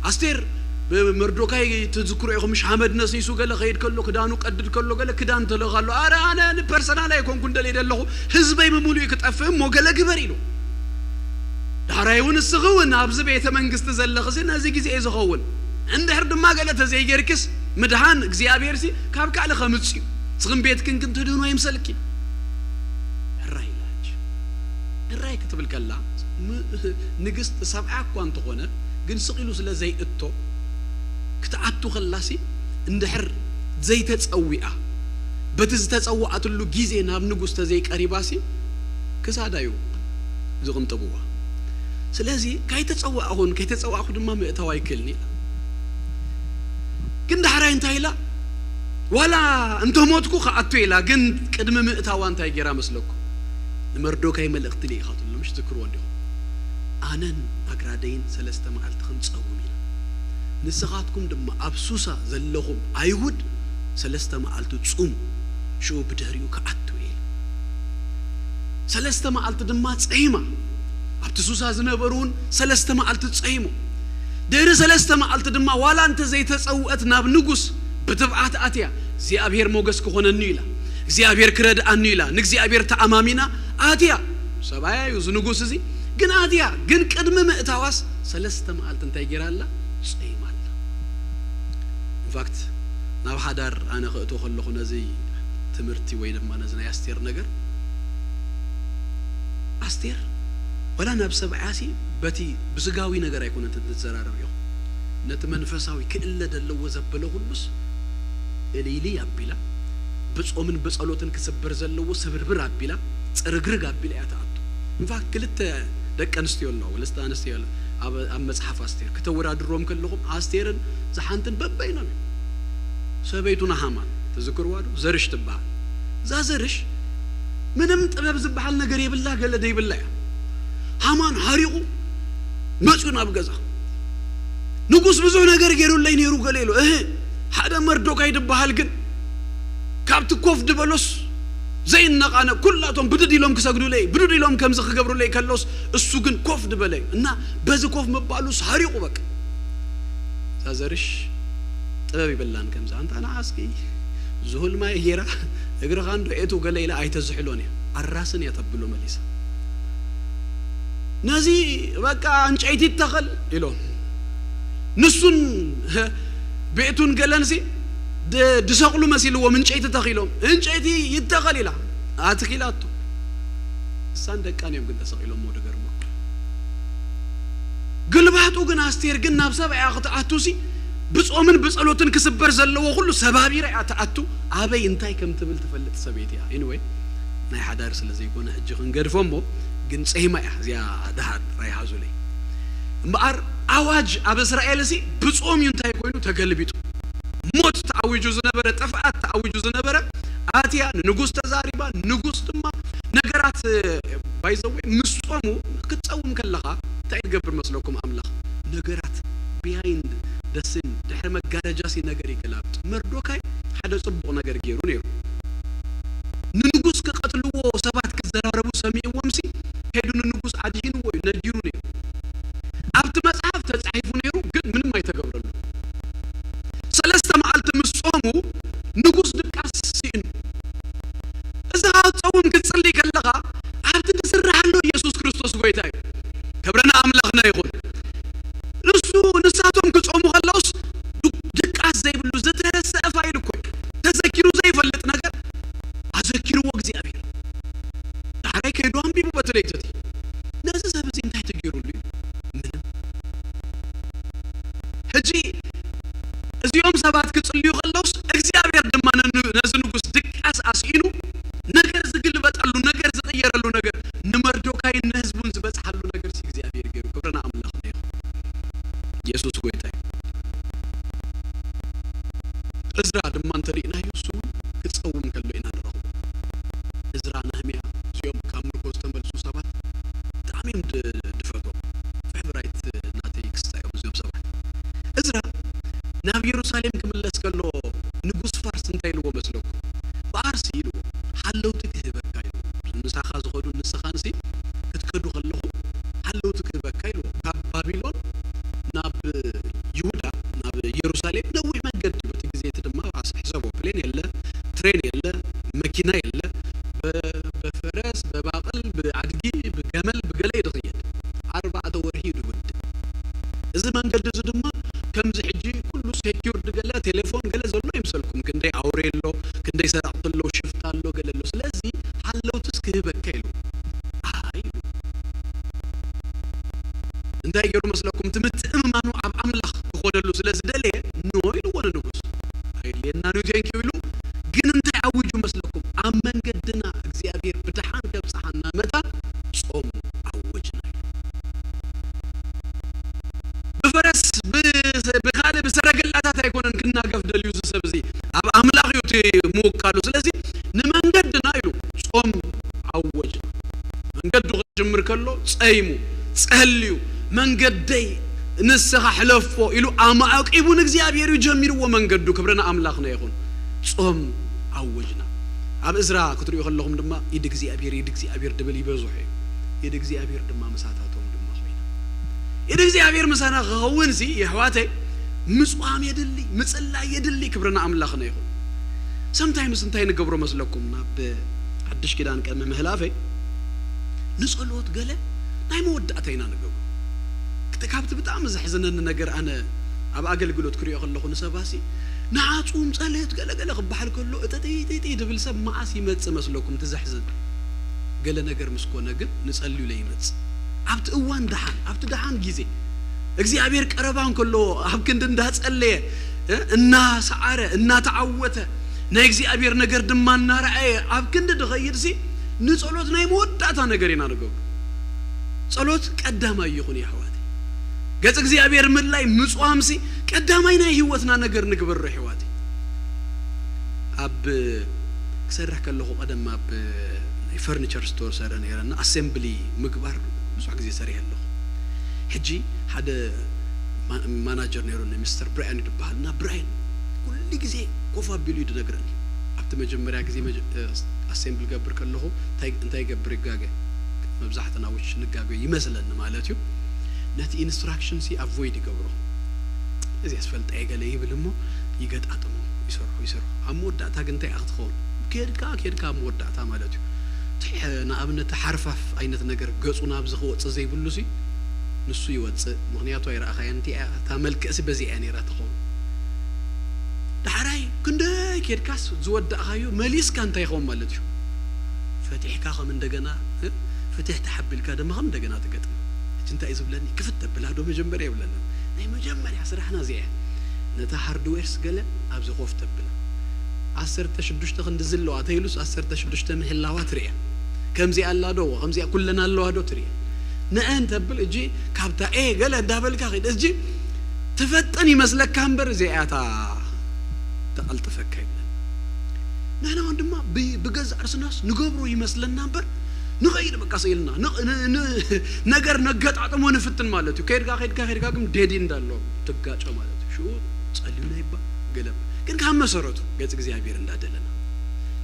ኣስቴር ብመርዶካይ ትዝክሮ ኢኹም፣ ምሽ ሓመድ ነሲሱ ገለ ከይድ ከሎ፣ ክዳኑ ቀድድ ከሎ፣ ገለ ክዳን ተለኻሎ። "ኣረ ኣነ ንፐርሰናል ኣይኮንኩን ደልየ ዘለኹ፣ ህዝበይ ብምሉእ ክጠፍእ እሞ ገለ ግበር" ኢሉ። ዳሕራይ እውን እስኺ እውን ኣብዚ ቤተ መንግስቲ ዘለኽሲ ነዚ ግዜ እዩ ዝኸውን። እንድሕር ድማ ገለ ተዘይጌርክስ ምድሓን እግዚኣብሔርሲ ካብ ካልእ ከምጽእ እዩ። ንስኽን ቤትክን ግን ትድህኑ ኣይምሰልኪ። ሕራይ ኢላ ሕጂ። ሕራይ ክትብል ከላ ም-፣ ንግስቲ ሰብዓ እኳ እንተኾነ ግን ስቕ ኢሉ ስለ ዘይእቶ ክትኣቱ ከላሲ እንድሕር ዘይተጸዊኣ በቲ ዝተጸዋኣትሉ ግዜ ናብ ንጉስ ተዘይቀሪባሲ ክሳዳ እዩ ዝቕንጥብዋ። ስለዚ ከይተጸዋእኹን ከይተጸዋእኹ ድማ ምእታው ኣይክእልን ኢላ። ግን ዳሕራይ እንታይ ኢላ? ዋላ እንተሞትኩ ክኣቱ ኢላ። ግን ቅድሚ ምእታዋ እንታይ ገይራ መስለኩም? ንመርዶካይ መልእኽቲ ልኢኻትሉ፣ ምሽ ትዝክርዎ እንዲኹም። ኣነን ኣግራደይን ሰለስተ መዓልቲ ክንጸውም ኢና። ንስኻትኩም ድማ ኣብ ሱሳ ዘለኹም ኣይሁድ ሰለስተ መዓልቲ ጹሙ፣ ሽዑ ብድሕሪኡ ክኣቱ እየ ኢላ። ሰለስተ መዓልቲ ድማ ጸይማ። ኣብቲ ሱሳ ዝነበሩ እውን ሰለስተ መዓልቲ ጸይሞም። ድሕሪ ሰለስተ መዓልቲ ድማ ዋላ እንተ ዘይተጸውዐት ናብ ንጉስ ብትብዓት ኣትያ፣ እግዚኣብሔር ሞገስ ክኾነኒ ኢላ፣ እግዚኣብሔር ክረድኣኒ ኢላ፣ ንእግዚኣብሔር ተኣማሚና ኣትያ። ሰብኣያ እዩ እዚ ንጉስ እዚ። ግን ኣትያ፣ ግን ቅድሚ ምእታዋስ ሰለስተ መዓልቲ እንታይ ገይራ ኣላ? ጸይማ ኣላ። ኢንፋክት ናብ ሓዳር ኣነ ክእትዎ ከለኹ ነዚ ትምህርቲ ወይ ድማ ነዚ ናይ ኣስቴር ነገር፣ ኣስቴር ወላ ናብ ሰብኣያሲ በቲ ብስጋዊ ነገር ኣይኮነትን ትዘራረብ ኢኹ፣ ነቲ መንፈሳዊ ክእለ ዘለዎ ዘበለ ኩሉስ እልይልይ ኣቢላ፣ ብጾምን ብጸሎትን ክስበር ዘለዎ ስብርብር ኣቢላ፣ ጽርግርግ ኣቢላ እያ ትኣቱ። ኢንፋክት ክልተ ደቂ ኣንስትዮ ኣለዋ፣ ወለስተ ኣንስትዮ ኣለዋ ኣብ ኣብ መጽሓፍ ኣስቴር። ክተወዳድሮም ከለኹም ኣስቴርን ዝሓንትን በበይኖም እዮም። ሰበይቱ ንሃማን ትዝክርዋ ዶ? ዘርሽ ትበሃል። እዛ ዘርሽ ምንም ጥበብ ዝበሃል ነገር የብላ፣ ገለ ደይብላ እያ። ሃማን ሓሪቑ መጽኡ ናብ ገዛ። ንጉስ ብዙሕ ነገር ገይሩለይ ነይሩ ገለ ኢሉ። እህ፣ ሓደ መርዶካይ ዝበሃል ግን ካብቲ ኮፍ ድበሎስ ዘይነቓነቕ፣ ኩላቶም ብድድ ኢሎም ክሰግዱለይ፣ ብድድ ኢሎም ከምዚ ክገብሩለይ ከሎስ፣ እሱ ግን ኮፍ ድበለ እዩ። እና በዚ ኮፍ ምባሉስ ሓሪቑ በቃ። እዛ ዘርሽ ጥበብ ይብላን ከምዛ፣ "ኣንታ ንዓ እስኪ ዝሁል ማይ ጌራ እግርኻ እንዶ ኤቱ ገለ ኢላ ኣይተዝሕሎን እያ፣ ኣራስን እያ" ተብሎ መሊሳ። ነዚ በቃ ዕንጨይቲ ይተኸል ኢሎም ንሱን ቤቱን ገለንሲ ድ-፣ ድሰቕሉ መሲልዎም ዕንጨይቲ ተኺሎም፣ "ዕንጨይቲ ይተኸል" ኢላ ኣትኺላቶ። እሳን ደቃን እዮም ግን ተሰቒሎሞ፣ ድገርመኩም። ግልባጡ ግን ኣስቴር ግን ናብ ሰብኣያ ክትኣቱሲ ብጾምን ብጸሎትን ክስበር ዘለዎ ኩሉ ሰባቢራ እያ ትኣቱ። ኣበይ እንታይ ከም ትብል ትፈልጥ ሰበይቲ እያ። ኤኒወይ ናይ ሓዳር ስለ ዘይኮነ ሕጂ ክንገድፎ እሞ፣ ግን ጸይማ እያ እዚኣ። ደሓን ራይ ሓዙለይ። እምበኣር ኣዋጅ ኣብ እስራኤል ሲ ብጾም እዩ እንታይ ኮይኑ ተገልቢጡ። ሞት ተኣዊጁ ዝነበረ፣ ጥፍኣት ተኣዊጁ ዝነበረ፣ ኣትያ ንንጉስ ተዛሪባ፣ ንጉስ ድማ ነገራት ባይዘወይ ምስ ጾሙ ክትጸውም ከለኻ እንታይ ትገብር መስለኩም ኣምላኽ? ነገራት ቢሃይንድ ደስን ድሕሪ መጋረጃ ሲ ነገር ይገላብጥ። መርዶካይ ሓደ ጽቡቕ ነገር ገይሩ ነይሩ። ንንጉስ ክቐትልዎ ሰባት ክዘራረቡ ሰሚዕዎም ሲ ከይዱ ንንጉስ ኣድሂንዎ እዩ ነጊሩ ነይሩ። ኣብቲ መጽሓፍ ተጻሒፉ ነይሩ፣ ግን ምንም ኣይተገብረሉ። ሰለስተ መዓልቲ ምስ ጾሙ ንጉስ ድቃስ ስኢኑ። እዚ ኸኣ ክትጸውም ክትጽሊ ከለኻ ኣብቲ ትስራሕ ኣሎ ኢየሱስ ክርስቶስ ጎይታ እዩ። ክብሪ ንኣምላኽና ይኹን። ንሱ፣ ንሳቶም ክጾሙ ከለውስ ዱ-፣ ድቃስ ዘይብሉ ዝተረስዐ ፋይል እኮ እዩ። ተዘኪሩ ዘይፈልጥ ነገር ኣዘኪርዎ እግዚኣብሔር። ዳሕራይ ከይዱ ኣንቢቡ በቲ ለይቲ እቲ። ነዚ ሰብ እዚ እንታይ ተገይሩሉ እዩ? ምንም። ሕጂ እዚኦም ሰባት ክጽልዩ ከለውስ እግዚኣብሔር ድማ ነን-፣ ነዚ ንጉስ ድቃስ ኣስኢኑ ነገር ዝግልበጠሉ፣ ነገር ዝቕየረሉ፣ ነገር ንመርዶካይን ንህዝቡን ዝበጽሓሉ ነገር ሲ እግዚኣብሔር ገይሩ። ክብሪ ንኣምላኽና ይኹን። ኢየሱስ ጎይታ እዩ። እዝራ ድማ እንተሪእናዮ እሱ እውን ክጸውም ከሎ ኢና ንረኽቦ። እዝራ፣ ነህምያ እዚኦም ካብ ምርኮ ዝተመልሱ ሰባት ብጣዕሚ እዮም ድ-፣ ድፈትዎም። ፌቨራይት ናተይ ክስታ እዮም እዚኦም ሰባት። እዝራ ናብ የሩሳሌም ክምለስ ከሎ ንጉስ ፋርስ እንታይ ኢልዎ መስለኩም? ፋርስ ኢልዎ፣ "ሓለውቲ ክህበካ" ኢልዎ። ምሳኻ ዝኸዱ ንስኻንሲ ክትከዱ ከለኹም ሓለውቲ ክህበካ ኢልዎ። ካብ ባቢሎን ናብ ይሁዳ፣ ናብ የሩሳሌም ነዊሕ መንገዲ እዩ። በቲ ግዜ እቲ ድማ ኣስ-፣ ሕሰቦ፣ ፕሌን የለ፣ ትሬን የለ፣ መኪና የለ። በ-፣ በፈረስ፣ በባቕል፣ ብኣድጊ፣ ብገመል፣ ብገለ እዩ ዝኽየድ። ኣርባዕተ ወርሒ እዩ ዝውድእ። እዚ መንገዲ እዚ ድማ ከምዚ ሕጂ ኩሉ ሴኪርድ፣ ገለ ቴሌፎን ገለ ዘሎ ይምሰልኩም። ክንደይ ኣውሬ ኣሎ፣ ክንደይ ሰረቕቲ ኣለዉ፣ ሽፍታ ኣሎ፣ ገለ ኣሎ። ስለዚ ሓለውትስ ክህበካ ኢሉ። ኣይ ኢሉ። እንታይ ገይሩ መስለኩም? እቲ ምትእምማኑ ኣብ ኣምላኽ ክኾነሉ ስለ ዝደለየ፣ ኖ ኢልዎ ንንጉስ። "ኣየድልየናን እዩ፣ ቴንኪው" ኢሉ። ግን እንታይ ኣዊጁ መስለኩም? "ኣብ መንገድና እግዚኣብሔር ብደሓን ከብጽሓና መታን ጾም ኣወጅና" ኢሉ። ብፈረስ፣ ብ-፣ ብኻልእ ብሰረገላታት ኣይኮነን ክናገፍ ደልዩ እዚ ሰብ እዚ። ኣብ ኣምላኽ እዩ እቲ ምውካሉ። ስለዚ ንመንገድና ኢሉ ጾም ኣወጀ። መንገዱ ክጅምር ከሎ ጸይሙ፣ ጸልዩ፣ "መንገደይ ንስኻ ሕለፎ" ኢሉ ኣማዕቂቡ ንእግዚኣብሔር እዩ ጀሚርዎ መንገዱ። ክብሪ ንኣምላኽና ይኹን። ጾም ኣወጅና። ኣብ እዝራ ክትሪኡ ከለኹም ድማ ኢድ እግዚኣብሔር፣ ኢድ እግዚኣብሔር ድብል ይበዝሑ እዩ። ኢድ እግዚኣብሔር ድማ ምሳታቶም ድማ ኮይና። ኢድ እግዚኣብሔር ምሳና ክኸውን ሲ የሕዋተይ ምጽዋም የድሊ፣ ምጽላይ የድሊ። ክብሪ ንኣምላኽና ይኹን። ሰምታይምስ እንታይ ንገብሮ መስለኩም? ናብ ሓድሽ ኪዳን ቅድሚ ምህላፈይ ንጸሎት ገለ ናይ መወዳእታ ኢና ንገብሮ። ክተ-፣ ካብቲ ብጣዕሚ ዘሕዝነኒ ነገር፣ ኣነ ኣብ ኣገልግሎት ክሪኦ ከለኹ ንሰባሲ ንዓጹም ጸለት ገለገለ ክበሃል ከሎ እጥጥጥጥ ድብል ሰብ መዓስ ይመጽእ መስለኩም? እቲ ዘሕዝን ገለ ነገር ምስ ኮነ ግን ንጸልዩለ ይመጽእ። ኣብቲ እዋን ደሓን፣ ኣብቲ ደሓን ግዜ እግዚኣብሔር ቀረባ እንከሎ ኣብ ክንዲ እንዳጸለየ፣ እ፣ እናሰዓረ፣ እናተዓወተ፣ ናይ እግዚኣብሔር ነገር ድማ እናረኣየ ኣብ ክንዲ ድኸይድሲ ንጸሎት ናይ መወዳእታ ነገር ኢና ንገብሮ። ጸሎት ቀዳማይ ይኹን የሕዋት። ገጽ እግዚኣብሔር ምድላይ ምጽዋምሲ ቀዳማይ ናይ ህይወትና ነገር ንግበሮ የሕዋት። ኣብ ክሰርሕ ከለኹ ቀደም ኣብ ናይ ፈርኒቸር ስቶር ሰረ ነይረና። ኣሴምብሊ ምግባር ብዙሕ ግዜ ሰሪሐ ኣለኹ። ሕጂ ሓደ ማ-፣ ማናጀር ነይሩኒ፣ ሚስተር ብራያን እዩ ዝበሃል። እና ብራያን ኩሉ ግዜ ኮፍ ኣቢሉ እዩ ዝነግረኒ። ኣብቲ መጀመርያ ግዜ መጀ-፣ እ፣ ኣሴምብል ገብር ከለኹ እንታይ፣ እንታይ ይገብር ይጋገ፣ መብዛሕትና ውሽ ንጋገ ይመስለኒ ማለት እዩ። ነቲ ኢንስትራክሽን ሲ ኣቮይድ ይገብሮ። እዚ ኣስፈልጣ ገለ ይብል እሞ ይገጣጥሞ፣ ይሰርሖ፣ ይሰርሖ። ኣብ መወዳእታ ግን እንታይ እያ ክትኸውን? ኬድካ፣ ኬድካ ኣብ መወዳእታ ማለት እዩ። ትሕ-፣ ንኣብነት ሓርፋፍ ዓይነት ነገር ገጹ ናብዚ ክወጽእ ዘይብሉ ሲ ንሱ ይወጽእ። ምኽንያቱ ኣይረኣኻያን፣ እንቲኣ እታ መልክዕ ሲ በዚኣ እያ ነይራ ትኸውን። ዳሕራይ ክንደይ ኬድካስ ዝወዳእኻዮ መሊስካ እንታይ ይኸውን ማለት እዩ? ፈቲሕካ ከም እንደገና፣ እ፣ ፍትሕ ተሓቢልካ ድማ ከም እንደገና ትገጥም። ሕጂ እንታይ እዩ ዝብለኒ? ክፍት ተብላ ዶ መጀመርያ ይብለና። ናይ መጀመርያ ስራሕና እዚኣ እያ። ነታ ሃርድዌርስ ገለ ኣብዚ ኮፍ ተብላ። ዓሰርተ ሽዱሽተ ክንዲ ዝለዋ ተይሉስ ዓሰርተ ሽዱሽተ ምህላዋ ትርእያ። ከምዚኣ ኣላ ዶ? ከምዚኣ ኩለን ኣለዋ ዶ ትርእያ። ንአን ተብል እጂ ካብታ ኤ ገለ እንዳበልካ ኺድ። እጂ ትፈጥን ይመስለካ እምበር እዚኣ እያ እታ ተቐልጥፈካ ይብለና። ንሕና እውን ድማ ብ-፣ ብገዛእ ርእስናስ ንገብሮ ይመስለና እምበር ንኸይድ በቃ ስኢልና ን-፣ ን-፣ ን-፣ ነገር ነገጣጥሞ ንፍትን ማለት እዩ። ከይድካ፣ ከይድካ፣ ከይድካ ግን ዴዲ እንዳሎ ትጋጮ ማለት እዩ። ሽኡ ጸልዩና ይባል ገለ ግን ካብ መሰረቱ ገጽ እግዚኣብሔር እንዳደለና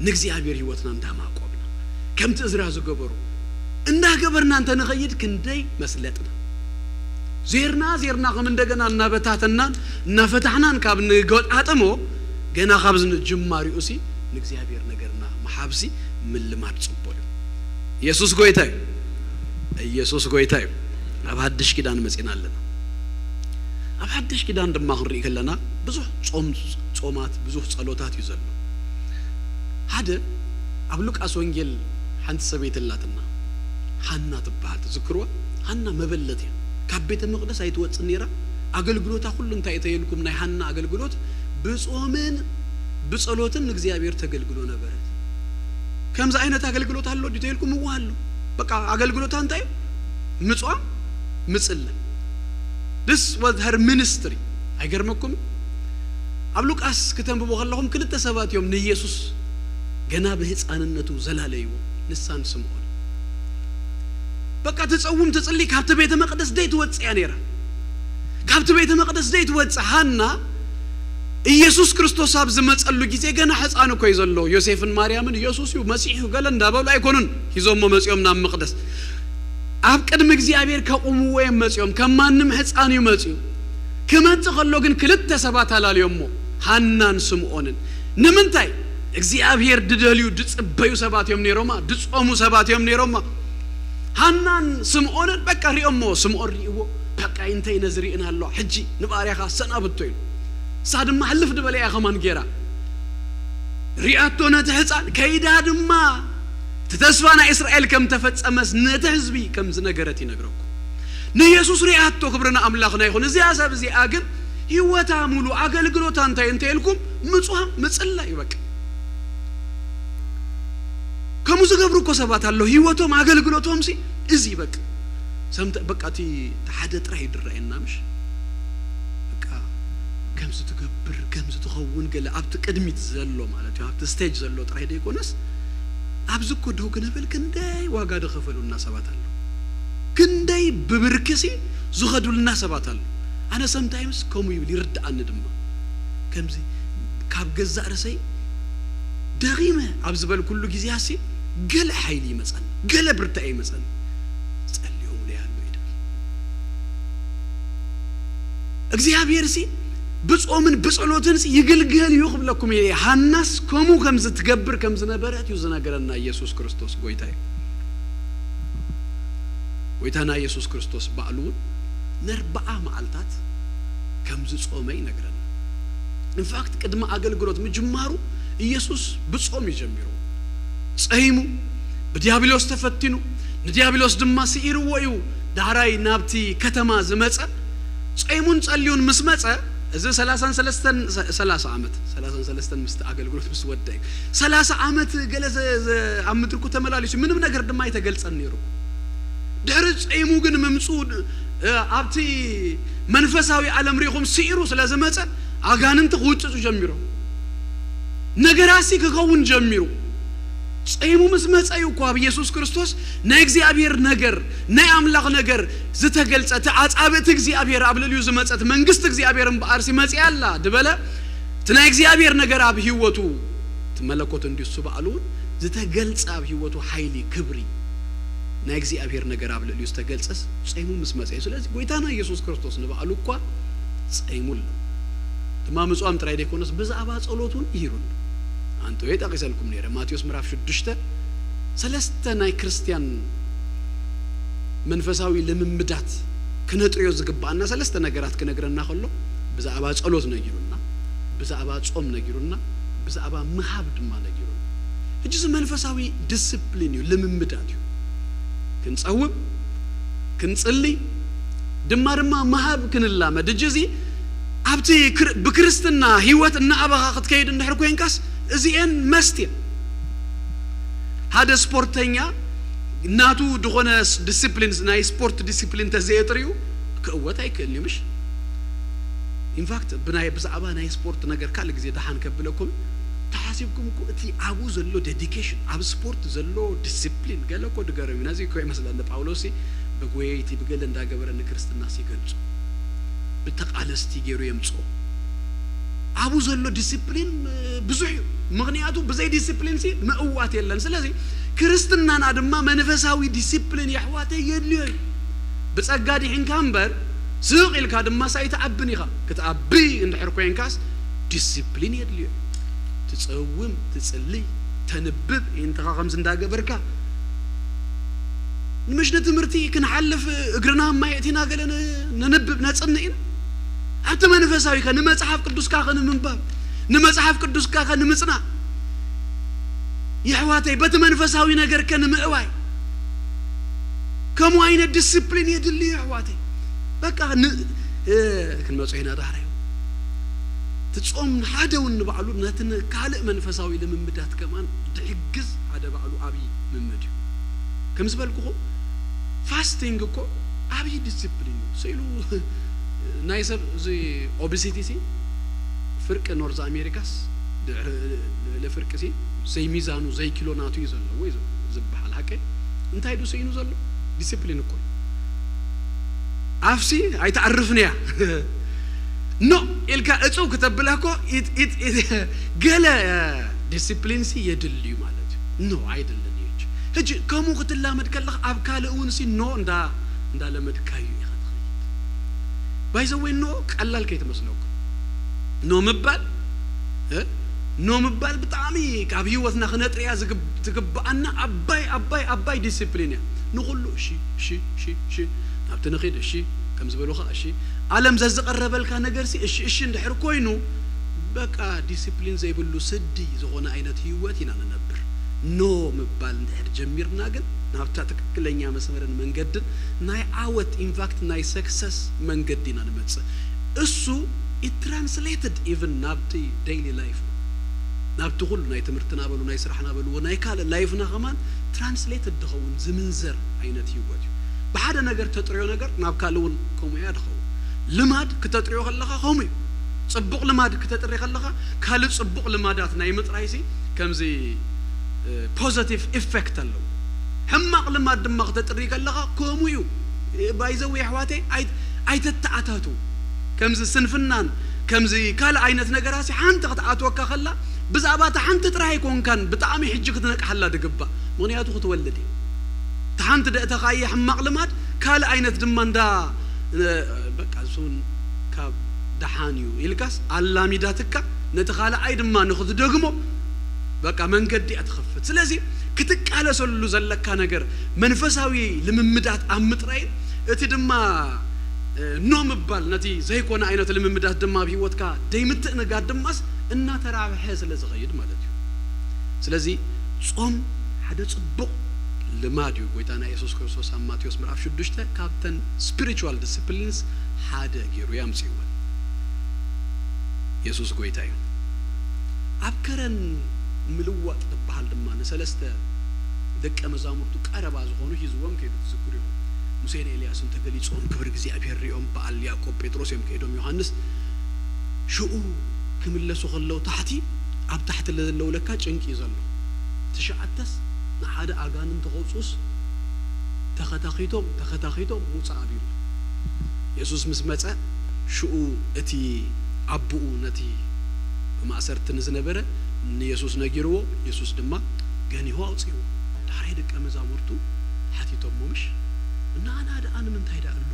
ንእግዚኣብሔር ህይወትና እንዳማቆብና ከምቲ እዝራ ዝገበሩ እንዳገበርና እንተ ንኸይድ ክንደይ መስለጥና። ዜርና ዜርና ከም እንደገና እናበታተናን እናፈታሕናን ካብ ንገጣጥሞ ገና ካብዚ ንጅማሪኡ ሲ ንእግዚኣብሔር ነገርና ምሓብሲ ምልማድ ጽቡቕ እዩ። ኢየሱስ ጎይታ እዩ። ኢየሱስ ጎይታ እዩ። ኣብ ሓድሽ ኪዳን መጺና ኣለና። ኣብ ሓድሽ ኪዳን ድማ ክንርኢ ከለና ብዙሕ ጾም፣ ጾማት፣ ብዙሕ ጸሎታት እዩ ዘሎ። ሓደ ኣብ ሉቃስ ወንጌል ሓንቲ ሰበይቲ ኣላትና፣ ሃና ትበሃል፣ ትዝክርዋ? ሃና መበለት እያ። ካብ ቤተ መቕደስ ኣይትወጽእ ነይራ። ኣገልግሎታ ኩሉ እንታይ እተየልኩም ናይ ሃና ኣገልግሎት ብጾምን ብጸሎትን ንእግዚኣብሔር ተገልግሎ ነበረት። ከምዚ ዓይነት ኣገልግሎት ኣሎ ድዩ ተይልኩም? እወ ኣሎ። በቃ ኣገልግሎታ እንታይ እዩ? ምጽዋም፣ ምጽላይ። This was her ministry። ኣይገርመኩም? ኣብ ሉቃስ ክተንብቦ ከለኹም ክልተ ሰባት እዮም ንኢየሱስ ገና ብህፃንነቱ ዘላለይዎ፣ ንሳን ስምዖን። በቃ ትጸውም ትጽሊ ካብቲ ቤተ መቕደስ ደይ ትወጽእ እያ ነይራ። ካብቲ ቤተ መቕደስ ደይ ትወጽእ ሃና ኢየሱስ ክርስቶስ ኣብ ዝመጸሉ ግዜ ገና ሕፃን እኮ እዩ ዘሎ። ዮሴፍን ማርያምን ኢየሱስ እዩ መሲሕ እዩ ገለ እንዳበሉ ኣይኮኑን ሂዞሞ መጺኦም ናብ መቕደስ። ኣብ ቅድሚ እግዚኣብሔር ከቑምዎ እዮም መጺኦም። ከም ማንም ሕፃን እዩ መጺኡ። ክመጽእ ከሎ ግን ክልተ ሰባት ኣላልዮሞ፣ ሃናን ስምዖንን። ንምንታይ? እግዚኣብሔር ድደልዩ ድጽበዩ ሰባት እዮም ነይሮማ፣ ድጾሙ ሰባት እዮም ነይሮማ። ሃናን ስምዖንን በቃ ሪኦሞ፣ ስምዖን ሪእዎ፣ በቃ እንታይ ነዚ ሪእና ኣሎ፣ ሕጂ ንባርያኻ ኣሰናብቶ ኢሉ። እሳ ድማ ሕልፍ ድበለ እያ ከማን ጌራ ሪኣቶ ነቲ ሕፃን፣ ከይዳ ድማ እቲ ተስፋ ናይ እስራኤል ከም ተፈጸመስ ነቲ ህዝቢ ከም ዝነገረት ይነግረኩም። ንየሱስ ሪኣቶ፣ ክብሪ ንኣምላኽና ይኹን። እዚኣ ሰብ እዚኣ ግን ህይወታ ሙሉ ኣገልግሎታ እንታይ እንተ ኢልኩም ምጽዋም ምጽላይ እዩ በቃ። ከምኡ ዝገብሩ እኮ ሰባት ኣለዉ። ህይወቶም ኣገልግሎቶም ሲ እዚ በቃ ሰምተ በቃ እቲ እቲ ሓደ ጥራይ እዩ ዝረኣየና ምሽ በቃ ከምዚ ትገብር ከምዚ ትኸውን ገለ ኣብቲ ቅድሚት ዘሎ ማለት እዩ ኣብቲ ስቴጅ ዘሎ ጥራይ ዘይኮነስ ኣብዚ እኮ ደው ክንብል ክንደይ ዋጋ ዝኸፈሉና ሰባት ኣለዉ። ክንደይ ብብርኪ ሲ ዝኸዱልና ሰባት ኣለዉ። ኣነ ሰምታይምስ ከምኡ ይብል ይርድኣኒ ድማ ከምዚ ካብ ገዛእ ርእሰይ ደኺመ ኣብ ዝበልኩሉ ግዜያሲ ገለ ሓይሊ ይመጸኒ፣ ገለ ብርታዐ ይመጸኒ። ጸልዮምለይ ኣሎ ይደል እግዚኣብሔር ሲ ብጾምን ብጸሎትን ሲ ይግልገል እዩ ክብለኩም እየ። ሃናስ ከምኡ ከም ዝትገብር ከም ዝነበረት እዩ ዝነገረና ኢየሱስ ክርስቶስ ጎይታ እዩ። ጎይታና ኢየሱስ ክርስቶስ ባዕሉ እውን ነርብዓ መዓልታት ከም ዝጾመ ይነግረና። ኢንፋክት ቅድሚ ኣገልግሎት ምጅማሩ ኢየሱስ ብጾም እዩ ጀሚሩ። ጸይሙ፣ ብዲያብሎስ ተፈቲኑ፣ ንዲያብሎስ ድማ ስዒርዎ እዩ ዳሕራይ ናብቲ ከተማ ዝመጸ። ጸይሙን ጸልዩን ምስ መጸ፣ እዚ ሰላሳን ሰለስተን፣ ሰላሳ ዓመት፣ ሰላሳን ሰለስተን ምስቲ ኣገልግሎት ምስ ወደ እዩ። ሰላሳ ዓመት ገለ ዘ-፣ ዘ-፣ ኣብ ምድሪ እኮ ተመላሊሱ፣ ምንም ነገር ድማ ኣይተገልጸን ነይሩ። ድሕሪ ጸይሙ ግን ምምጽኡ ድ-፣ እ፣ ኣብቲ መንፈሳዊ ዓለም ርኢኹም ስዒሩ ስለ ዝመጸ፣ ኣጋንንቲ ክውጽጹ ጀሚሮም። ነገራሲ ክኸውን ጀሚሩ። ጸይሙ ምስ መጸ እዩ እኮ ኣብ ኢየሱስ ክርስቶስ ናይ እግዚኣብሔር ነገር፣ ናይ ኣምላኽ ነገር ዝተገልጸ፣ እቲ ኣጻብእቲ እግዚኣብሔር ኣብ ልዕሊኡ ዝመጸት መንግስቲ እግዚኣብሔር እምበኣርሲ መጺኣ ኣላ ድበለ። እቲ ናይ እግዚኣብሔር ነገር ኣብ ህይወቱ፣ እቲ መለኮት እንድዩ እሱ ባዕሉ እውን ዝተገልጸ ኣብ ህይወቱ ሓይሊ፣ ክብሪ፣ ናይ እግዚኣብሔር ነገር ኣብ ልዕሊኡ ዝተገልጸስ ጸይሙ ምስ መጸ እዩ። ስለዚ ጎይታና ኢየሱስ ክርስቶስ ንባዕሉ እኳ ጸይሙ ኣሎ። ድማ ምጽዋም ጥራይ ዘይኮነስ ብዛዕባ ጸሎት እውን ይሂሩን። ኣንተወይ ጠቒሰልኩም ነይረ። ማቴዎስ ምዕራፍ ሽዱሽተ፣ ሰለስተ ናይ ክርስትያን መንፈሳዊ ልምምዳት ክነጥርዮ ዝግብኣና ሰለስተ ነገራት ክነግረና ከሎ፣ ብዛዕባ ጸሎት ነጊሩና፣ ብዛዕባ ጾም ነጊሩና፣ ብዛዕባ ምሃብ ድማ ነጊሩና። ሕጂ እዚ መንፈሳዊ ዲስፕሊን እዩ፣ ልምምዳት እዩ። ክንጸውም፣ ክንጽሊ፣ ድማ ድማ ምሃብ ክንላመድ። ሕጂ እዚ ኣብቲ ክር-፣ ብክርስትና ህይወት እናኣበኻ ክትከይድ እንድሕር ኮይንካስ፣ እዚኤን መስት እየን። ሓደ ስፖርተኛ ናቱ ዝኾነ ስ-፣ ዲስፕሊን፣ ናይ ስፖርት ዲስፕሊን ተዘየጥርዩ ክእወት ኣይክእልን እዩ፣ ምሽ? ኢንፋክት ብናይ፣ ብዛዕባ ናይ ስፖርት ነገር ካልእ ግዜ ደሓን ከብለኩም። ተሓሲብኩም እኮ እቲ ኣብኡ ዘሎ ዴዲኬሽን፣ ኣብ ስፖርት ዘሎ ዲስፕሊን፣ ገለ እኮ ድገረም እዩ። ነዚ እኮ ይመስለኒ ጳውሎስ ብጎየይቲ ብገለ እንዳገበረ ንክርስትና ሲገልጾ፣ ብተቓለስቲ ገይሩ የምጽኦ። ኣብኡ ዘሎ ዲስፕሊን፣ እ፣ ብዙሕ እዩ። ምኽንያቱ ብዘይ ዲስፕሊን ሲ ምእዋት የለን። ስለዚ ክርስትናና ድማ መንፈሳዊ ዲስፕሊን የሕዋተይ የድልዮ እዩ። ብጸጋ ዲሒንካ እምበር ስቕ ኢልካ ድማ ሳይትዓብን ኢኻ። ክትዓቢ እንድሕር ኮይንካስ ዲስፕሊን የድልዮ እዩ። ትጸውም፣ ትጽልይ፣ ተንብብ፣ ኢንተኻ ከምዚ እንዳገበርካ ንምሽ ንትምህርቲ ክንሓልፍ እግርና ማይ እቲና ገለ ን-፣ ነንብብ፣ ነጽንዕ ኢና። ኣብቲ መንፈሳዊ ከ ንመጽሓፍ ቅዱስካ ከ ንምንባብ፣ ንመጽሓፍ ቅዱስካ ከ ንምጽናዕ፣ የሕዋተይ፣ በቲ መንፈሳዊ ነገር ከ ንምእዋይ ከምኡ ዓይነት ዲስፕሊን የድሊ እዩ፣ የሕዋተይ። በቃ ን-፣ እ፣ ክንመጾ ኢና ዳሕራይ። እቲ ጾም ሓደ እውን ንባዕሉ ነቲ ን-፣ ካልእ መንፈሳዊ ልምምዳት ከማን ድሕግዝ ሓደ ባዕሉ ዓብዪ ልምምድ እዩ። ከም ዝበልኩኹም ፋስቲንግ እኮ ዓብዪ ዲስፕሊን እዩ። ስኢሉ ናይ ሰብ እዚ ኦቤሲቲ ሲ ፍርቂ ኖርዝ ኣሜሪካስ ድሕሪ ልዕሊ ፍርቂ ሲ ዘይሚዛኑ ዘይኪሎ ናቱ እዩ ዘለዎ እዩ ዝበሃል። ሓቀይ እንታይ ዱ ስኢኑ ዘሎ? ዲስፕሊን እኮ እዩ። ኣፍሲ ኣይትዓርፍን እያ። ኖ ኢልካ እጽው ክተብላ እኮ ኢት-፣ ኢት-፣ ኢት-፣ ገለ ዲስፕሊን ሲ የድሊ እዩ ማለት እዩ። ኖ ኣይደልን እዩ። ሕጂ ከምኡ ክትላመድ ከለኻ ኣብ ካልእ እውን ሲ ኖ እንዳ-፣ እንዳለመድካዩ ኢኻ ትኸይድ። ባይ ዘ ወይ ኖ ቀላል ከይትመስለኩም። ኖ ምባል፣ እ? ኖ ምባል ብጣዕሚ ካብ ህይወትና ክነጥርያ ዝግብ-፣ ትግብኣና ኣባይ፣ ኣባይ፣ ኣባይ ዲስፕሊን እያ። ንኹሉ እሺ፣ እሺ፣ እሺ፣ እሺ፣ ናብቲ ንኺድ እሺ፣ ከም ዝበሉኻ እሺ። ዓለም ዘዝቐረበልካ ነገር ሲ እሺ፣ እሺ እንድሕር ኮይኑ፣ በቃ ዲስፕሊን ዘይብሉ ስዲ ዝኾነ ዓይነት ህይወት ኢና ንነብር። ኖ ምባል እንድሕር ጀሚርና ግን ናብታ ትክክለኛ መስመርን መንገድን ናይ ዓወት፣ ኢንፋክት ናይ ሰክሰስ መንገዲ ኢና ንመጽእ። እሱ ኢት ትራንስሌትድ ኢቭን ናብቲ ዴይሊ ላይፍ፣ ናብቲ ኩሉ ናይ ትምህርትና በሉ፣ ናይ ስራሕና በልዎ፣ ናይ ካልእ ላይፍና ከማን ትራንስሌትድ ድኸውን ዝምንዘር ዓይነት ህይወት እዩ። ብሓደ ነገር ተጥርዮ ነገር ናብ ካልእ እውን ከምኡ እያ ድኸውን። ልማድ ክተጥርዮ ከለኻ ከምኡ እዩ። ጽቡቕ ልማድ ክተጥሪ ከለኻ ካልእ ጽቡቕ ልማዳት ናይ ምጥራይሲ ከምዚ፣ እ፣ ፖዘቲቭ ኢፌክት ኣለዎ። ሕማቕ ልማድ ድማ ክተጥሪ ከለኻ ከምኡ እዩ። ባይ ዘ ወይ ኣሕዋተይ ኣይ-፣ ኣይተተኣታቱ። ከምዚ ስንፍናን ከምዚ ካልእ ዓይነት ነገራሲ ሓንቲ ክትኣትወካ ከላ ብዛዕባ እታ ሓንቲ ጥራይ ኣይኮንካን ብጣዕሚ ሕጂ ክትነቅሓላ ድግባእ። ምኽንያቱ ክትወልድ እዩ። እታ ሓንቲ ደእተኻያ ሕማቕ ልማድ ካልእ ዓይነት ድማ እንዳ፣ እ፣ በቃ እሱን ካብ ደሓን እዩ ኢልካስ ኣላሚዳትካ ነቲ ካልኣይ ድማ ንኽትደግሞ በቃ መንገዲ እያ ትኸፍት። ስለዚ ክትቃለሰሉ ዘለካ ነገር መንፈሳዊ ልምምዳት ኣብ ምጥራይን እቲ ድማ ኖ ምባል ነቲ ዘይኮነ ዓይነት ልምምዳት ድማ ኣብ ህይወትካ ደይምትእንጋድ ድማስ እናተራብሐ ስለ ዝኸይድ ማለት እዩ። ስለዚ ጾም ሓደ ጽቡቕ ልማድ እዩ። ጎይታና የሱስ ክርስቶስ ኣብ ማቴዎስ ምዕራፍ ሽዱሽተ ካብተን ስፒሪቹዋል ዲስፕሊንስ ሓደ ገይሩ እዩ ኣምጺእወን። የሱስ ጎይታ እዩ። ኣብ ከረን ምልዋጥ ዝበሃል ድማ ንሰለስተ ደቀ መዛሙርቱ ቀረባ ዝኾኑ ሒዝዎም ከይዱ ትዝክሩ ኢኹም። ሙሴን ኤልያስን ተገሊጾም ክብሪ እግዚኣብሔር ሪኦም በዓል ያዕቆብ ጴጥሮስ እዮም ከይዶም ዮሃንስ ሽኡ ክምለሱ ከለዉ ታሕቲ ኣብ ታሕቲ ለዘለዉ ለካ ጭንቂ እዩ ዘሎ። ትሽዓተስ ንሓደ ኣጋንንቲ ከውፅኡስ ተኸታኺቶም ተኸታኺቶም ውፃእ ኣቢሉ። የሱስ ምስ መጸ ሽኡ እቲ ኣቦኡ ነቲ ብማእሰርቲ ንዝነበረ ንየሱስ ነጊርዎ፣ የሱስ ድማ ገኒሁ ኣውፅእዎ። ዳሕራይ ደቀ መዛሙርቱ ሓቲቶሞ ምሽ ንኣና ደኣ ንምንታይ ደኣ እሉ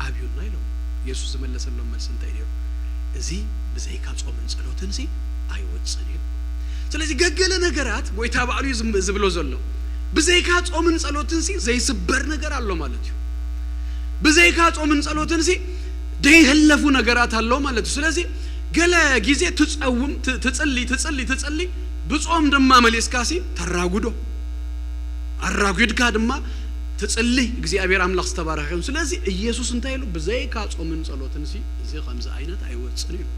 ኣብዩና ኢሎም። የሱስ ዝመለሰሎም መልሲ እንታይ ነይሩ? እዚ ብዘይካ ጾምን ጸሎትን ሲ ኣይወጽን እዩ። ስለዚ ገገለ ነገራት ጎይታ ባዕሉ እዩ ዝም- ዝብሎ ዘሎ። ብዘይካ ጾምን ጸሎትን ሲ ዘይስበር ነገር ኣሎ ማለት እዩ። ብዘይካ ጾምን ጸሎትን ሲ ደይህለፉ ነገራት ኣሎ ማለት እዩ። ስለዚ ገለ ግዜ ትጸውም ት- ትጽሊ ትጽሊ ትጽሊ ብጾም ድማ መሊስካ ሲ ተራጉዶ ኣራጒድካ ድማ ትጽሊ እግዚኣብሔር ኣምላኽ ዝተባረኸ ይኹን። ስለዚ ኢየሱስ እንታይ ኢሉ? ብዘይካ ጾምን ጸሎትን ሲ እዚ ከምዚ ዓይነት ኣይወጽን ኢሉ።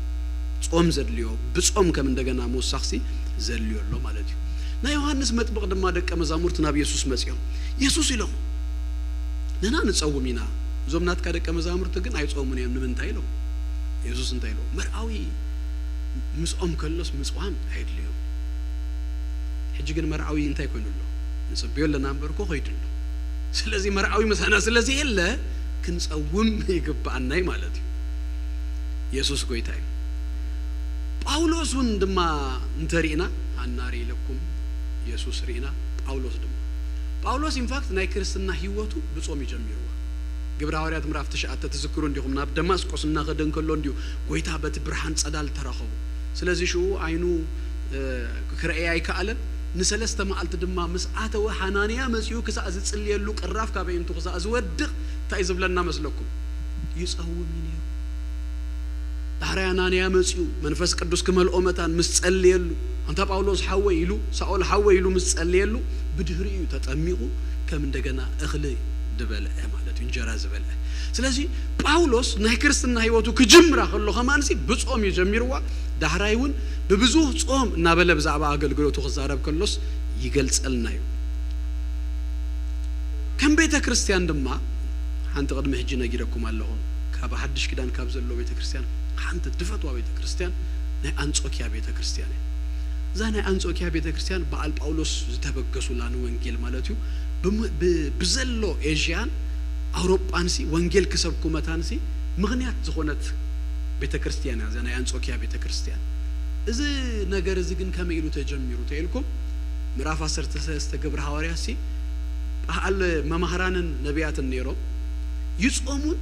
ጾም ዘድልዮ ብጾም ከም እንደገና ምውሳኽሲ ዘድልዮ ኣሎ ማለት እዩ። ናይ ዮሃንስ መጥምቕ ድማ ደቀ መዛሙርት ናብ የሱስ መጺኦም የሱስ ኢሎም ንሕና ንጸውም ኢና፣ እዞም ናትካ ደቀ መዛሙርቲ ግን ኣይጸውሙን እዮም። ንምንታይ ኢሎም? የሱስ እንታይ ኢሎም? መርኣዊ ምስኦም ከሎስ ምጽዋም ኣየድልዮም። ሕጂ ግን መርኣዊ እንታይ ኮይኑ ኣሎ? ንጽብዮ ኣለና እምበር እኮ ከይዱ ኣሎ። ስለዚ መርኣዊ ምሳና ስለ ዘየለ ክንጸውም ይግብኣናይ ማለት እዩ። የሱስ ጎይታ እዩ። ጳውሎስ እውን ድማ እንተሪእና ኣናሪ ኢለኩም የሱስ ርኢና ጳውሎስ ድማ ጳውሎስ ኢንፋክት ናይ ክርስትና ህይወቱ ብጾም ይጀሚርዋ። ግብረ ሃዋርያት ምዕራፍ ትሽዓተ ትዝክሩ እንዲኹም ናብ ደማስቆስ እናኸደ እንከሎ እንዲዩ ጎይታ በቲ ብርሃን ጸዳል ተረኸቡ። ስለዚ ሽኡ ዓይኑ ክረኤ ኣይከኣለን። ንሰለስተ መዓልቲ ድማ ምስ ኣተወ ሓናንያ መጺኡ ክሳእ ዝጽልየሉ ቅራፍ ካብ ኣዒንቱ ክሳእ ዝወድቕ እንታይ ዝብለና መስለኩም? ይጸውም እዩ ነይሩ። ዳሕራይ ኣናንያ መጺኡ መንፈስ ቅዱስ ክመልኦ መታን ምስ ጸለየሉ ኣንታ ጳውሎስ ሓወይ ኢሉ ሳኦል ሓወይ ኢሉ ምስ ጸለየሉ ብድህሪኡ እዩ ተጠሚቑ ከም እንደገና እኽሊ ዝበልዐ ማለት እዩ እንጀራ ዝበልዐ። ስለዚ ጳውሎስ ናይ ክርስትና ህይወቱ ክጅምራ ከሎ ከማንሲ ብጾም እዩ ጀሚርዋ። ዳሕራይ እውን ብብዙህ ጾም እናበለ ብዛዕባ ኣገልግሎቱ ክዛረብ ከሎስ ይገልጸልና እዩ። ከም ቤተ ክርስቲያን ድማ ሓንቲ ቅድሚ ሕጂ ነጊረኩም ኣለኹ። ካብ ሓድሽ ኪዳን ካብ ዘሎ ቤተ ክርስቲያን ሓንቲ ድፈትዋ ቤተ ክርስቲያን ናይ ኣንጾኪያ ቤተ ክርስቲያን እያ። እዛ ናይ ኣንጾኪያ ቤተ ክርስቲያን በዓል ጳውሎስ ዝተበገሱላ ንወንጌል ማለት እዩ ብም- ብ- ብዘሎ ኤዥያን ኣውሮጳንሲ ወንጌል ክሰብኩ መታንሲ ምኽንያት ዝኾነት ቤተ ክርስቲያን እያ እዛ ናይ ኣንጾኪያ ቤተ ክርስቲያን። እዚ ነገር እዚ ግን ከመይ ኢሉ ተጀሚሩ ተኢልኩም ምዕራፍ ዓሰርተ ሰለስተ ግብረ ሃዋርያሲ በዓል መማህራንን ነቢያትን ነይሮም። ይጾሙን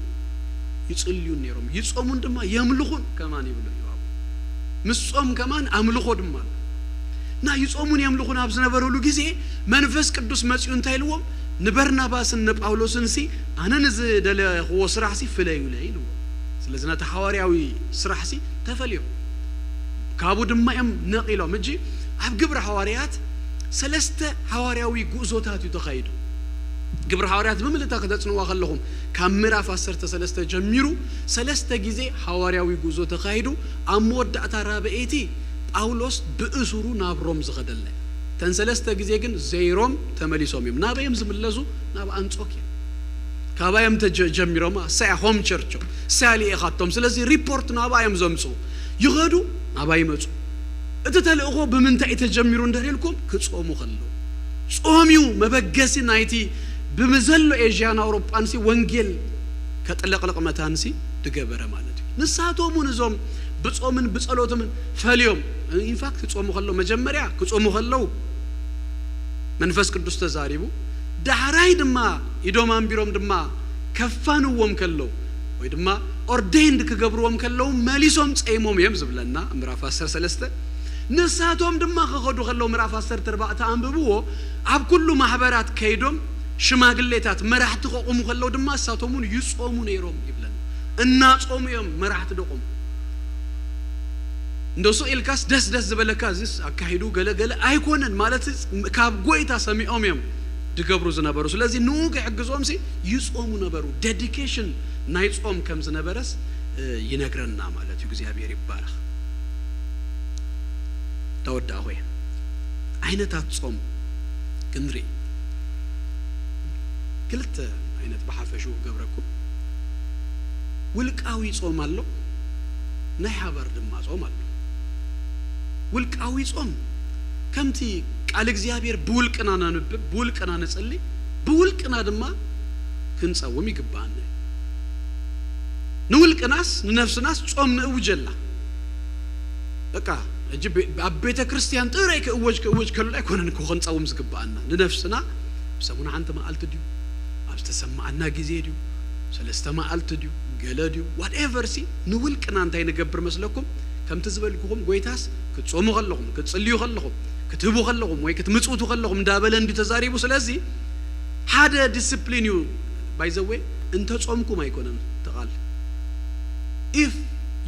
ይጽልዩን ነይሮም። ይጾሙን ድማ የምልኹን ከማን ይብሉ እዩ ኣብ ምስ ጾም ከማን ኣምልኾ ድማ ኣሎ። እና ይጾሙን የምልኹን ኣብ ዝነበረሉ ግዜ መንፈስ ቅዱስ መጺኡ እንታይ ኢልዎም? ንበርናባስን ንጳውሎስን ሲ ኣነ ንዝደለኽዎ ስራሕ ሲ ፍለዩለይ ኢልዎም። ስለዚ ነቲ ሃዋርያዊ ስራሕ ሲ ተፈልዮም ካብኡ ድማ እዮም ነቒሎም። እጂ ኣብ ግብረ ሃዋርያት ሰለስተ ሃዋርያዊ ጉዕዞታት እዩ ተኻይዱ። ግብረ ሃዋርያት ብምልእታ ከተጽንዋ ከለኹም ካብ ምዕራፍ ዓሰርተ ሰለስተ ጀሚሩ ሰለስተ ግዜ ሃዋርያዊ ጉዕዞ ተኻይዱ ኣብ መወዳእታ ራብኤይቲ ጳውሎስ ብእሱሩ ናብ ሮም ዝኸደለ እተን ሰለስተ ግዜ ግን ዘይሮም ተመሊሶም እዮም። ናበይ እዮም ዝምለሱ? ናብ ኣንጾኪያ። ካባይ እዮም ተጀ- ጀሚሮም። እሳያ ሆም ቸርች እዮም። እሳያ ልኢኻቶም። ስለዚ ሪፖርት ናብኣ እዮም ዘምጽኡ። ይኸዱ ናብኣ ይመጹ። እቲ ተልእኾ ብምንታይ እዩ ተጀሚሩ እንድሕር ኢልኩም ክጾሙ ከለዉ ጾም እዩ መበገሲ ናይቲ ብምዘሎ ኤዥያን ኣውሮጳንሲ ወንጌል ከጥለቕልቕ መታንሲ ድገበረ ማለት እዩ። ንሳቶም እውን እዞም ብጾምን ብጸሎትን ፈልዮም ኢንፋክት ክጾሙ ከለዉ መጀመርያ ክጾሙ ከለዉ መንፈስ ቅዱስ ተዛሪቡ ዳሕራይ ድማ ኢዶም ኣንቢሮም ድማ ከፋንዎም ከለዉ ወይ ድማ ኦርዴንድ ክገብርዎም ከለዉ መሊሶም ጸይሞም እዮም ዝብለና ምዕራፍ ዓሰርተ ሰለስተ። ንሳቶም ድማ ክኸዱ ከለዉ፣ ምዕራፍ ዓሰርተ ኣርባዕተ ኣንብብዎ፣ ኣብ ኩሉ ማሕበራት ከይዶም ሽማግሌታት፣ መራሕቲ ከቑሙ ከለዉ ድማ ንሳቶም እውን ይጾሙ ነይሮም ይብለና። እናጾሙ እዮም መራሕቲ ደቆም። እንደሱ ኢልካስ ደስ ደስ ዝበለካ፣ እዚስ ኣካሂዱ ገለ ገለ ኣይኮነን ማለት፣ ካብ ጎይታ ሰሚዖም እዮም ድገብሩ ዝነበሩ። ስለዚ ንኡ ክሕግዞም ሲ ይጾሙ ነበሩ። ዴዲኬሽን ናይ ጾም ከም ዝነበረስ እ፣ ይነግረና ማለት እዩ። እግዚኣብሔር ይባረኽ። ተወዳእ ሆይ፣ ዓይነታት ጾም ክንርኢ፣ ክልተ ዓይነት ብሓፈሽኡ ክገብረኩም። ውልቃዊ ጾም ኣሎ፣ ናይ ሓባር ድማ ጾም ኣሎ። ውልቃዊ ጾም ከምቲ ቃል እግዚኣብሔር ብውልቅና ነንብብ፣ ብውልቅና ንጽሊ፣ ብውልቅና ድማ ክንጸውም ይግባኣና እዩ። ንውልቅናስ ንነፍስናስ ጾም ንእውጀላ። በቃ ሕጂ ቤ-፣ ኣብ ቤተ ክርስቲያን ጥራይ ክእወጅ ክእወጅ ከሎ ኣይኮነን እኮ ክንጸውም ዝግባኣና። ንነፍስና ብሰሙን ሓንቲ መዓልቲ ድዩ፣ ኣብ ዝተሰማዓና ግዜ ድዩ፣ ሰለስተ መዓልቲ ድዩ፣ ገለ ድዩ፣ ዋትኤቨር ሲ፣ ንውልቅና እንታይ ንገብር መስለኩም? ከምቲ ዝበልኩኹም፣ ጎይታስ ክትጾሙ ከለኹም፣ ክትጽልዩ ከለኹም፣ ክትህቡ ከለኹም ወይ ክትምጽውቱ ከለኹም እንዳበለ እንዲ ተዛሪቡ። ስለዚ ሓደ ዲስፕሊን እዩ። ባይ ዘ ዌይ፣ እንተ ጾምኩም ኣይኮነን እቲ ቃል። ኢፍ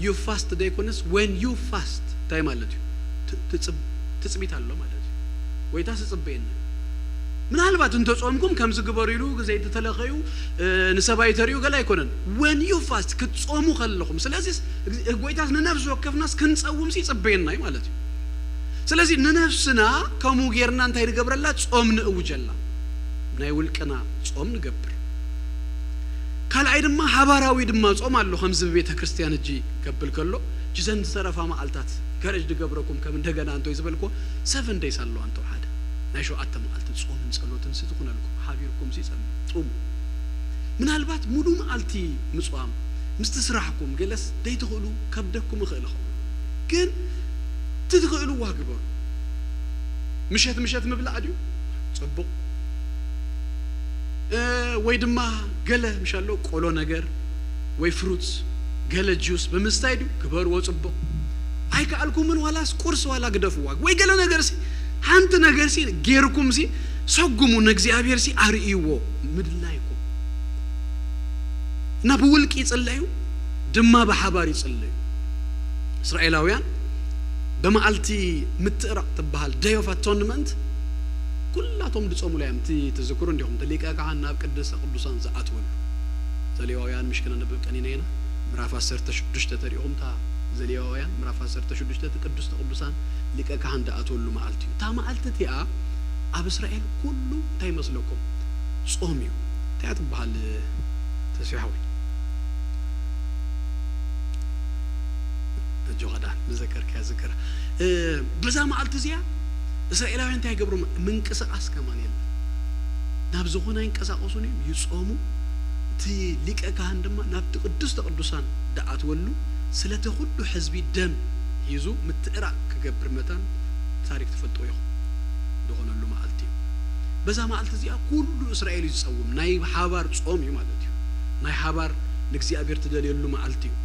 ዩ ፋስት ደይኮነስ፣ ወን ዩ ፋስት እንታይ ማለት እዩ? ት-፣ ትጽብ-፣ ትጽቢት ኣሎ ማለት እዩ። ጎይታስ ይጽበየና። ምናልባት እንተ ጾምኩም ከምዚ ግበሩ ኢሉ ዘይተተለኸዩ፣ እ፣ ንሰብ ኣይተርእዩ ገለ ኣይኮነን። ወን ዩ ፋስት ክትጾሙ ከለኹም። ስለዚስ፣ እግ-፣ ጎይታስ ንነፍሲ ወከፍናስ ክንጸውምሲ ይጽበየና እዩ ማለት እዩ። ስለዚ ንነፍስና ከምኡ ጌርና እንታይ ንገብረላ? ጾም ንእውጀላ። ናይ ውልቅና ጾም ንገብር። ካልኣይ ድማ ሓባራዊ ድማ ጾም ኣሎ። ከምዚ ብቤተ ክርስቲያን እጂ ከብል ከሎ፣ እጂ ዘን ዝተረፋ መዓልታት ከረጅ ድገብረኩም ከም እንደገና እንቶይ ዝበልኩ፣ ሰቨን ደይስ ኣለዋ እንቶ ሓደ። ናይ ሸውዓተ መዓልቲ ጾምን ጸሎትን ሲ ትኹነልኩም፣ ሓቢርኩም ሲ ጸም-፣ ጹሙ። ምናልባት ሙሉ መዓልቲ ምጽዋም፣ ምስቲ ስራሕኩም ገለስ ደይትኽእሉ ከብደኩም ይኽእል ይኸውን። ግን ትትኽእልዋ ግበሩ። ምሸት ምሸት ምብላዕ ድዩ? ጽቡቕ። እ፣ ወይ ድማ ገለ ምሻሎ ቆሎ ነገር ወይ ፍሩትስ፣ ገለ ጁስ ብምስታይ ድዩ? ግበርዎ፣ ጽቡቕ። ኣይከኣልኩምን ዋላስ ቁርሲ ዋላ ግደፍዋ። ወይ ገለ ነገርሲ፣ ሓንቲ ነገርሲ ጌርኩምሲ ሰጉሙ፣ ንእግዚኣብሔርሲ ኣርእይዎ ምድላይኩም። እና ብውልቂ ይጽለዩ፣ ድማ ብሓባር ይጽለዩ። እስራኤላውያን ብመዓልቲ ምትእራቕ ትበሃል፣ ደይ ኦፍ ኣቶንመንት፣ ኩላቶም ድጾሙላ እዮም። እቲ ትዝክሩ እንዲኹም፣ እቲ ሊቀ ካህን ናብ ቅድስተ ቅዱሳን ዝኣትወሉ። ዘሌዋውያን ምሽ ክነንብብ ቀኒና ኢና። ምዕራፍ ዓሰርተ ሽዱሽተ ተሪእኹም፣ እታ ዘሌዋውያን ምዕራፍ ዓሰርተ ሽዱሽተ፣ እቲ ቅድስተ ቅዱሳን ሊቀ ካህን ድኣትወሉ መዓልቲ እዩ። እታ መዓልቲ እቲኣ ኣብ እስራኤል ኩሉ እንታይ ይመስለኩም? ጾም እዩ። እንታይ እያ ትበሃል? ተስፋ ሓወይ። ኣጆኻ ዳን፣ ንዘከርካያ ዝክራ። እ፣ በዛ መዓልቲ እዚኣ እስራኤላውያን እንታይ ይገብሩ? ምንቅስቓስ ከማን የለን። ናብ ዝኾነ ኣይንቀሳቐሱን እዮም፣ ይጾሙ። እቲ ሊቀ ካህን ድማ ናብቲ ቅድስተ ቅዱሳን ድኣትወሉ፣ ስለቲ ኩሉ ህዝቢ ደም ሒዙ ምትእራቕ ክገብር መታን ታሪክ ትፈልጥዎ ኢኹም። ዝኾነሉ መዓልቲ እዩ። በዛ መዓልቲ እዚኣ ኩሉ እስራኤል እዩ ዝጸውም። ናይ ሓባር ጾም እዩ ማለት እዩ። ናይ ሓባር ንእግዚኣብሔር ትደልየሉ መዓልቲ እዩ።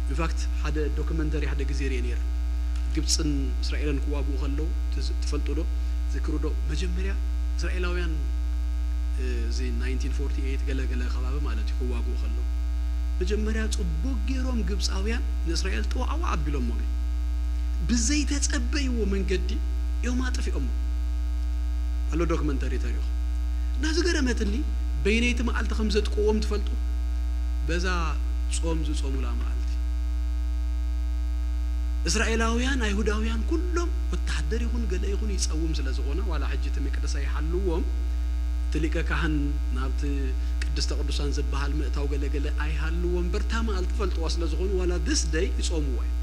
ኢንፋክት ሓደ ዶክመንተሪ ሓደ ግዜ ርየ ነይረ። ግብፅን እስራኤልን ክዋግኡ ከለዉ ትዝ-፣ ትፈልጡ ዶ? ዝክሩ ዶ? መጀመርያ እስራኤላውያን፣ እ፣ እዚ ናይንቲን ፎርቲ ኤይት ገለ ገለ ከባቢ ማለት እዩ፣ ክዋግኡ ከለዉ መጀመርያ ጽቡቅ ገይሮም ግብፃውያን ንእስራኤል ጥዋዕዋዕ ኣቢሎሞም እዮም። ብዘይተጸበይዎ መንገዲ እዮም ኣጥፊኦሞም። ኣሎ ዶክመንተሪ ተሪኹ። እና ዝገረመትኒ በይነይቲ መዓልቲ ከም ዘጥቅዎም ትፈልጡ? በዛ ጾም ዝጾሙላ መዓልቲ። እስራኤላውያን፣ ኣይሁዳውያን ኩሎም ወታደር ይኹን ገለ ይኹን ይጸውም ስለ ዝኾነ፣ ዋላ ሕጂ እቲ መቅደስ ኣይሓልዎም፣ እቲ ሊቀ ካህን ናብቲ ቅድስተ ቅዱሳን ዝበሃል ምእታው ገለ ገለ ኣይሃልዎ እምበር፣ እታ መዓልቲ ፈልጥዋ ስለ ዝኾኑ፣ ዋላ this day ይጾምዋ እዮም።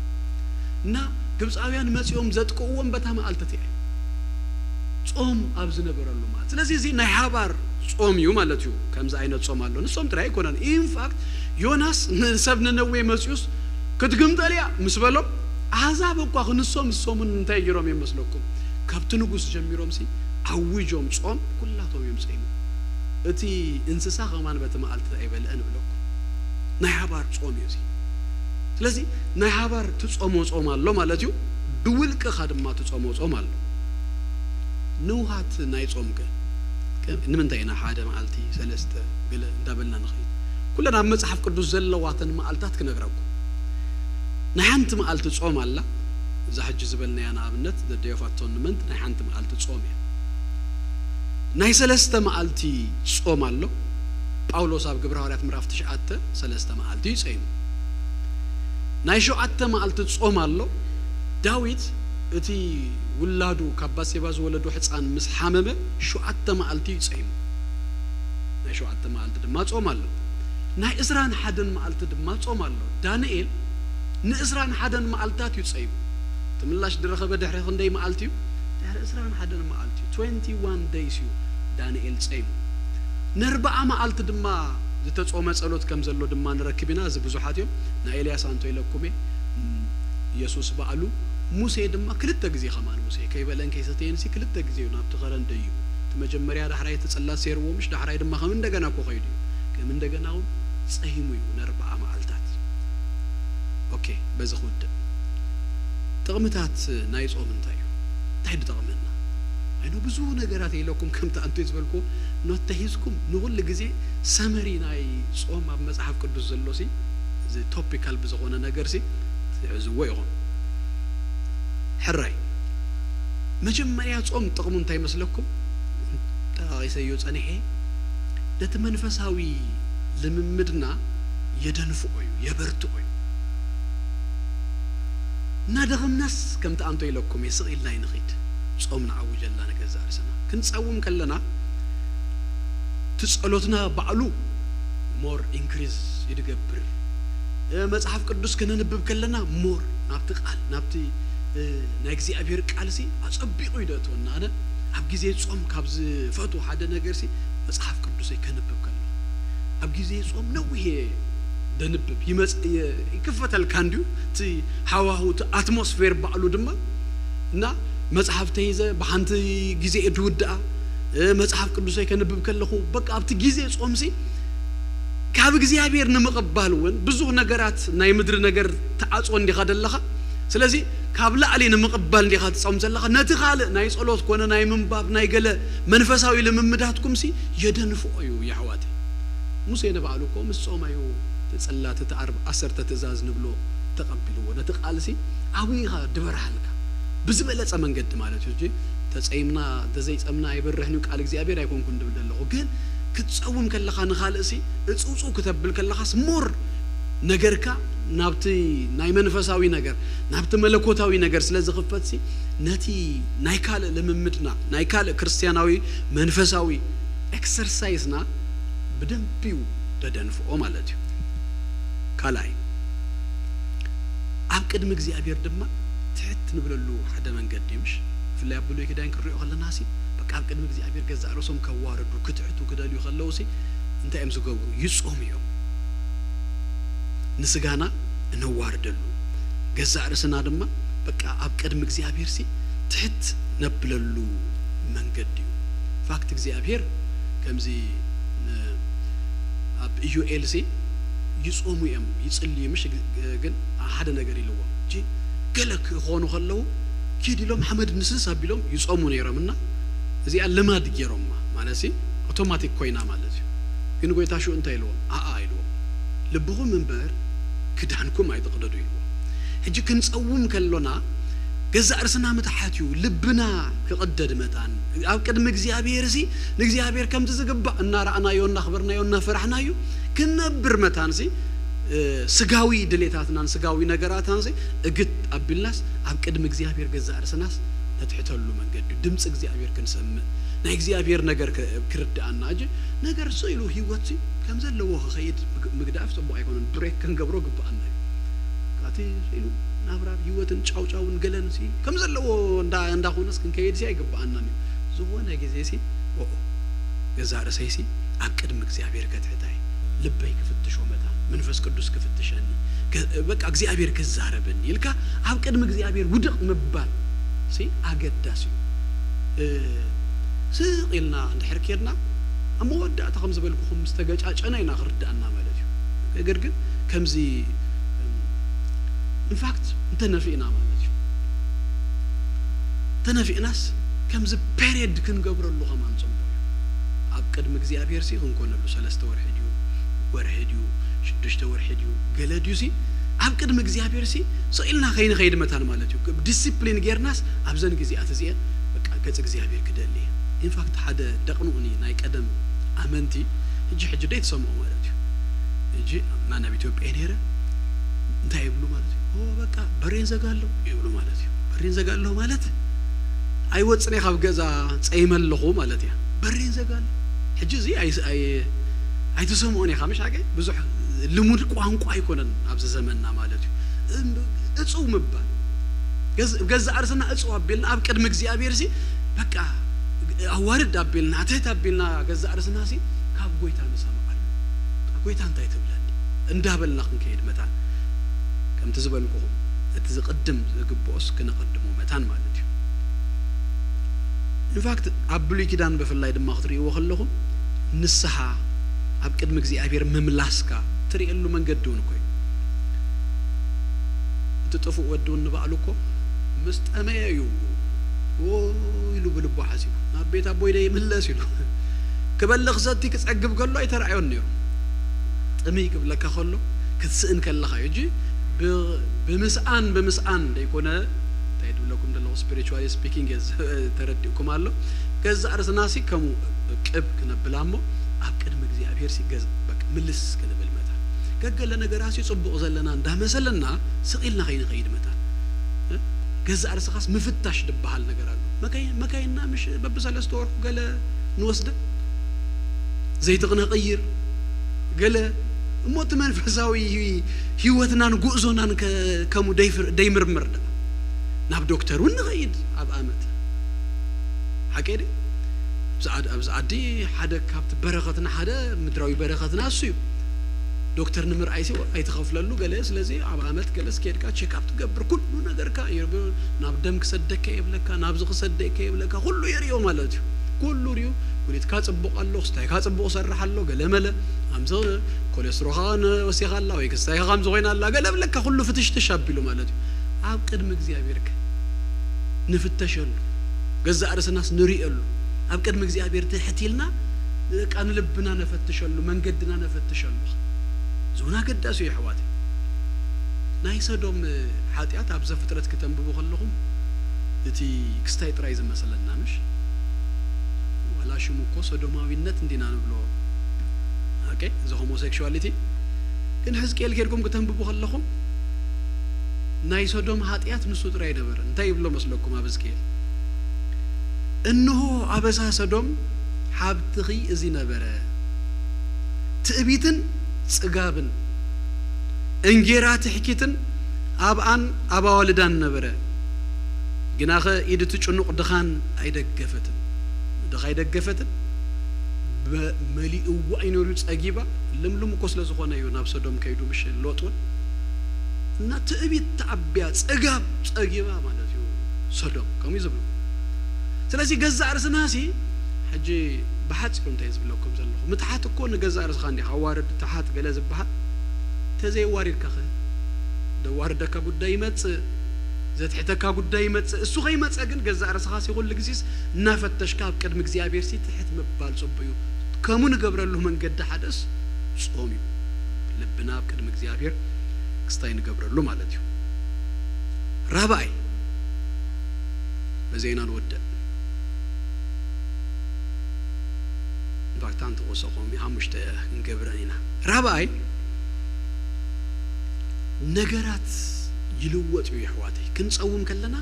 እና ግብፃውያን መጺኦም ዘጥቅዎም በታ መዓልቲ እቲኣ እዩ። ጾም ኣብ ዝነበረሉ ማለት። ስለዚ እዚ ናይ ሓባር ጾም እዩ ማለት እዩ። ከምዚ ዓይነት ጾም ኣሎ። ንሶም ጥራይ ኣይኮነን። ኢንፋክት ዮናስ ንሰብ ነነዌ መጺኡስ ክትግምጠል እያ ምስ በሎም፣ ኣህዛብ እኳ ክንሶም እሶምን እንታይ ገይሮም እዮም መስለኩም? ካብቲ ንጉስ ጀሚሮም ሲ ኣዊጆም ጾም ኩላቶም እዮም ጸይሙ። እቲ እንስሳ ከማን በቲ መዓልቲ ኣይበልዐን እብለኩም። ናይ ሓባር ጾም እዩ እዚ። ስለዚ ናይ ሓባር ትጾሞ ጾም ኣሎ ማለት እዩ። ብውልቅኻ ድማ ትጾሞ ጾም ኣሎ። ንውሃት ናይ ጾም ከ? ከ-፣ ንምንታይ ኢና ሓደ መዓልቲ፣ ሰለስተ፣ ገለ እንዳበልና ንኸይድ? ኩለን ኣብ መጽሓፍ ቅዱስ ዘለዋተን መዓልታት ክነግረኩም። ናይ ሓንቲ መዓልቲ ጾም ኣላ። እዛ ሕጂ ዝበልናያ ንኣብነት፣ the Day of Atonement ናይ ሓንቲ መዓልቲ ጾም እያ። ናይ ሰለስተ መዓልቲ ጾም ኣሎ። ጳውሎስ ኣብ ግብረ ሃዋርያት ምዕራፍ ትሽዓተ ሰለስተ መዓልቲ እዩ ጸይሙ። ናይ ሸውዓተ መዓልቲ ጾም ኣሎ። ዳዊት እቲ ውላዱ ካብ ባሴባ ዝወለዶ ሕጻን ምስ ሓመመ ሸውዓተ መዓልቲ እዩ ጸይሙ። ናይ ሸውዓተ መዓልቲ ድማ ጾም ኣሎ። ናይ ዕስራን ሓደን መዓልቲ ድማ ጾም ኣሎ። ዳንኤል ንዕስራን ሓደን መዓልታት እዩ ጸይሙ። እቲ ምላሽ ዝረኸበ ድሕሪ ክንደይ መዓልቲ እዩ? ድሕሪ ዕስራን ሓደን መዓልቲ እዩ። ትዌንቲ ዋን ደይስ እዩ ዳንኤል ጸይሙ። ነርብዓ መዓልቲ ድማ ዝተጾመ ጸሎት ከም ዘሎ ድማ ንረክብ ኢና። እዚ ብዙሓት እዮም። ናይ ኤልያስ ኣንቶ ኢለኩም እየ። እም፣ የሱስ ባዕሉ ሙሴ ድማ ክልተ ግዜ ከማን ሙሴ ከይበለን ከይሰተየን ሲ ክልተ ግዜ እዩ ናብቲ ከረን ደዩ። እቲ መጀመርያ ዳሕራይ እቲ ጽላት ሴርዎ ምሽ ዳሕራይ ድማ ከም እንደገና እኮ ከይዱ እዩ። ከም እንደገና እውን ጸይሙ እዩ ነርብዓ መዓልታት። ኦኬ፣ በዚ ክውድእ። ጥቕምታት ናይ ጾም እንታይ እዩ? እንታይ ድጠቕመና? ኣይኖ ብዙ ነገራት ኢለኩም ከምቲ ኣንቶ ዝበልኩ ኖት ተሂዝኩም ንኹሉ ግዜ ሰመሪ ናይ ጾም ኣብ መጽሓፍ ቅዱስ ዘሎ ሲ እዚ ቶፒካል ብዝኾነ ነገር ሲ ትሕዝዎ ኢኹም። ሕራይ መጀመርያ ጾም ጥቕሙ እንታይ መስለኩም? ጠቓቒሰዮ ጸኒሐ ነቲ መንፈሳዊ ልምምድና የደንፍኦ እዩ፣ የበርትኦ እዩ። እናደኸምናስ ከምቲ ኣንቶ ኢለኩም እየ ስቕ ኢልና ኣይንኺድ። ጾም ንዓውጀላ ንገዛእ ርእስና። ክንጸውም ከለና እቲ ጸሎትና ባዕሉ ሞር ኢንክሪዝ ይድገብር። እ፣ መጽሓፍ ቅዱስ ክነንብብ ከለና ሞር ናብቲ ቃል፣ ናብቲ፣ እ፣ ናይ እግዚኣብሔር ቃልሲ ኣጸቢቑ ይደእትወና። ኣነ ኣብ ግዜ ጾም ካብ ዝፈትዎ ሓደ ነገርሲ መጽሓፍ ቅዱሰይ ከንብብ ከለኹ። ኣብ ግዜ ጾም ነዊሕ እየ ደንብብ። ይመጽ-፣ ይ-፣ ይክፈተልካ እንድዩ እቲ ሃዋሁ፣ እቲ ኣትሞስፌር ባዕሉ ድማ። እና መጽሓፍ ተሂዘ ብሓንቲ ግዜ እየ ድውድኣ። እ፣ መጽሓፍ ቅዱሰይ ከንብብ ከለኹ፣ በቃ ኣብቲ ግዜ ጾምሲ ካብ እግዚኣብሔር ንምቕባል እውን ብዙሕ ነገራት ናይ ምድሪ ነገር ትዓጽዎ እንዲኻ ደለኻ። ስለዚ ካብ ላዕሊ ንምቕባል እንዲኻ ትጾም ዘለኻ። ነቲ ካልእ ናይ ጸሎት ኮነ ናይ ምንባብ ናይ ገለ መንፈሳዊ ልምምዳትኩምሲ የደንፍኦ እዩ የሕዋተይ። ሙሴ ንባዕሉ እኮ ምስ ጾመ እዩ እቲ ጽላት፣ እቲ ኣርብ-፣ ዓሰርተ ትእዛዝ ንብሎ ተቐቢልዎ። ነቲ ቃልሲ ኣብኡ ኢኻ ድበርሃልካ። ብዝበለጸ መንገዲ ማለት እዩ። ሕጂ ተጸይምና፣ እንተዘይጸምና ኣይበርህን እዩ፣ ቃል እግዚኣብሔር ኣይኮንኩን ድብል ዘለኹ። ግን ክትጸውም ከለኻ ንኻልእሲ እጽውጽው ክተብል ከለኻስ ሞር ነገርካ ናብቲ ናይ መንፈሳዊ ነገር፣ ናብቲ መለኮታዊ ነገር ስለ ዝኽፈትሲ፣ ነቲ ናይ ካልእ ልምምድና፣ ናይ ካልእ ክርስትያናዊ መንፈሳዊ ኤክሰርሳይስና ብደንቢ እዩ ደደንፍኦ ማለት እዩ። ካልኣይ፣ ኣብ ቅድሚ እግዚኣብሔር ድማ ትሕት ንብለሉ ሓደ መንገዲ እዩ፣ ምሽ? ብፍላይ ኣብ ብሉይ ኪዳን ክንሪኦ ከለና ሲ፣ በቃ ኣብ ቅድሚ እግዚኣብሔር ገዛእ ርእሶም ከዋርዱ፣ ክትሕቱ ክደልዩ ከለዉ ሲ፣ እንታይ እዮም ዝገብሩ? ይጾሙ እዮም። ንስጋና እነዋርደሉ፣ ገዛእ ርእስና ድማ በቃ ኣብ ቅድሚ እግዚኣብሔር ሲ ትሕት ነብለሉ መንገዲ እዩ። ፋክት እግዚኣብሔር ከምዚ ን-፣ ኣብ ኢዩኤል ሲ ይጾሙ እዮም፣ ይጽልዩ፣ ምሽ ግ-፣ ግን ሓደ ነገር ኢልዎም። እጂ ገለ ክኾኑ ከለዉ ኪድ ኢሎም ሓመድ ንስስ ኣቢሎም ይጾሙ ነይሮም እና እዚኣ ልማድ ገይሮማ፣ ማለት ሲ ኣውቶማቲክ ኮይና ማለት እዩ። ግን ጎይታ ሽኡ እንታይ ኢልዎም? ኣኣ ኢልዎም። ልብኹም እምበር ክዳንኩም ኣይትቕደዱ ኢልዎም። ሕጂ ክንጸውም ከሎና ገዛእ ርእስና ምትሓት እዩ፣ ልብና ክቕደድ መታን። ኣብ ቅድሚ እግዚኣብሔር ሲ ንእግዚኣብሔር ከምቲ ዝግባእ እናረኣናዮ፣ እናኽበርናዮ፣ እናፈራሕናዮ ክንነብር መታን ሲ፣ እ፣ ስጋዊ ድሌታትናን ስጋዊ ነገራትናን ሲ እግት ኣቢልናስ ኣብ ቅድሚ እግዚኣብሔር ገዛእ ርእስናስ ነትሕተሉ መንገዲ እዩ። ድምፂ እግዚኣብሔር ክንሰምዕ፣ ናይ እግዚኣብሔር ነገር ክ-፣ ክርድኣና። እጂ ነገር ስቕ ኢሉ ህይወት ሲ ከም ዘለዎ ክኸይድ ምግ-፣ ምግዳፍ ጽቡቕ ኣይኮነን። ብሬክ ክንገብሮ ግብኣና እዩ። ካቲ ኢሉ ናብራ ህይወትን ጫውጫውን ገለን ሲ ከም ዘለዎ እንዳ-፣ እንዳኾነስ ክንከይድ ሲ ኣይግብኣናን እዩ። ዝኾነ ግዜ ሲ፣ ኦኦ፣ ገዛ ርእሰይ ሲ ኣብ ቅድሚ እግዚኣብሔር ከትሕታይ፣ ልበይ ክፍትሾ መታን፣ መንፈስ ቅዱስ ክፍትሸኒ፣ ከ-፣ በቃ እግዚኣብሔር ክዛረበኒ ኢልካ ኣብ ቅድሚ እግዚኣብሔር ውድቕ ምባል ሲ ኣገዳሲ እዩ። እ፣ ስቕ ኢልና እንድሕር ኬድና፣ ኣብ መወዳእታ ከም ዝበልኩኹም ምስ ተገጫጨና ኢና ክርድኣና ማለት እዩ። ነገር ግን ከምዚ፣ ኢንፋክት እንተነፊእና ማለት እዩ። ተነፊዕናስ ከምዚ ፔሬድ ክንገብረሉ ከማን ጽቡቕ እዩ። ኣብ ቅድሚ እግዚኣብሔር ሲ ክንኮነሉ ሰለስተ ወርሒ ድዩ፣ ወርሒ ድዩ፣ ሽዱሽተ ወርሒ ድዩ፣ ገለ ድዩ ሲ ኣብ ቅድሚ እግዚኣብሔር ሲ ስቕ ኢልና ከይንኸይድ መታን ማለት እዩ። ዲሲፕሊን ጌርናስ ኣብዘን ግዜያት እዚአን በቃ ገጽ እግዚኣብሔር ክደሊ እየ። ኢንፋክት ሓደ ደቕንኡኒ ናይ ቀደም ኣመንቲ ሕጂ ሕጂ ደይ ትሰምዖ ማለት እዩ። ሕጂ ናን ኣብ ኢትዮጵያ ነይረ እንታይ ይብሉ ማለት እዩ? ኦ በቃ በሬን ዘጋ ኣለዉ ይብሉ ማለት እዩ። በሬን ዘጋ ኣለዉ ማለት ኣይወጽን እየ ካብ ገዛ ጸይመ ኣለኹ ማለት እያ። በሬን ዘጋ ኣለዉ። ሕጂ እዚ ኣይ- ኣይ- ኣይትሰምዖን ኢኻ ምሽ ሓቀይ? ብዙሕ ልሙድ ቋንቋ ኣይኮነን ኣብዚ ዘመንና ማለት እዩ። እም- እጽው ምባል ገዝ- ገዛእ ርእስና እጽው ኣቢልና ኣብ ቅድሚ እግዚኣብሔር ሲ በቃ ኣዋርድ ኣቢልና ትህት ኣቢልና ገዛእ ርእስና ሲ ካብ ጎይታ ንሰምዓሉ። ጎይታ እንታይ ትብለኒ እንዳበልና ክንከይድ መታን ከምቲ ዝበልኩኹም እቲ ዝቕድም ዝግብኦስ ክነቐድሞ መታን ማለት እዩ። ኢንፋክት ኣብ ብሉይ ኪዳን ብፍላይ ድማ ክትርእይዎ ከለኹም ንስሓ ኣብ ቅድሚ እግዚኣብሔር ምምላስካ ትርእየሉ መንገዲ እውን እኮ እዩ። እቲ ጥፉእ ወዲ እውን ንባዕሉ እኮ ምስ ጠመየ እዩ ዎ ኢሉ ብልቡ ሓሲቡ ናብ ቤት ኣቦይ ደ ይምለስ ኢሉ ክበልእ ክሰቲ ክጸግብ ከሎ ኣይተረኣዮን ነይሩ። ጥምይ ክብለካ ከሎ ክትስእን ከለኻ እዩ። እጂ ብ- ብምስኣን ብምስኣን ደይኮነ እንታይ ድብለኩም ዘለኹ ስፒሪቹዋሊ ስፒኪንግ ተረዲእኩም ኣሎ። ገዛእ ርእስና ሲ ከምኡ ቅብ ክነብላ እሞ ኣብ ቅድሚ እግዚኣብሔር ሲ ገዝ በቃ ምልስ ክንብል መታ ገገለ ነገራ ሲ ጽቡቕ ዘለና እንዳመሰለና ስቕ ኢልና ከይንኸይድ መታ እ? ገዛእ ርእስኻስ ምፍታሽ ዝበሃል ነገር ኣሎ። መካይ- መካይንና ምሽ በብሰለስተ ወርሑ ገለ ንወስደ ዘይቲ ክነቕይር ገለ እሞ እቲ መንፈሳዊ ህይወትናን ጉዕዞናን ከ- ከምኡ ደይፍር- ደይምርምር ደኣ ናብ ዶክተር እውን ንኸይድ ኣብ ኣመት ሓቀይ ድዩ? ኣብዚ ዓድ- ኣብዚ ዓዲ ሓደ ካብቲ በረኸትና ሓደ ምድራዊ በረኸትና እሱ እዩ። ዶክተር ንምርኣይ ሲ ኣይትኸፍለሉ ገለ ስለዚ ኣብ ኣመት ገለስ ከድካ ቸክኣፕ ትገብር ኩሉ ነገርካ የርብ ናብ ደም ክሰደካ የብለካ ናብዚ ክሰደካ የብለካ ኩሉ የርእዮ ማለት እዩ። ኩሉ ሪዩ ኩሊትካ ጽቡቕ ኣሎ ክስታይካ ጽቡቕ ሰርሕ ኣሎ ገለ መለ ኣምዚ ኮሌስትሮኻ ወሲኻ ኣላ ወይ ክስታይካ ከምዚ ኮይና ኣላ ገለ ብለካ ኩሉ ፍትሽትሽ ኣቢሉ ማለት እዩ። ኣብ ቅድሚ እግዚኣብሔር ከ ንፍተሸሉ ገዛእ ርእስናስ ንርእየሉ ኣብ ቅድሚ እግዚኣብሔር ትሕት ኢልና በቃ ንልብና ነፈትሸሉ መንገድና ነፈትሸሉ እዚ እውን ኣገዳሲ እዩ ኣሕዋት። ናይ ሰዶም ሓጢኣት ኣብ ዘፍጥረት ክተንብቡ ከለኹም እቲ ክስታይ ጥራይ ዝመሰለና ምሽ ዋላ ሽሙ እኮ ሰዶማዊነት እንዲና ንብሎ ኦኬ እዚ ሆሞሴክሹዋሊቲ ግን ሕዝቅኤል ኬድኩም ክተንብቡ ከለኹም ናይ ሶዶም ሓጢኣት ንሱ ጥራይ ኣይነበረን እንታይ ይብሎ መስለኩም ኣብ ሕዝቅኤል እንሆ ኣበሳ ሶዶም ሓብትኺ እዚ ነበረ ትዕቢትን ጽጋብን እንጌራ ትሕኪትን ኣብኣን ኣብ ኣዋልዳን ነበረ ግናኸ ኢድ እቲ ጭኑቕ ድኻን ኣይደገፈትን ድኻ ኣይደገፈትን መሊእዋ እዩ ነሩ ጸጊባ ልምሉም እኮ ስለ ዝኾነ እዩ ናብ ሰዶም ከይዱ ምሽ ሎጥ እውን እና ትዕቢት ተዓብያ ጽጋብ ጸጊባ ማለት እዩ ሰዶም ከምኡ እዩ ዝብሉ ስለዚ ገዛእ ርእስና ሲ ሕጂ ብሓፂሩ እንታይ ዝብለኩም ዘለኹ ምትሓት እኮ ንገዛእ ርእስኻ እንዲኻ ኣዋርድ ትሓት ገለ ዝበሃል ተዘይዋሪድካ ኸ ደዋርደካ ጉዳይ ይመፅእ ዘትሕተካ ጉዳይ ይመፅእ እሱ ከይመፀ ግን ገዛእ ርእስኻ ሲ ኩሉ ግዜስ እናፈተሽካ ኣብ ቅድሚ እግዚኣብሔር ሲ ትሕት ምባል ፅቡቅ እዩ ከሙ ንገብረሉ መንገዲ ሓደስ ጾም እዩ ልብና ኣብ ቅድሚ እግዚኣብሔር ክስታይ ንገብረሉ ማለት እዩ ራብኣይ በዚ ኢና ንወድእ ባክታን ተወሰኾም ሓሙሽተ ክንገብረን ኢና ራብኣይ ነገራት ይልወጥ እዩ የሕዋተይ ክንፀውም ከለና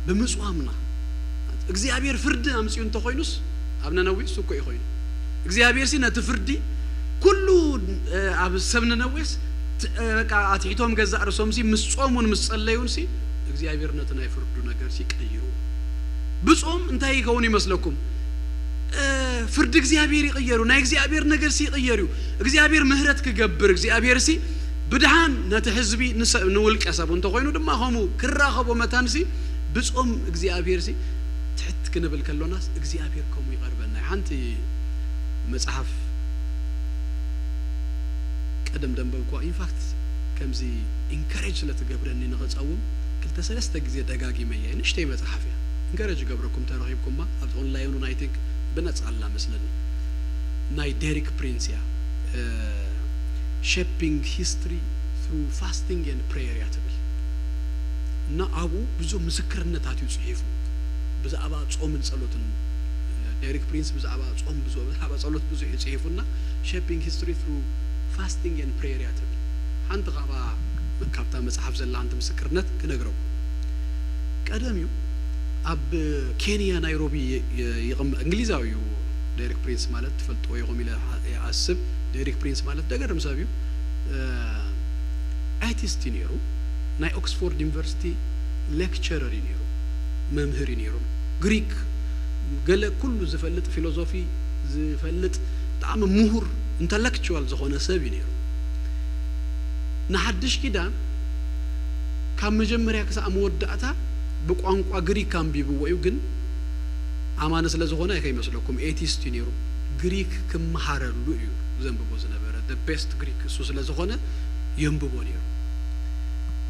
ብምፅዋምና እግዚኣብሔር ፍርዲ ኣምፅኡ እንተኮይኑስ ኣብ ነነዊ እሱ እኮ እዩ ኮይኑ እግዚኣብሔር ሲ ነቲ ፍርዲ ኩሉ ኣብ ሰብ ነነዌስ በቃ ኣትሒቶም ገዛእ ርእሶም ሲ ምስ ጾሙን ምስ ጸለዩን ሲ እግዚኣብሔር ነቲ ናይ ፍርዱ ነገር ሲ ቀይሩ ብጾም እንታይ ይኸውን ይመስለኩም ፍርዲ እግዚኣብሔር ይቕየሩ ናይ እግዚኣብሔር ነገር ሲ ይቕየር እዩ እግዚኣብሔር ምህረት ክገብር እግዚኣብሔር ሲ ብድሓን ነቲ ህዝቢ ንውልቀ ሰብ እንተኮይኑ ድማ ከምኡ ክራኸቦ መታን ሲ ብጾም እግዚኣብሔር ሲ ትሕት ክንብል ከሎናስ እግዚኣብሔር ከምኡ ይቐርበና ሓንቲ መጽሓፍ ቀደም ደንበብኳ ኢንፋክት ከምዚ ኢንካሬጅ ስለ ትገብረኒ ንኸጸውም ንሰለስተ ግዜ ደጋጊመያ። ንእሽተይ መጽሓፍ እያ። እንከረጅ ገብረኩም ተረኺብኩማ ኣብቲ ኦንላይን እውን፣ I think፣ ብነጻ ኣላ መስለኒ። ናይ ዴሪክ ፕሪንስ እያ። Shaping History Through Fasting and Prayer እያ ትብል። እና ኣብኡ ብዙ ምስክርነታት እዩ ጽሒፉ ብዛዕባ ጾምን ጸሎትን። ዴሪክ ፕሪንስ ብዛዕባ ጾም ብዙ፣ ብዛዕባ ጸሎት ብዙሕ እዩ ጽሒፉ። እና Shaping History Through Fasting and Prayer እያ ትብል። ሓንቲ ካብኣ፣ ካብታ መጽሓፍ ዘላ ሓንቲ ምስክርነት ክነግረኩም። ቀደም እዩ ኣብ ኬንያ ናይሮቢ ይ-፣ ይ-፣ ይቕመ-፣ እንግሊዛዊ እዩ። ዴሪክ ፕሪንስ ማለት ትፈልጥዎ ኢኹም ኢለ ይኣ-፣ ይኣስብ። ዴሪክ ፕሪንስ ማለት ደገርም ሰብ እዩ። ኣርቲስት እዩ ነይሩ። ናይ ኦክስፎርድ ዩኒቨርሲቲ ሌክቸረር እዩ ነይሩ። መምህር እዩ ነይሩ። ግሪክ፣ ገለ ኩሉ ዝፈልጥ፣ ፊሎዞፊ ዝፈልጥ፣ ብጣዕሚ ምሁር፣ ኢንተሌክቹዋል ዝኾነ ሰብ እዩ ነይሩ። ንሓድሽ ኪዳን ካብ መጀመርያ ክሳዕ መወዳእታ ብቋንቋ ግሪክ ኣንቢብዎ እዩ። ግን ኣማኒ ስለ ዝኾነ ከይመስለኩም፣ ኤቲስት እዩ ነይሩ። ግሪክ ክመሃረሉ እዩ ዘንብቦ ዝነበረ። The best ግሪክ እሱ ስለ ዝኾነ የንብቦ ነይሩ።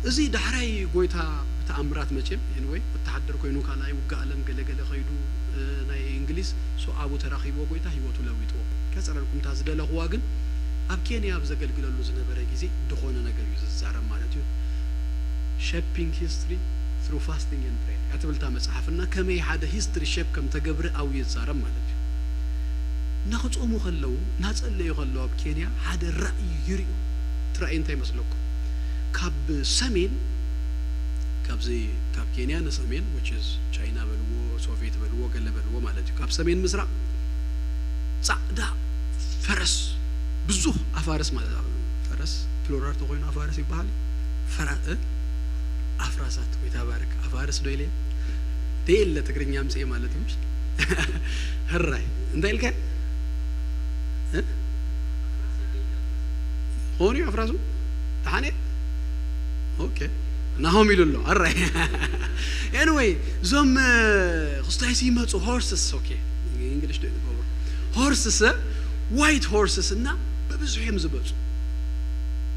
እዚ ዳሕራይ ጎይታ ብተኣምራት፣ መቸም፣ ኤንወይ፣ ወተሃደር ኮይኑ ካልኣይ ውግእ ዓለም ገለ ገለ ከይዱ፣ እ፣ ናይ እንግሊዝ፣ ሶ ኣብኡ ተራኺብዎ ጎይታ ህይወቱ ለዊጥዎ። ከጽረልኩም እታ ዝደለኽዋ ግን፣ ኣብ ኬንያ ኣብ ዘገልግለሉ ዝነበረ ግዜ ዝኾነ ነገር እዩ ዝዛረብ ማለት እዩ። Shaping History Through Fasting and Prayer እያ ትብል እታ መጽሓፍ፣ እና ከመይ ሓደ ሂስትሪ ሼፕ ከም ተገብረ ኣብኡ ይዛረብ ማለት እዩ። እናኽጾሙ ከለዉ፣ እናጸለዩ ከለዉ ኣብ ኬንያ ሓደ ራእይ ይርእዩ። እቲ ራእይ እንታይ ይመስለኩም? ካብ ሰሜን፣ ካብዚ፣ ካብ ኬንያ ንሰሜን፣ which is ቻይና በልዎ፣ ሶቪየት በልዎ፣ ገለ በልዎ ማለት እዩ። ካብ ሰሜን ምስራቕ ጻዕዳ ፈረስ፣ ብዙሕ ኣፋርስ ማለት፣ ፈረስ ፕሉራል ተኾይኑ ኣፋርስ ይበሃል። ፈራ-፣ እ? ኣፍራሳት ወይ ተባረክ፣ ኣፋርስ ዶ ኢለ? ደየለ ትግርኛ ምጽኤ ማለት እዩ፣ ምሽ? ህራይ፣ እንታይ ኢልካ? እ? ኾን እዩ ኣፍራሱ? ደሓን እየ? ኦኬ። ናሆም ኢሉ ኣሎ። ኣራይ። ኤኒወይ፣ እዞም፣ እ፣ ክስታይ ሲመጹ ሆርስስ፣ ኦኬ። እንግሊሽ ዶ ይገብሩ? ሆርስስ፣ ዋይት ሆርስስ እና ብብዝሑ እዮም ዝመጹ።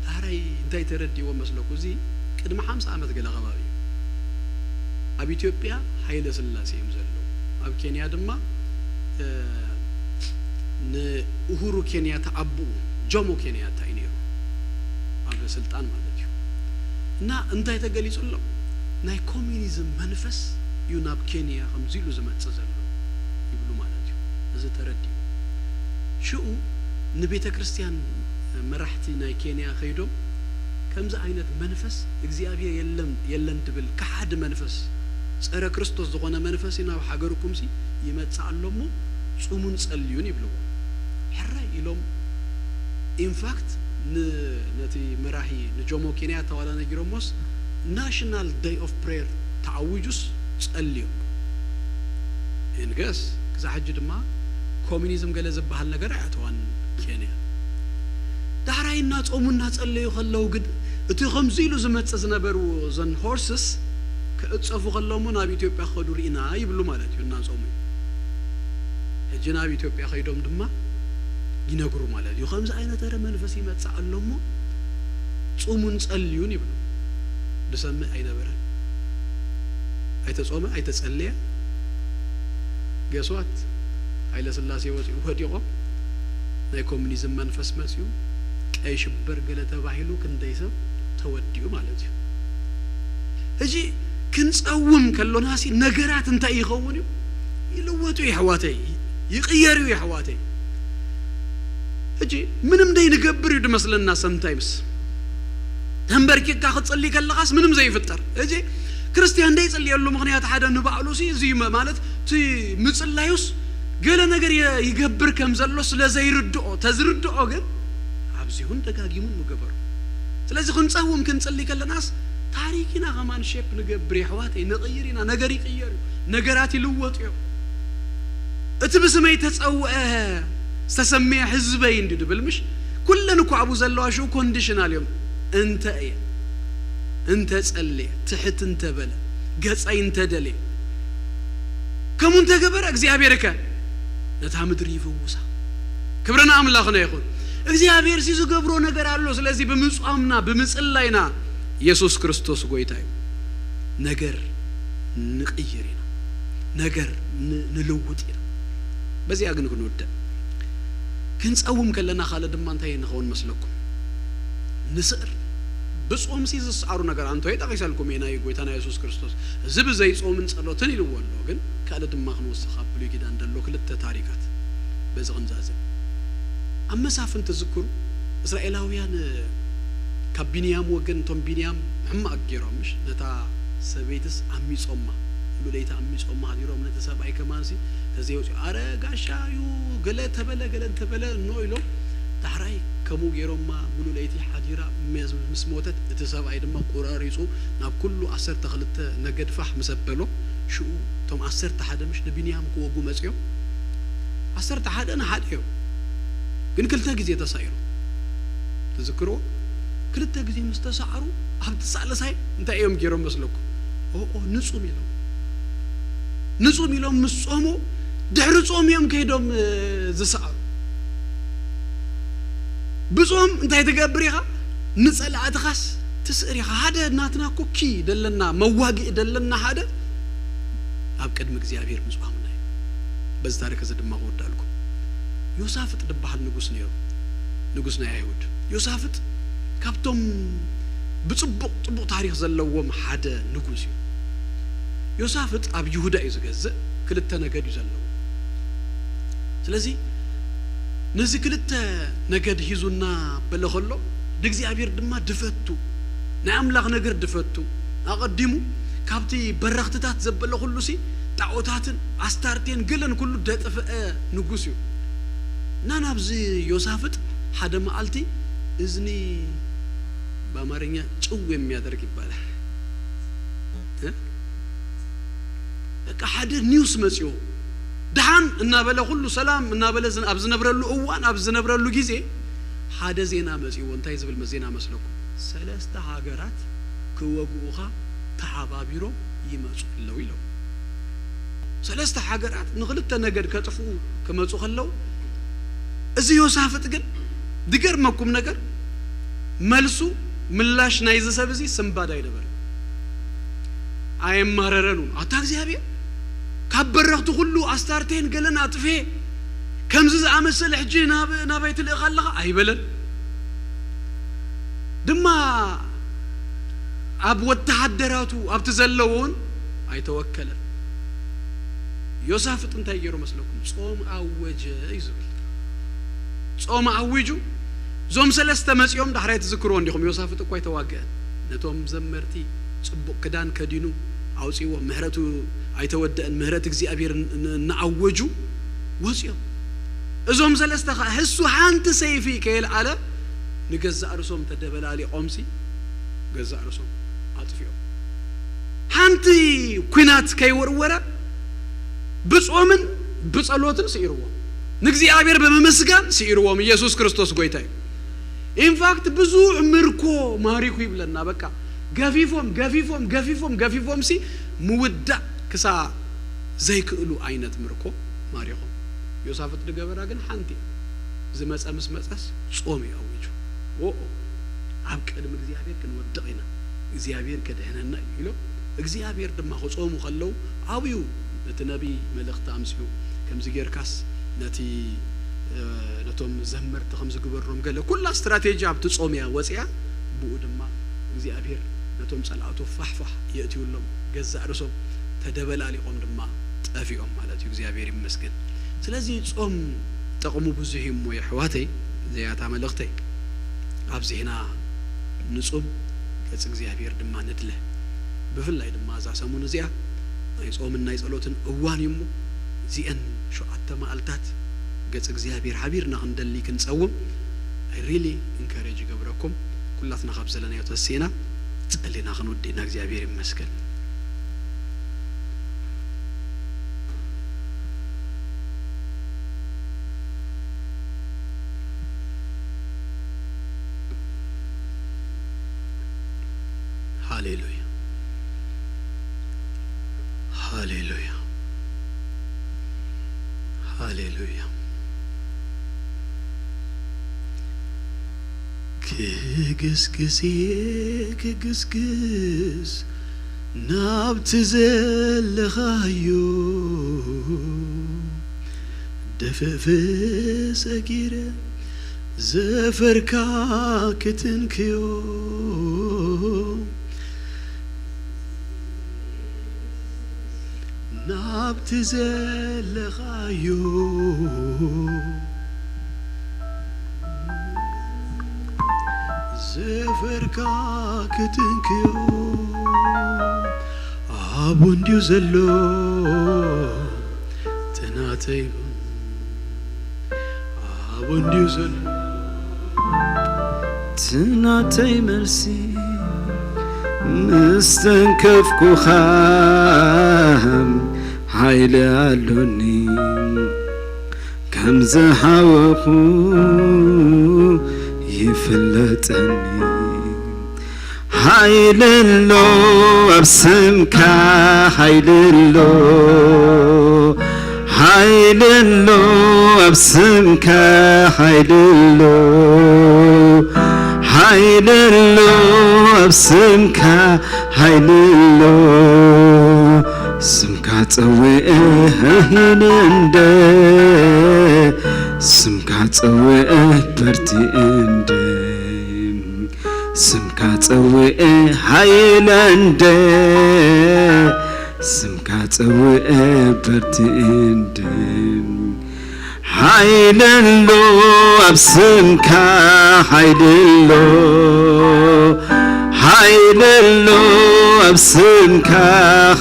ዳሕራይ እንታይ ተረዲእዎ መስለኩ? እዚ ቅድሚ ሓምሳ ዓመት ገለ ከባቢ እዩ። ኣብ ኢትዮጵያ ሃይለ ስላሴ እዮም ዘለዉ። ኣብ ኬንያ ድማ፣ እ፣ ንኡሁሩ ኬንያታ ኣቦኡ ጆሞ ኬንያታ እዩ ነይሩ። ኣብ ስልጣን ማለት እዩ። እና እንታይ ተገሊጹ ኣሎ? ናይ ኮሚኒዝም መንፈስ እዩ ናብ ኬንያ ከምዚ ኢሉ ዝመጽእ ዘሎ ይብሉ ማለት እዩ። እዚ ተረዲኡ። ሽኡ ንቤተ ክርስቲያን መራሕቲ ናይ ኬንያ ከይዶም ከምዚ ዓይነት መንፈስ እግዚኣብሔር የለን፣ የለን ድብል ከሓዲ መንፈስ፣ ጸረ ክርስቶስ ዝኾነ መንፈስ እዩ ናብ ሃገርኩምሲ ይመጽእ ኣሎ እሞ ጹሙን ጸልዩን ይብልዎ። ሕራይ ኢሎም፣ ኢንፋክት ን-፣ ነቲ መራሂ ንጆሞ ኬንያታ ዋላ ነጊሮሞስ ናሽናል ደይ ኦፍ ፕሬየር ተዓዊጁስ ጸልዮም። ኤንገስ ክሳዕ ሕጂ ድማ ኮሚኒዝም ገለ ዝበሃል ነገር ኣየእተዋን ኬንያ። ዳሕራይ እናጾሙ እናጸለዩ ከለዉ ግን እቲ ከምዚ ኢሉ ዝመጽእ ዝነበሩ ዘን ሆርስስ ክዕጸፉ ከለዉ እሞ ናብ ኢትዮጵያ ክኸዱ ርኢና ይብሉ ማለት እዩ። እናጾሙ እዩ። ሕጂ ናብ ኢትዮጵያ ከይዶም ድማ ይነግሩ ማለት እዩ። ከምዚ ዓይነት ኧረ መንፈስ ይመጽእ ኣሎ እሞ ጹሙን ጸልዩን ይብሉ። ዝሰምዕ ኣይነበረን። ኣይተጾመ፣ ኣይተጸለየ። ገስዋት ሃይለ ስላሴ ወጺኡ ወዲቖም፣ ናይ ኮሚኒዝም መንፈስ መጺኡ፣ ቀይ ሽብር ገለ ተባሂሉ ክንደይ ሰብ ተወዲኡ ማለት እዩ። ሕጂ ክንጸውም ከሎናሲ ነገራት እንታይ ይኸውን እዩ? ይልወጡ እዩ ኣሕዋተይ፣ ይቕየር እዩ ኣሕዋተይ። ሕጂ ምንም ደይ ንገብር እዩ ድመስለና ሰምታይምስ። ተንበርኪካ ክትጽሊ ከለኻስ ምንም ዘይፍጠር። ሕጂ ክርስትያን ደይ ጽልየሉ ምኽንያት ሓደ ንባዕሉ ሲ እዚ እዩ መ-፣ ማለት እቲ ምጽላዩስ ገለ ነገር የ-፣ ይገብር ከም ዘሎ ስለ ዘይርድኦ፣ ተዝርድኦ ግን ኣብዚሁን ደጋጊሙን ምገበሩ። ስለዚ ክንጸውም ክንጽሊ ከለናስ ታሪክና ከማን ሼፕ ንገብር የሕዋተይ፣ ንቕይር ኢና። ነገር ይቕየር እዩ፣ ነገራት ይልወጡ እዮም። እቲ ብስመይ ተጸውአ ዝተሰመየ ህዝበይ እንዲ ድብል ምሽ? ኩለን እኮ ኣብኡ ዘለዋ ሽኡ ኮንዲሽናል እዮም። እንተ እየ፣ እንተ ጸልየ፣ ትሕት እንተ በለ፣ ገጸይ እንተ ደልየ፣ ከምኡ እንተ ገበረ እግዚኣብሔር ከ ነታ ምድሪ ይፍውሳ። ክብሪ ንኣምላኽና ይኹን። እግዚኣብሔር ሲ ዝገብሮ ነገር ኣሎ። ስለዚ ብምጽዋምና፣ ብምጽላይና፣ የሱስ ክርስቶስ ጎይታ እዩ። ነገር ንቕይር ኢና፣ ነገር ን- ንልውጥ ኢና። በዚኣ ግን ክንውድእ ክንጸውም ከለና ካልእ ድማ እንታይ ንኸውን መስለኩም? ንስዕር። ብጾምሲ ዝስዓሩ ነገር ኣንቶይ ጠቒሰልኩም እየ፣ ናይ ጎይታና የሱስ ክርስቶስ እዚ ብዘይ ጾምን ጸሎትን ኢልዎ ኣሎ። ግን ካልእ ድማ ክንወስኽ ኣብ ብሉይ ኪዳን ዘሎ ክልተ ታሪካት በዚ ክንዛዝም። ኣብ መሳፍንት ትዝክሩ እስራኤላውያን ካብ ቢንያም ወገን፣ እቶም ቢንያም ሕማቕ ገይሮም፣ ምሽ ነታ ሰበይትስ ኣሚጾማ፣ ሙሉ ለይቲ ኣሚጾማ ሃዲሮም፣ ነቲ ሰብኣይ ከማንሲ ተዘይወፅዮ፣ ኣረ ጋሻ እዩ፣ ገለ ተበለ ገለ እንተበለ እኖ ኢሎም ዳሕራይ ከምኡ ገይሮማ። ሙሉ ለይቲ ሓዲራ ምስ ሞተት፣ እቲ ሰብኣይ ድማ ቁራሪፁ ናብ ኩሉ ዓሰርተ ክልተ ነገድ ፋሕ ምስ ኣበሎ፣ ሽኡ እቶም ዓሰርተ ሓደ ምሽ ንቢንያም ክወጉ መፅዮም፣ ዓሰርተ ሓደ ንሓደ እዮም፣ ግን ክልተ ግዜ ተሳኢሮም። ትዝክርዎ? ክልተ ግዜ ምስ ተሳዕሩ ኣብቲ ሳልሳይ እንታይ እዮም ገይሮም መስለኩም? ኦኦ ንጹም ኢሎም፣ ንጹም ኢሎም ምስ ጾሙ፣ ድሕሪ ጾም እዮም ከይዶም ዝሰዓሩ። ብጾም እንታይ ትገብር ኢኻ? ንጸላእትኻስ ትስእር ኢኻ። ሓደ ናትና ኮኪ ደለና፣ መዋግእ ደለና ሓደ ኣብ ቅድሚ እግዚኣብሔር ምጽዋምና እዩ። በዚ ታሪክ እዚ ድማ ክወዳልኩም። ዮሳፍጥ ዝበሃል ንጉስ ነይሩ፣ ንጉስ ናይ ኣይሁድ። ዮሳፍጥ ካብቶም ብጽቡቕ ጽቡቕ ታሪክ ዘለዎም ሓደ ንጉስ እዩ። ዮሳፍጥ ኣብ ይሁዳ እዩ ዝገዝእ፣ ክልተ ነገድ እዩ ዘለዎ። ስለዚ ነዚ ክልተ ነገድ ሂዙ እናበለ ከሎ፣ ንእግዚኣብሔር ድማ ድፈቱ፣ ናይ ኣምላኽ ነገር ድፈቱ፣ ኣቐዲሙ ካብቲ በረኽትታት ዘበለ ኩሉሲ ጣዖታትን ኣስታርቴን ገለን ኩሉ ደጥፍአ ንጉስ እዩ። እና ናብዚ ዮሳፍጥ ሓደ መዓልቲ እዝኒ፣ በአማርኛ ጭው የሚያደርግ ይባላል። እ? በቃ ሓደ ኒውስ መጽዮ፣ ደሓን እናበለ ኩሉ ሰላም እናበለ ዝን- ኣብ ዝነብረሉ እዋን፣ ኣብ ዝነብረሉ ግዜ ሓደ ዜና መጽዎ። እንታይ ዝብል መ- ዜና መስለኩም? ሰለስተ ሃገራት ክወግኡኻ ተሓባቢሮም ይመጹ ኣለዉ ኢሎም። ሰለስተ ሃገራት ንክልተ ነገድ ከጥፍኡ ክመጹ ከለዉ፣ እዚ ዮሳፍጥ ግን ድገርመኩም ነገር፣ መልሱ፣ ምላሽ ናይዚ ሰብ እዚ ስንባድ ኣይነበረ፣ ኣየማረረን እውን። ኣታ እግዚኣብሔር፣ ካብ በረኽቲ ኩሉ ኣስታርቴን ገለን ኣጥፌ፣ ከምዚ ዝኣመሰለ ሕጂ ናብ ናባይ ትልእኻ ኣለኻ ኣይበለን። ድማ ኣብ ወተሃደራቱ ኣብቲ ዘለዎን ኣይተወከለን። ዮሳፍጥ እንታይ ገይሩ መስለኩም? ጾም ኣወጀ እዩ ዝብል። ጾም ኣዊጁ፣ እዞም ሰለስተ መጺኦም፣ ዳሕራይ ትዝክርዎ እንዲኹም፣ ዮሳፍጥ እኳ ኣይተዋግአን። ነቶም ዘመርቲ ጽቡቕ ክዳን ከዲኑ ኣውጺዎም፣ ምህረቱ ኣይተወደአን፣ ምህረት እግዚኣብሔር ን- ን- እናኣወጁ ወጺኦም። እዞም ሰለስተ ኸዓ ህሱ ሓንቲ ሰይፊ ከየልዓለ ንገዛእ ርእሶም ተደበላሊቖምሲ ገዛእ ርእሶም ኣጥፊኦም። ሓንቲ ኲናት ከይወርወረ ብጾምን ብጸሎትን ስኢርዎም፣ ንእግዚኣብሔር ብምምስጋን ስኢርዎም። ኢየሱስ ክርስቶስ ጎይታ እዩ። ኢንፋክት ብዙሕ ምርኮ ማሪኩ ይብለና። በቃ ገፊፎም ገፊፎም ገፊፎም ገፊፎም ሲ ምውዳእ ክሳ ዘይክእሉ ዓይነት ምርኮ ማሪኾም። ዮሳፍጥ ዝገበራ ግን ሓንቲ እያ። ዝመጸ ምስ መጸስ ጾም እዩ ኣዊጁ። ኦኦ፣ ኣብ ቅድሚ እግዚኣብሔር ክንወድቕ ኢና፣ እግዚኣብሔር ከድሕነና እዩ ኢሎም፣ እግዚኣብሔር ድማ ክጾሙ ከለዉ ኣብዩ ነቲ ነቢይ መልእኽቲ ኣምጺኡ፣ ከምዚ ጌርካስ ነቲ፣ እ፣ ነቶም ዘመርቲ ከም ዝግበሮም ገለ፣ ኩላ ስትራቴጂ ኣብቲ ጾም እያ ወጺኣ። ብኡ ድማ እግዚኣብሔር ነቶም ጸላእቱ ፋሕፋሕ የእትዩሎም፣ ገዛእ ርእሶም ተደበላሊቖም ድማ ጠፊኦም ማለት እዩ። እግዚኣብሔር ይመስገን። ስለዚ ጾም ጥቕሙ ብዙሕ እዩ እሞ የሕዋተይ፣ እዚኣታ መልእኽተይ። ኣብዚሕና ንጹም፣ ገጽ እግዚኣብሔር ድማ ንድለ። ብፍላይ ድማ እዛ ሰሙን እዚኣ ናይ ጾምን ናይ ጸሎትን እዋን እዩ እሞ፣ እዚአን ሸውዓተ መዓልታት ገጽ እግዚኣብሔር ሓቢርና ክንደሊ ክንጸውም፣ I really encourage ይገብረኩም። ኩላትና ካብ ዘለናዮ ተሲእና ጸሊና ክንውድእና እግዚኣብሔር ይመስገን። ሃሌሉያ፣ ሃሌሉያ፣ ሃሌሉያ። ክግስግስ እየ ክግስግስ ናብቲ ዘለኻዮ ደፍእፍ ሰጊረ ዘፈርካ ክትንክዮ ናብቲ ዘለኻዮ ዘፈርካ ክትንክዮ ኣቡ እንድዩ ዘሎ ትናተይ ኣቡ እንድዩ ዘሎ ትናተይ መልሲ ምስ ተንከፍኩኻ ሓይሊ ኣሎኒ ከም ዝሓወኹ ይፍለጠኒ ሓይሊ ኣሎ ኣብ ስምካ ሓይሊ ኣሎ ሓይሊ ኣሎ ኣብ ስምካ ሓይሊ ኣሎ ሓይሊ ኣሎ ኣብ ስምካ ሓይሊ ኣሎ ስምካ ጸውኤ ሃይለ እንደ ስምካ ጸውኤ በርቲ እንደ ስምካ ጸውኤ ሃይለ እንደ ስምካ ጸውኤ በርቲ እንደ ሓይሊ ኣሎ ኣብ ስምካ ሓይሊ ኣሎ ሓይሊ ኣሎ ኣብ ስምካ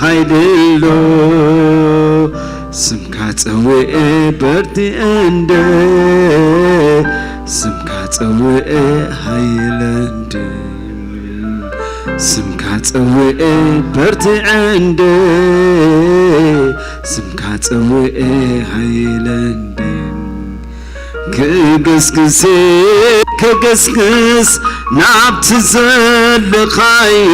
ሓይሊ ኣሎ ስምካ ጸውኤ በርቲ እንደ ስምካ ጸውኤ ሃይለ እንደ ስምካ ጸውኤ በርትዐ እንደ ስምካ ጸውኤ ሃይለ እንደ ክግስግስ ክግስግስ ናብቲ ዘለኻዮ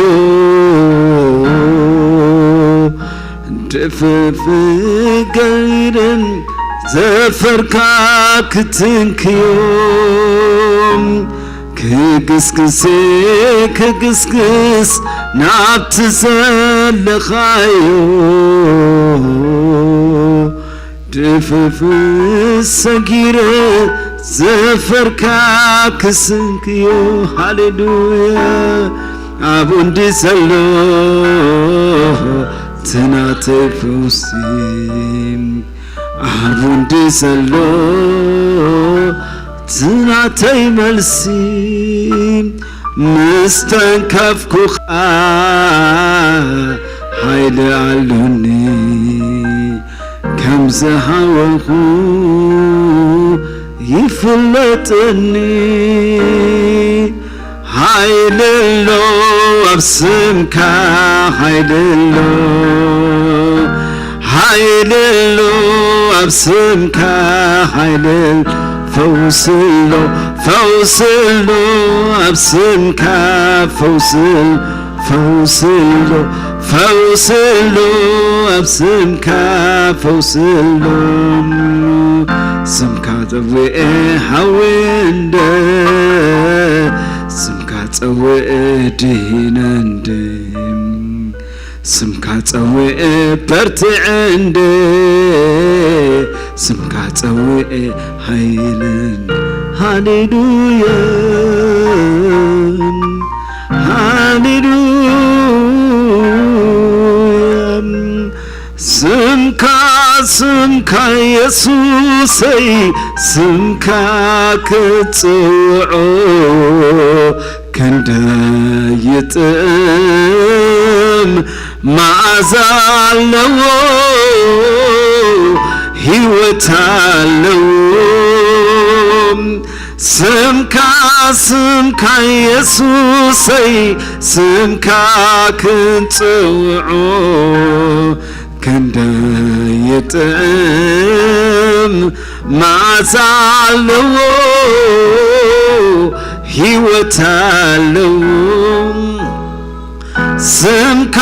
ድፍፍ ገይርን ዘፈርካ ክትንክዮም ክግስግስ ክግስግስ ናብቲ ዘለኻዮ ድፍፍ ሰጊረ ዘፈርካ ክስንክዮ ሃሌሉያ ኣብ እንዲ ዘሎ ትናተይ ፈውሲ ኣብ እንዲ ዘሎ ትናተይ መልሲ ምስ ተንከፍኩኻ ሓይሊ ኣሉኒ ከም ዝሃወኹ ይፍለጠኒ ሓይሊ ኣሎ ኣብ ስምካ ሓይሊ ኣሎ ሓይሊ ኣሎ ኣብ ስምካ ሓይሊ ፈውሲ ኣሎ ፈውሲ ኣሎ ኣብ ስምካ ፈውሲ ፈውሲ ኣሎ ፈውሲ ኣሎ ኣብ ስምካ ፈውሲ ኣሎ ስምካ ጸውኤ ሃዊ እንደ ስምካ ጸውኤ ድሂነ እንደ ስምካ ጸውኤ በርትዐ እንደ ስምካ ጸውኤ ሃይልን ሃሌሉያ ሃሌሉያ ስምካ ስምካ የሱሰይ ስምካ ክጽውዖ ክንደይ ይጥዕም መዓዛ ኣለዎ ህይወት ኣለዎ ስምካ ስምካ የሱሰይ ስምካ ክንጽውዖ ክንደይ ይጥዕም መዓዛ ኣለዎ ህይወት ኣለዎ ስምካ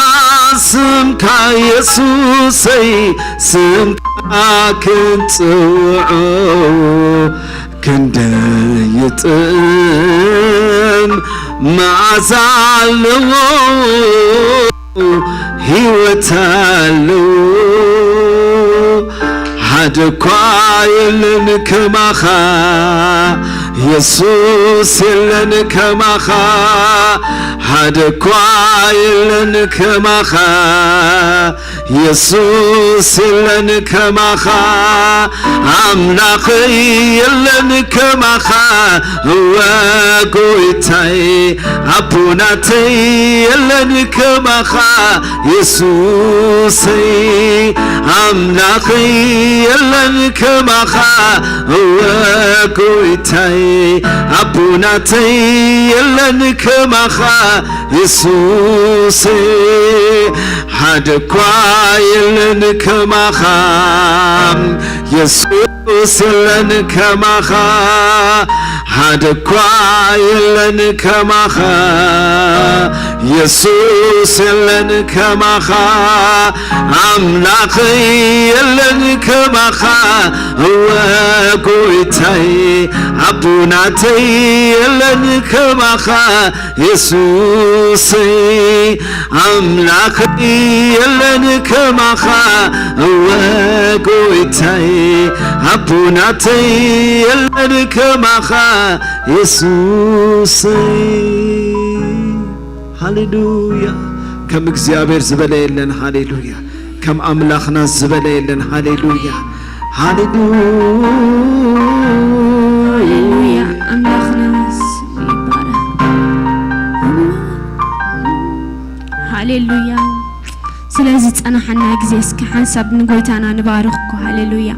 ስምካ የሱሰይ ስምካ ክንጽውዖ ክንደይ ይጥዕም መዓዛ ኣለዎ ህይወት ኣለዎ። ሓደ እኳ የለን ከማኻ የሱስ፣ የለን ከማኻ። ሓደ እኳ የለን ከማኻ የሱስ፣ የለን ከማኻ። ኣምላኸይ የለን ከማኻ፣ እወ ጎይታይ ኣቦናተይ የለን ከማኻ። የሱሰይ ኣምላኸይ የለን ከማኻ፣ እወ ጎይታይ ኣቦናተይ የለን ከማኻ። የሱሰይ ሓደ እኳ የለን ከማኻ። የሱስ የለን ከማኻ፣ ሓደ እኳ የለን ከማኻ። የሱስ የለን ከማኻ፣ ኣምላኸይ የለን ከማኻ። እወ ጎይታይ ኣቦናተይ የለን ከማኻ። የሱሰይ ኣምላኸይ የለን ከማኻ። እወ ጎይታይ ኣቦናተይ የለን ከማኻ። የሱሰይ ሃሌሉያ። ከም እግዚኣብሔር ዝበለ የለን። ሃሌሉያ። ከም ኣምላኽና ዝበለ የለን። ሃሌሉያ። ሃሌሉያ። ሃሌሉያ። ኣምላኽና ስሙ ይባረኽ። ሃሌሉያ። ስለዚ ጸናሓና ግዜ እስኪ ሓንሳብ ንጎይታና ንባርኽ እኮ። ሃሌሉያ።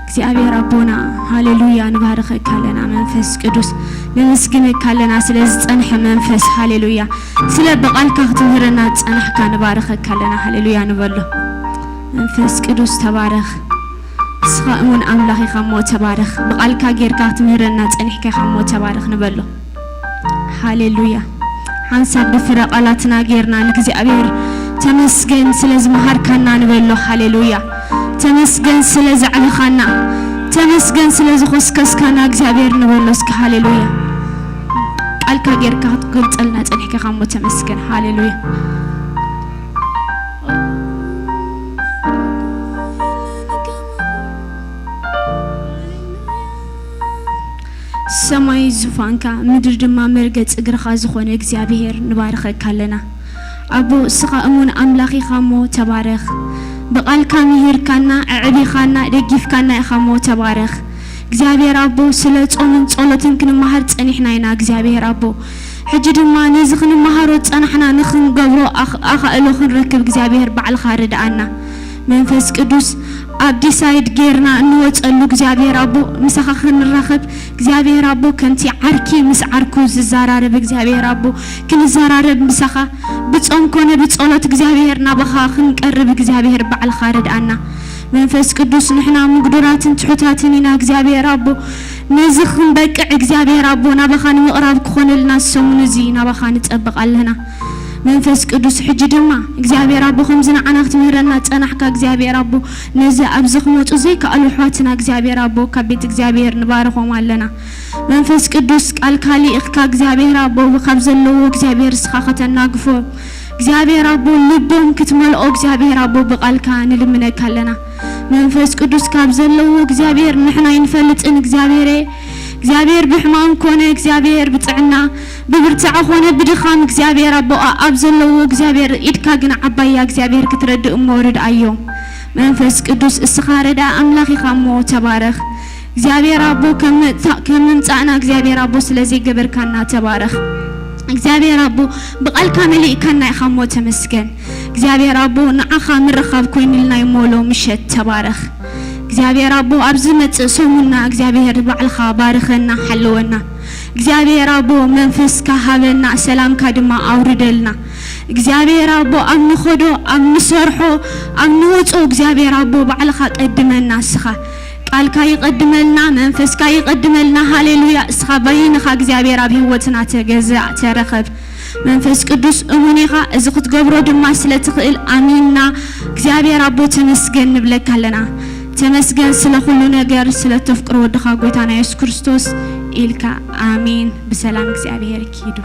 እግዚኣብሔር ኣቦና፣ ሃሌሉያ፣ ንባርኸካ ኣለና። መንፈስ ቅዱስ፣ ነመስግነካ ኣለና ስለ ዝጸንሐ መንፈስ። ሃሌሉያ። ስለ ብቓልካ ክትምህረና ዝጸናሕካ ንባርኸካ ኣለና። ሃሌሉያ ንበሎ። መንፈስ ቅዱስ ተባረኽ። ንስኻ እሙን ኣምላኽ ኢኻ እሞ ተባረኽ። ብቓልካ ጌርካ ክትምህረና ጸኒሕካ ኢኻ እሞ ተባረኽ ንበሎ። ሃሌሉያ። ሓንሳብ ብፍረ ቃላትና ጌርና ንእግዚኣብሔር ተመስገን ስለ ዝመሃርካና ንበሎ። ሃሌሉያ። ተመስገን ስለ ዘዕበኻና፣ ተመስገን ስለ ዝኾስከስካና እግዚኣብሔር ንበሎ እስኪ። ሃሌሉያ። ቃልካ ጌርካ ክትገልጸልና ጸኒሕካ ኢኻ እሞ ተመስገን። ሃሌሉያ። ሰማይ ዙፋንካ፣ ምድሪ ድማ መርገጽ እግርኻ ዝኾነ እግዚኣብሔር ንባርኸካ ኣለና። ኣቦ፣ እስኻ እሙን ኣምላኽ ኢኻ እሞ ተባረኽ። ብቓልካ ምሂርካና፣ ኣዕቢኻና፣ ደጊፍካና ኢኻ እሞ ተባረኽ። እግዚኣብሔር ኣቦ፣ ስለ ጾምን ጾሎትን ክንመሃር ጸኒሕና ኢና እግዚኣብሔር ኣቦ። ሕጂ ድማ ነዚ ክንመሃሮ ዝጸናሕና ንኽንገብሮ ኣኽ-፣ ኣኻእሎ ክንረክብ እግዚኣብሔር ባዕልኻ ርድኣና። መንፈስ ቅዱስ ኣብ ዲሳይድ ጌርና እንወጸሉ እግዚኣብሔር ኣቦ፣ ምሳኻ ክንራኸብ እግዚኣብሔር ኣቦ፣ ከምቲ ዓርኪ ምስ ዓርኩ ዝዘራረብ እግዚኣብሔር ኣቦ፣ ክንዘራረብ ምሳኻ ብጾም ኮነ ብጸሎት እግዚኣብሔር ናባኻ ክንቀርብ እግዚኣብሔር ባዕልኻ ርድኣና። መንፈስ ቅዱስ ንሕና ምጉዱራትን ትሑታትን ኢና እግዚኣብሔር ኣቦ፣ ነዚ ክንበቅዕ እግዚኣብሔር ኣቦ ናባኻ ንምቕራብ ክኾነልና ሰሙን እዚ ናባኻ ንጸብቕ ኣለና። መንፈስ ቅዱስ ሕጂ ድማ እግዚኣብሔር ኣቦ ከምዚ ንዓና ክትምህረና ጸናሕካ እግዚኣብሔር ኣቦ ነዚ ኣብዚ ክመጹ ዘይከኣሉ ኣሕዋትና እግዚኣብሔር ኣቦ ካብ ቤት እግዚኣብሔር ንባርኾም ኣለና። መንፈስ ቅዱስ ቃልካ ልኢኽካ እግዚኣብሔር ኣቦ ካብ ዘለዎ እግዚኣብሔር እስኻ ከተናግፎ እግዚኣብሔር ኣቦ ልቦም ክትመልኦ እግዚኣብሔር ኣቦ ብቃልካ ንልምነካ ኣለና። መንፈስ ቅዱስ ካብ ዘለዎ እግዚኣብሔር ንሕና ኣይንፈልጥን እግዚኣብሔረ እግዚኣብሔር ብሕማም ኮነ እግዚኣብሔር ብጥዕና ብብርትዐ ኮነ ብድኻም እግዚኣብሔር ኣቦ ኣብ ዘለዎ እግዚኣብሔር ኢድካ ግን ዓባያ እግዚኣብሔር ክትረድእ እሞ ርድኣዮም። መንፈስ ቅዱስ እስኻ ረዳ ኣምላኽ ኢኻ እሞ ተባረኽ። እግዚኣብሔር ኣቦ ከም ምምፃእና እግዚኣብሔር ኣቦ ስለ ዘይገበርካና ተባረኽ። እግዚኣብሔር ኣቦ ብቓልካ መሊእካና ኢኻ እሞ ተመስገን። እግዚኣብሔር ኣቦ ንዓኻ ምርኻብ ኮይኑልና እሞ ሎ ምሸት ተባረኽ። እግዚኣብሔር ኣቦ ኣብ ዝመጽእ ሰሙንና እግዚኣብሔር ባዕልኻ ባርኸና ሓልወና። እግዚኣብሔር ኣቦ መንፈስካ ሃበና ሰላምካ ድማ ኣውርደልና። እግዚኣብሔር ኣቦ ኣብ ንኸዶ ኣብ ንሰርሖ ኣብ ንወጾ እግዚኣብሔር ኣቦ ባዕልኻ ቀድመና እስኻ። ቃልካ ይቐድመልና መንፈስካ ይቐድመልና። ሃሌሉያ እስኻ በይንኻ እግዚኣብሔር ኣብ ህይወትና ተገዛእ ተረኸብ። መንፈስ ቅዱስ እሙን ኢኻ፣ እዚ ክትገብሮ ድማ ስለ ትኽእል ኣሚንና እግዚኣብሔር ኣቦ ተመስገን ንብለካ ኣለና። ተመስገን ስለ ኩሉ ነገር፣ ስለ ተፍቅሮ ወድኻ ጎይታና የሱስ ክርስቶስ ኢልካ ኣሜን። ብሰላም እግዚኣብሔር ኪዱ።